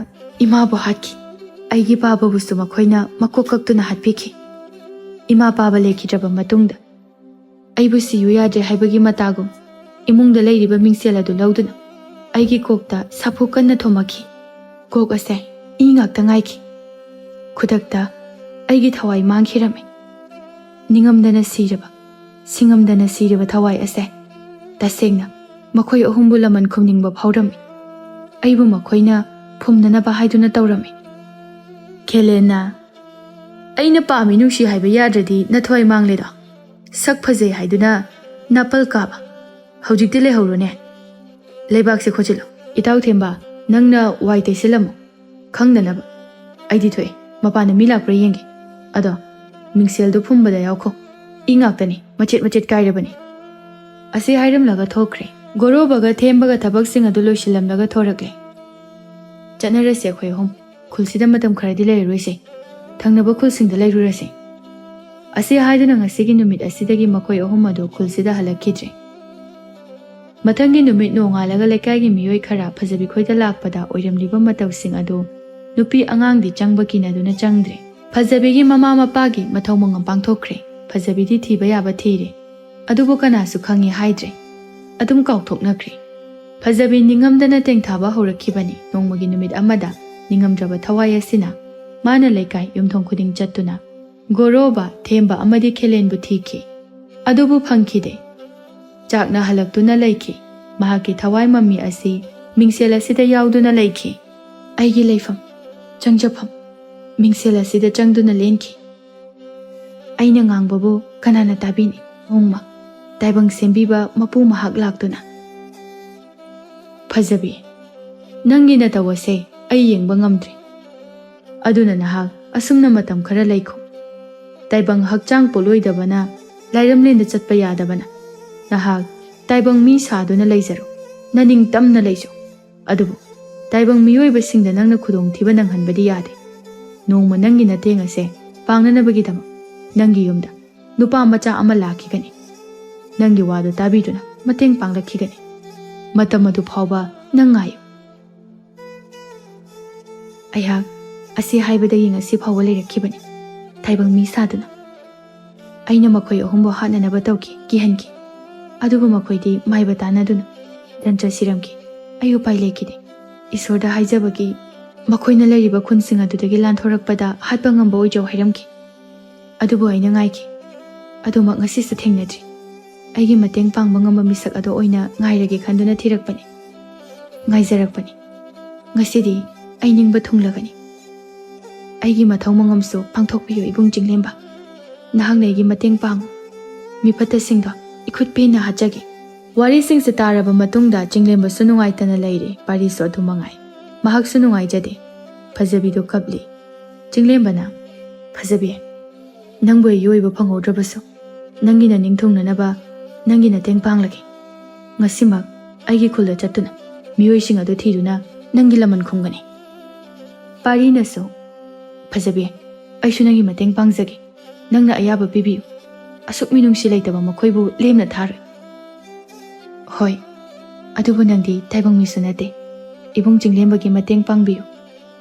ꯏꯃꯥꯕꯨ ꯍꯥꯠꯈꯤ꯫ ꯑꯩꯒꯤ ꯄꯥꯕꯕꯨꯁꯨ ꯃꯈꯣꯏꯅ ꯃꯀꯣꯛ ꯀꯛꯇꯨꯅ ꯍꯥꯠꯄꯤꯈꯤ꯫ ꯏꯃꯥ ꯄꯥꯕ ꯂꯩꯈꯤꯗ꯭ꯔꯕ ꯃꯇꯨꯡꯗ ꯑꯩꯕꯨ ꯁꯤꯌꯨ ꯌꯥꯗ꯭ꯔꯦ ꯍꯥꯏꯕꯒꯤ ꯃꯇꯥꯒꯨꯝ ꯏꯃꯨꯡꯗ ꯂꯩꯔꯤꯕ ꯃꯤꯡꯁꯦꯜ ꯑꯗꯨ ꯂꯧꯗꯨꯅ ꯑꯩꯒꯤ ꯀꯣꯛꯇ ꯁꯥꯐꯨ ꯀꯟꯅ ꯊꯣꯝꯃꯛꯈꯤ꯫ ꯀꯣꯛ ꯑꯁꯦ ꯏ ꯉꯥꯛꯇ ꯉꯥꯏꯈꯤ꯫ ꯈꯨꯗꯛꯇ ꯑꯩꯒꯤ ꯊꯋꯥꯏ ꯃꯥꯡꯈꯤꯔꯝꯃꯤ꯫ ꯅꯤꯡꯉꯝꯗꯅ ꯁꯤꯔꯕ, ꯁꯤꯡꯉꯝꯗꯅ ꯁꯤꯔꯕ ꯊꯋꯥꯏ ꯑꯁꯦ ꯇꯁꯦꯡꯅ ꯃꯈꯣꯏ ꯑꯍꯨꯝꯕꯨ ꯂꯃꯟ ꯈꯨꯝꯅꯤꯡꯕ ꯐꯥꯎꯔꯝꯃꯤ꯫ ꯑꯩꯕꯨ ꯃꯈꯣꯏꯅ ꯐꯨꯝꯅꯅꯕ ꯍꯥꯏꯗꯨꯅ ꯇꯧꯔꯝꯃꯤ꯫ ꯈꯦꯂꯦꯟꯅ, "ꯑꯩꯅ ꯄꯥꯝꯃꯤ ꯅꯨꯡꯁꯤ ꯍꯥꯏꯕ ꯌꯥꯗ꯭ꯔꯗꯤ ꯅꯊ꯭ꯋꯥꯏ ꯃꯥꯡꯂꯦꯗꯣ꯫ ꯁꯛ ꯐꯖꯩ ꯍꯥꯏꯗꯨꯅ ꯅꯥꯄꯜ ꯀꯥꯕ꯫ ꯍꯧꯖꯤꯛꯇꯤ ꯂꯩꯍꯧꯔꯣꯅꯦ꯫ ꯂꯩꯕꯥꯛꯁꯦ ꯈꯣꯠꯆꯤꯜꯂꯣ꯫ ꯏꯇꯥꯎ ꯊꯦꯝꯕ, ꯅꯪꯅ ꯋꯥꯏ ꯇꯩꯁꯤꯜꯂꯝꯃꯨ꯫ ꯈꯪꯗꯅꯕ꯫ ꯑꯩꯗꯤ ꯊꯣꯛꯑꯦ꯫ ꯃꯄꯥꯟꯗ ꯃꯤ ꯂꯥꯛꯄ꯭ꯔꯥ ꯌꯦꯡꯒꯦ꯫ ꯑꯗꯣ ꯃꯤꯡꯁꯦꯜꯗꯨ ꯐꯨꯝꯕꯗ ꯌꯥꯎꯈꯣ꯫ ꯏ ꯉꯥꯛꯇꯅꯤ, ꯃꯆꯦꯠ ꯃꯆꯦꯠ ꯀꯥꯏꯔꯕꯅꯤ"꯫ ꯑꯁꯤ ꯍꯥꯏꯔꯝꯂꯒ ꯊꯣꯛꯈ꯭ꯔꯦ꯫ ꯒꯣꯔꯣꯕꯒ ꯊꯦꯝꯕꯒ ꯊꯕꯛꯁꯤꯡ ꯑꯗꯨ ꯂꯣꯏꯁꯤꯜꯂꯝꯂꯒ ꯊꯣꯔꯛꯂꯦ꯫ "ꯆꯠꯅꯔꯁꯦ ꯑꯩꯈꯣꯏ ꯑꯍꯨꯝ꯫ ꯈꯨꯜꯁꯤꯗ ꯃꯇꯝ ꯈꯔꯗꯤ ꯂꯩꯔꯔꯣꯏꯁꯦ꯫ ꯊꯪꯅꯕ ꯈꯨꯜꯁꯤꯡꯗ ꯂꯩꯔꯨꯔꯁꯦ"꯫ ꯑꯁꯤ ꯍꯥꯏꯗꯨꯅ ꯉꯁꯤꯒꯤ ꯅꯨꯃꯤꯠ ꯑꯁꯤꯗꯒꯤ ꯃꯈꯣꯏ ꯑꯍꯨꯝ ꯑꯗꯨ ꯈꯨꯜꯁꯤꯗ ꯍꯜꯂꯛꯈꯤꯗ꯭ꯔꯦ꯫ ꯃꯊꯪꯒꯤ ꯅꯨꯃꯤꯠ ꯅꯣꯡꯉꯥꯜꯂꯒ ꯂꯩꯀꯥꯏꯒꯤ ꯃꯤꯑꯣꯏ ꯈꯔ ꯐꯖꯕꯤ ꯈꯣꯏꯗ ꯂꯥꯛꯄꯗ ꯑꯣꯏꯔꯝꯂꯤꯕ ꯃꯇꯧꯁꯤꯡ ꯑꯗꯨ ꯅꯨꯄꯤ ꯑꯉꯥꯡꯗꯤ ꯆꯪꯕ ꯀꯤꯅꯗꯨꯅ ꯆꯪꯗ꯭ꯔꯦ꯫ ꯐꯖꯕꯤꯒꯤ ꯃꯃꯥ ꯃꯄꯥꯒꯤ ꯃꯊꯧ ꯃꯉꯝ ꯄꯥꯡꯊꯣꯛꯈ꯭ꯔꯦ꯫ ꯐꯖꯕꯤꯗꯤ ꯊꯤꯕ ꯌꯥꯕ ꯊꯤꯔꯦ꯫ ꯑꯗꯨꯕꯨ ꯀꯅꯥꯁꯨ ꯈꯪꯉꯤ ꯍꯥꯏꯗ꯭ꯔꯦ꯫ ꯑꯗꯨꯝ ꯀꯥꯎꯊꯣꯛꯅꯈ꯭ꯔꯦ꯫ ꯐꯖꯕꯤ ꯅꯤꯡꯉꯝꯗꯅ ꯇꯦꯡꯊꯥꯕ ꯍꯧꯔꯛꯈꯤꯕꯅꯤ꯫ ꯅꯣꯡꯃꯒꯤ ꯅꯨꯃꯤꯠ ꯑꯃꯗ ꯅꯤꯡꯉꯝꯗ꯭ꯔꯕ ꯊꯋꯥꯏ ꯑꯁꯤꯅ ꯃꯥꯅ ꯂꯩꯀꯥꯏ ꯌꯨꯝꯊꯣꯡ ꯈꯨꯗꯤꯡ ꯆꯠꯇꯨꯅ ꯒꯣꯔꯣꯕ, ꯊꯦꯝꯕ ꯑꯃꯗꯤ ꯈꯦꯂꯦꯟꯕꯨ ꯊꯤꯈꯤ꯫ ꯑꯗꯨꯕꯨ ꯐꯪꯈꯤꯗꯦ꯫ ꯆꯥꯛꯅ ꯍꯜꯂꯛꯇꯨꯅ ꯂꯩꯈꯤ꯫ ꯃꯍꯥꯛꯀꯤ ꯊꯋꯥꯏ ꯃꯃꯤ ꯑꯁꯤ ꯃꯤꯡꯁꯦꯜ ꯑꯁꯤꯗ ꯌꯥꯎꯗꯨꯅ ꯂꯩꯈꯤ꯫ ꯑꯩꯒꯤ ꯂꯩꯐꯝ, ꯆꯪꯖꯐꯝ, ꯃꯤꯡꯁꯦꯜ ꯑꯁꯤꯗ ꯆꯪꯗꯨꯅ ꯂꯦꯟꯈꯤ꯫ ꯑꯩꯅ ꯉꯥꯡꯕꯕꯨ ꯀꯅꯥꯅ ꯇꯥꯕꯤꯅꯤ? ꯅꯣꯡꯃ ꯇꯥꯏꯕꯪ ꯁꯦꯝꯕꯤꯕ ꯃꯄꯨ ꯃꯍꯥꯛ ꯂꯥꯛꯇꯨꯅ, "ꯐꯖꯕꯤ, ꯅꯪꯒꯤ ꯅꯇꯧ ꯑꯁꯦ ꯑꯩ ꯌꯦꯡꯕ ꯉꯝꯗ꯭ꯔꯦ꯫ ꯑꯗꯨꯅ ꯅꯍꯥꯛ ꯑꯁꯨꯝꯅ ꯃꯇꯝ ꯈꯔ ꯂꯩꯈꯣ꯫ ꯇꯥꯏꯕꯪ ꯍꯛꯆꯥꯡ ꯄꯣꯠꯂꯣꯏꯗꯕꯅ ꯂꯥꯏꯔꯝꯂꯦꯟꯗ ꯆꯠꯄ ꯌꯥꯗꯕꯅ ꯅꯍꯥꯛ ꯇꯥꯏꯕꯪ ꯃꯤ ꯁꯥꯗꯨꯅ ꯂꯩꯖꯔꯣ꯫ ꯅꯅꯤꯡꯇꯝꯅ ꯂꯩꯖꯧ꯫ ꯑꯗꯨꯕꯨ ꯇꯥꯏꯕꯪ ꯃꯤꯑꯣꯏꯕꯁꯤꯡꯗ ꯅꯪꯅ ꯈꯨꯗꯣꯡꯊꯤꯕ ꯅꯪꯍꯟꯕꯗꯤ ꯌꯥꯗꯦ꯫ ꯅꯣꯡꯃ ꯅꯪꯒꯤ ꯅꯇꯦꯡ ꯑꯁꯦ ꯄꯥꯡꯅꯅꯕꯒꯤꯗꯃꯛ ꯅꯪꯒꯤ ꯌꯨꯝꯗ ꯅꯨꯄꯥ ꯃꯆꯥ ꯑꯃ ꯂꯥꯛꯈꯤꯒꯅꯤ꯫ ꯅꯪꯒꯤ ꯋꯥꯗꯨ ꯇꯥꯕꯤꯗꯨꯅ ꯃꯇꯦꯡ ꯄꯥꯡꯂꯛꯈꯤꯒꯅꯤ"꯫ ꯃꯇꯝ ꯑꯗꯨ ꯐꯥꯎꯕ ꯅꯪ ꯉꯥꯏꯌꯨ꯫ ꯑꯩꯍꯥꯛ ꯑꯁꯤ ꯍꯥꯏꯕꯗꯒꯤ ꯉꯁꯤ ꯐꯥꯎꯕ ꯂꯩꯔꯛꯈꯤꯕꯅꯤ, ꯇꯥꯏꯕꯪ ꯃꯤ ꯁꯥꯗꯨꯅ꯫ ꯑꯩꯅ ꯃꯈꯣꯏ ꯑꯍꯨꯝꯕꯨ ꯍꯥꯠꯅꯅꯕ ꯇꯧꯈꯤ, ꯀꯤꯍꯟꯈꯤ꯫ ꯑꯗꯨꯕꯨ ꯃꯈꯣꯏꯗꯤ ꯃꯥꯏꯕ ꯇꯥꯟꯅꯗꯨꯅ ꯗꯟꯆ ꯁꯤꯔꯝꯈꯤ꯫ ꯑꯩ ꯎꯄꯥꯏ ꯂꯩꯈꯤꯗꯦ꯫ ꯏꯁꯣꯔꯗ ꯍꯥꯏꯖꯕꯒꯤ, ꯃꯈꯣꯏꯅ ꯂꯩꯔꯤꯕ ꯈꯨꯟꯁꯤꯡ ꯑꯗꯨꯗꯒꯤ ꯂꯥꯟꯊꯣꯔꯛꯄꯗ ꯍꯥꯠꯄ ꯉꯝꯕ ꯑꯣꯏꯖꯧ ꯍꯥꯏꯔꯝꯈꯤ꯫ ꯑꯗꯨꯕꯨ ꯑꯩꯅ ꯉꯥꯏꯈꯤ꯫ ꯑꯗꯨꯃꯛ ꯉꯁꯤꯁꯨ ꯊꯦꯡꯅꯗ꯭ꯔꯤ꯫ ꯑꯩꯒꯤ ꯃꯇꯦꯡ ꯄꯥꯡꯕ ꯉꯝꯕ ꯃꯤꯁꯛ ꯑꯗꯣ ꯑꯣꯏꯅ ꯉꯥꯏꯔꯒꯦ ꯈꯟꯗꯨꯅ ꯊꯤꯔꯛꯄꯅꯤ꯫ ꯉꯥꯏꯖꯔꯛꯄꯅꯤ꯫ ꯉꯁꯤꯗꯤ ꯑꯩ ꯅꯤꯡꯕ ꯊꯨꯡꯂꯒꯅꯤ꯫ ꯑꯩꯒꯤ ꯃꯊꯧ ꯃꯉꯝꯁꯨ ꯄꯥꯡꯊꯣꯛꯄꯤꯌꯨ, ꯏꯕꯨꯡ ꯆꯤꯡꯂꯦꯝꯕ꯫ ꯅꯍꯥꯛꯅ ꯑꯩꯒꯤ ꯃꯇꯦꯡ ꯄꯥꯡꯉꯨ꯫ ꯃꯤꯐꯠꯇꯁꯤꯡꯗꯣ ꯏꯈꯨꯠ ꯄꯦꯟꯅ ꯍꯥꯠꯆꯒꯦ꯫ ꯋꯥꯔꯤꯁꯤꯡꯁꯦ ꯇꯥꯔꯕ ꯃꯇꯨꯡꯗ ꯆꯤꯡꯂꯦꯝꯕꯁꯨ ꯅꯨꯡꯉꯥꯏꯇꯅ ꯂꯩꯔꯦ, ꯄꯥꯔꯤꯁꯨ ꯑꯗꯨ ꯃꯉꯥꯏ꯫ ꯃꯍꯥꯛꯁꯨ ꯅꯨꯡꯉꯥꯏꯖꯗꯦ꯫ ꯐꯖꯕꯤꯗꯨ ꯀꯞꯂꯤ꯫ ꯆꯤꯡꯂꯦꯝꯕꯅ, "ꯐꯖꯕꯤ, ꯅꯪꯕꯨ ꯑꯩꯒꯤ ꯑꯣꯏꯕ ꯐꯪꯍꯧꯗ꯭ꯔꯕꯁꯨ, ꯅꯪꯒꯤ ꯅꯅꯤꯡ ꯊꯨꯡꯅꯅꯕ ꯅꯪꯒꯤ ꯅꯇꯦꯡ ꯄꯥꯡꯂꯒꯦ꯫ ꯉꯁꯤꯃꯛ ꯑꯩꯒꯤ ꯈꯨꯜꯗ ꯆꯠꯇꯨꯅ ꯃꯤꯑꯣꯏꯁꯤꯡ ꯑꯗꯨ ꯊꯤꯗꯨꯅ ꯅꯪꯒꯤ ꯂꯃꯟ ꯈꯨꯝꯒꯅꯤ꯫" ꯄꯥꯔꯤꯅꯁꯨ, "ꯐꯖꯕꯤ, ꯑꯩꯁꯨ ꯅꯪꯒꯤ ꯃꯇꯦꯡ ꯄꯥꯡꯖꯒꯦ꯫ ꯅꯪꯅ ꯑꯌꯥꯕ ꯄꯤꯕꯤꯌꯨ꯫ ꯑꯁꯨꯛ ꯃꯤꯅꯨꯡꯁꯤ ꯂꯩꯇꯕ ꯃꯈꯣꯏꯕꯨ ꯂꯦꯝꯅ ꯊꯥꯔꯣꯏ꯫" "ꯍꯣꯏ, ꯑꯗꯨꯕꯨ ꯅꯪꯗꯤ ꯇꯥꯏꯕꯪ ꯃꯤꯁꯨ ꯅꯠꯇꯦ꯫ ꯏꯕꯨꯡ ꯆꯤꯡꯂꯦꯝꯕꯒꯤ ꯃꯇꯦꯡ ꯄꯥꯡꯕꯤꯌꯨ꯫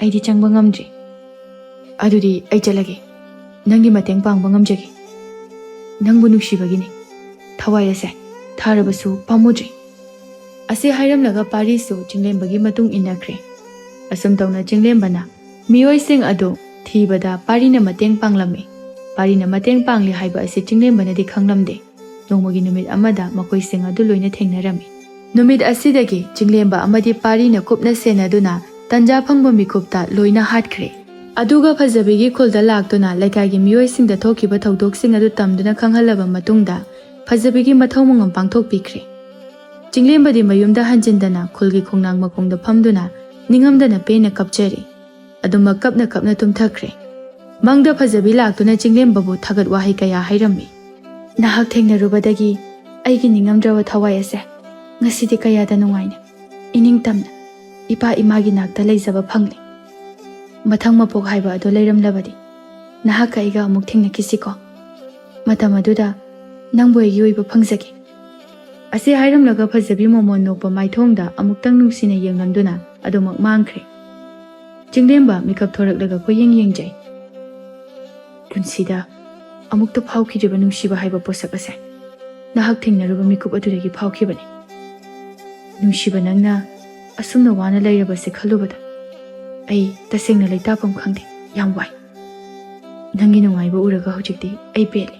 ꯑꯩꯗꯤ ꯆꯪꯕ ꯉꯝꯗ꯭ꯔꯤ꯫" "ꯑꯗꯨꯗꯤ ꯑꯩ ꯆꯠꯂꯒꯦ꯫ ꯅꯪꯒꯤ ꯃꯇꯦꯡ ꯄꯥꯡꯕ ꯉꯝꯖꯒꯦ꯫ ꯅꯪꯕꯨ ꯅꯨꯡꯁꯤꯕꯒꯤꯅꯤ꯫ ꯊꯋꯥꯏ ꯑꯁꯦ ꯊꯥꯔꯕꯁꯨ ꯄꯥꯝꯃꯨꯗ꯭ꯔꯤ꯫" ꯑꯁꯤ ꯍꯥꯏꯔꯝꯂꯒ ꯄꯥꯔꯤꯁꯨ ꯆꯤꯡꯂꯦꯝꯕꯒꯤ ꯃꯇꯨꯡ ꯏꯟꯅꯈ꯭ꯔꯦ꯫ ꯑꯁꯨꯝ ꯇꯧꯅ ꯆꯤꯡꯂꯦꯝꯕꯅ ꯃꯤꯑꯣꯏꯁꯤꯡ ꯑꯗꯨ ꯊꯤꯕꯗ ꯄꯥꯔꯤꯅ ꯃꯇꯦꯡ ꯄꯥꯡꯂꯝꯃꯤ꯫ ꯄꯥꯔꯤꯅ ꯃꯇꯦꯡ ꯄꯥꯡꯂꯤ ꯍꯥꯏꯕ ꯑꯁꯤ ꯆꯤꯡꯂꯦꯝꯕꯅꯗꯤ ꯈꯪꯂꯝꯗꯦ꯫ ꯅꯣꯡꯃꯒꯤ ꯅꯨꯃꯤꯠ ꯑꯃꯗ ꯃꯈꯣꯏꯁꯤꯡ ꯑꯗꯨ ꯂꯣꯏꯅ ꯊꯦꯡꯅꯔꯝꯃꯤ꯫ ꯅꯨꯃꯤꯠ ꯑꯁꯤꯗꯒꯤ ꯆꯤꯡꯂꯦꯝꯕ ꯑꯃꯗꯤ ꯄꯥꯔꯤꯅ ꯀꯨꯞꯅ ꯁꯦꯟꯅꯗꯨꯅ ꯇꯟꯖꯥ ꯐꯪꯕ ꯃꯤꯀꯨꯞꯇ ꯂꯣꯏꯅ ꯍꯥꯠꯈ꯭ꯔꯦ꯫ ꯑꯗꯨꯒ ꯐꯖꯕꯤꯒꯤ ꯈꯨꯜꯗ ꯂꯥꯛꯇꯨꯅ ꯂꯩꯀꯥꯏꯒꯤ ꯃꯤꯑꯣꯏꯁꯤꯡꯗ ꯊꯣꯛꯈꯤꯕ ꯊꯧꯗꯣꯛꯁꯤꯡ ꯑꯗꯨ ꯇꯝꯗꯨꯅ ꯈꯪꯍꯜꯂꯕ ꯃꯇꯨꯡꯗ ꯐꯖꯕꯤꯒꯤ ꯃꯊꯧ ꯃꯉꯝ ꯄꯥꯡꯊꯣꯛꯄꯤꯈ꯭ꯔꯦ꯫ ꯆꯤꯡꯂꯦꯝꯕꯗꯤ ꯃꯌꯨꯝꯗ ꯍꯟꯖꯤꯟꯗꯅ ꯈꯨꯜꯒꯤ ꯈꯣꯡꯅꯥꯡ ꯃꯈꯣꯡꯗ ꯐꯝꯗꯨꯅ ꯅꯤꯡꯉꯝꯗꯅ ꯄꯦꯟꯅ ꯀꯞꯆꯔꯤ꯫ ꯑꯗꯨꯃꯛ ꯀꯞꯅ ꯀꯞꯅ ꯇꯨꯝꯊꯈ꯭ꯔꯦ꯫ ꯃꯪꯗ ꯐꯖꯕꯤ ꯂꯥꯛꯇꯨꯅ ꯆꯤꯡꯂꯦꯝꯕꯕꯨ ꯊꯥꯒꯠ ꯋꯥꯍꯩ ꯀꯌꯥ ꯍꯥꯏꯔꯝꯃꯤ꯫ "ꯅꯍꯥꯛ ꯊꯦꯡꯅꯔꯨꯕꯗꯒꯤ ꯑꯩꯒꯤ ꯅꯤꯡꯉꯝꯗ꯭ꯔꯕ ꯊꯋꯥꯏ ꯑꯁꯦ ꯉꯁꯤꯗꯤ ꯀꯌꯥꯗ ꯅꯨꯡꯉꯥꯏꯅ, ꯏꯅꯤꯡꯇꯝꯅ ꯏꯄꯥ ꯏꯃꯥꯒꯤ ꯅꯥꯛꯇ ꯂꯩꯖꯕ ꯐꯪꯂꯦ꯫ ꯃꯊꯪ ꯃꯄꯣꯛ ꯍꯥꯏꯕ ꯑꯗꯨ ꯂꯩꯔꯝꯂꯕꯗꯤ ꯅꯍꯥꯛꯀ ꯑꯩꯒ ꯑꯃꯨꯛ ꯊꯦꯡꯅꯈꯤꯁꯤꯀꯣ꯫ ꯃꯇꯝ ꯑꯗꯨꯗ ꯅꯪꯕꯨ ꯑꯩꯒꯤ ꯑꯣꯏꯕ ꯐꯪꯖꯒꯦ꯫" ꯑꯁꯤ ꯍꯥꯏꯔꯝꯂꯒ ꯐꯖꯕꯤ ꯃꯣꯃꯣꯟ ꯅꯣꯛꯄ ꯃꯥꯏꯊꯣꯡꯗ ꯑꯃꯨꯛꯇꯪ ꯅꯨꯡꯁꯤꯅ ꯌꯦꯡꯂꯝꯗꯨꯅ ꯑꯗꯨꯃꯛ ꯃꯥꯡꯈ꯭ꯔꯦ꯫ ꯆꯤꯡꯂꯦꯝꯕ ꯃꯤꯀꯞ ꯊꯣꯔꯛꯂꯒ ꯀꯣꯏꯌꯦꯡ ꯌꯦꯡꯖꯩ꯫ ꯄꯨꯟꯁꯤꯗ ꯑꯃꯨꯛꯇ ꯐꯥꯎꯈꯤꯗ꯭ꯔꯤꯕ ꯅꯨꯡꯁꯤꯕ ꯍꯥꯏꯕ ꯄꯣꯠꯁꯛ ꯑꯁꯦ ꯅꯍꯥꯛ ꯊꯦꯡꯅꯔꯨꯕ ꯃꯤꯀꯨꯞ ꯑꯗꯨꯗꯒꯤ ꯐꯥꯎꯈꯤꯕꯅꯤ꯫ ꯅꯨꯡꯁꯤꯕ, ꯅꯪꯅ ꯑꯁꯨꯝꯅ ꯋꯥꯅ ꯂꯩꯔꯕꯁꯦ ꯈꯜꯂꯨꯕꯗ ꯑꯩ ꯇꯁꯦꯡꯅ ꯂꯩꯇꯥꯐꯝ ꯈꯪꯗꯦ꯫ ꯌꯥꯝ ꯋꯥꯏ꯫ ꯅꯪꯒꯤ ꯅꯨꯡꯉꯥꯏꯕ ꯎꯔꯒ ꯍꯧꯖꯤꯛꯇꯤ ꯑꯩ ꯄꯦꯜꯂꯦ꯫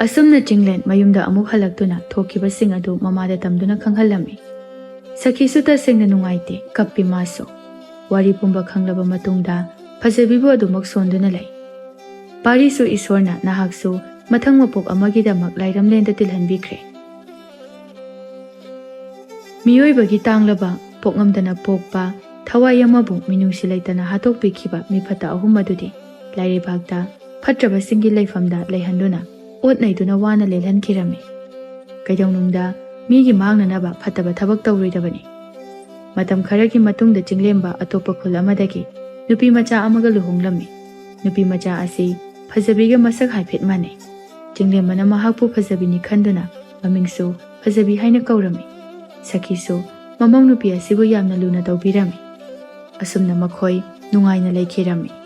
ꯑꯁꯨꯝꯅ ꯆꯤꯡꯂꯦꯟ ꯃꯌꯨꯝꯗ ꯑꯃꯨꯛ ꯍꯜꯂꯛꯇꯨꯅ ꯊꯣꯛꯈꯤꯕꯁꯤꯡ ꯑꯗꯨ ꯃꯃꯥꯗ ꯇꯝꯗꯨꯅ ꯈꯪꯍꯜꯂꯝꯃꯤ꯫ ꯁꯈꯤꯁꯨ ꯇꯁꯦꯡꯅ ꯅꯨꯡꯉꯥꯏꯇꯦ, ꯀꯞꯄꯤ ꯃꯥꯁꯨ꯫ ꯋꯥꯔꯤ ꯄꯨꯝꯕ ꯈꯪꯂꯕ ꯃꯇꯨꯡꯗ ꯐꯖꯕꯤꯕꯨ ꯑꯗꯨꯃꯛ ꯁꯣꯟꯗꯨꯅ ꯂꯩ꯫ ꯄꯥꯔꯤꯁꯨ ꯏꯁꯣꯔꯅ ꯅꯍꯥꯛꯁꯨ ꯃꯊꯪ ꯃꯄꯣꯛ ꯑꯃꯒꯤꯗꯃꯛ ꯂꯥꯏꯔꯝꯂꯦꯟꯗ ꯇꯤꯜꯍꯟꯕꯤꯈ꯭ꯔꯦ꯫ ꯃꯤꯑꯣꯏꯕꯒꯤ ꯇꯥꯡꯂꯕ ꯄꯣꯛꯉꯝꯗꯅ ꯄꯣꯛꯄ ꯊꯋꯥꯏ ꯑꯃꯕꯨ ꯃꯤꯅꯨꯡꯁꯤ ꯂꯩꯇꯅ ꯍꯥꯠꯇꯣꯛꯄꯤꯈꯤꯕ ꯃꯤꯐꯠꯇ ꯑꯍꯨꯝ ꯑꯗꯨꯗꯤ ꯂꯥꯏꯔꯩꯕꯥꯛꯇ ꯐꯠꯇ꯭ꯔꯕꯁꯤꯡꯒꯤ ꯂꯩꯐꯝꯗ ꯂꯩꯍꯟꯗꯨꯅ ꯑꯣꯠ ꯅꯩꯗꯨꯅ ꯋꯥꯅ ꯂꯦꯜꯍꯟꯈꯤꯔꯝꯃꯤ꯫ ꯀꯩꯗꯧꯅꯨꯡꯗ ꯃꯤꯒꯤ ꯃꯥꯡꯅꯅꯕ ꯐꯠꯇꯕ ꯊꯕꯛ ꯇꯧꯔꯣꯏꯗꯕꯅꯤ꯫ ꯃꯇꯝ ꯈꯔꯒꯤ ꯃꯇꯨꯡꯗ ꯆꯤꯡꯂꯦꯝꯕ ꯑꯇꯣꯞꯄ ꯈꯨꯜ ꯑꯃꯗꯒꯤ ꯅꯨꯄꯤ ꯃꯆꯥ ꯑꯃꯒ ꯂꯨꯍꯣꯡꯂꯝꯃꯤ꯫ ꯅꯨꯄꯤ ꯃꯆꯥ ꯑꯁꯤ ꯐꯖꯕꯤꯒ ꯃꯁꯛ ꯍꯥꯏꯐꯦꯠ ꯃꯥꯟꯅꯩ꯫ ꯆꯤꯡꯂꯦꯝꯕꯅ ꯃꯍꯥꯛꯄꯨ ꯐꯖꯕꯤꯅꯤ ꯈꯟꯗꯨꯅ ꯃꯃꯤꯡꯁꯨ ꯐꯖꯕꯤ ꯍꯥꯏꯅ ꯀꯧꯔꯝꯃꯤ꯫ ꯁꯈꯤꯁꯨ ꯃꯃꯧ ꯅꯨꯄꯤ ꯑꯁꯤꯕꯨ ꯌꯥꯝꯅ ꯂꯨꯅ ꯇꯧꯕꯤꯔꯝꯃꯤ꯫ ꯑꯁꯨꯝꯅ ꯃꯈꯣꯏ ꯅꯨꯡꯉꯥꯏꯅ ꯂꯩꯈꯤꯔꯝꯃꯤ꯫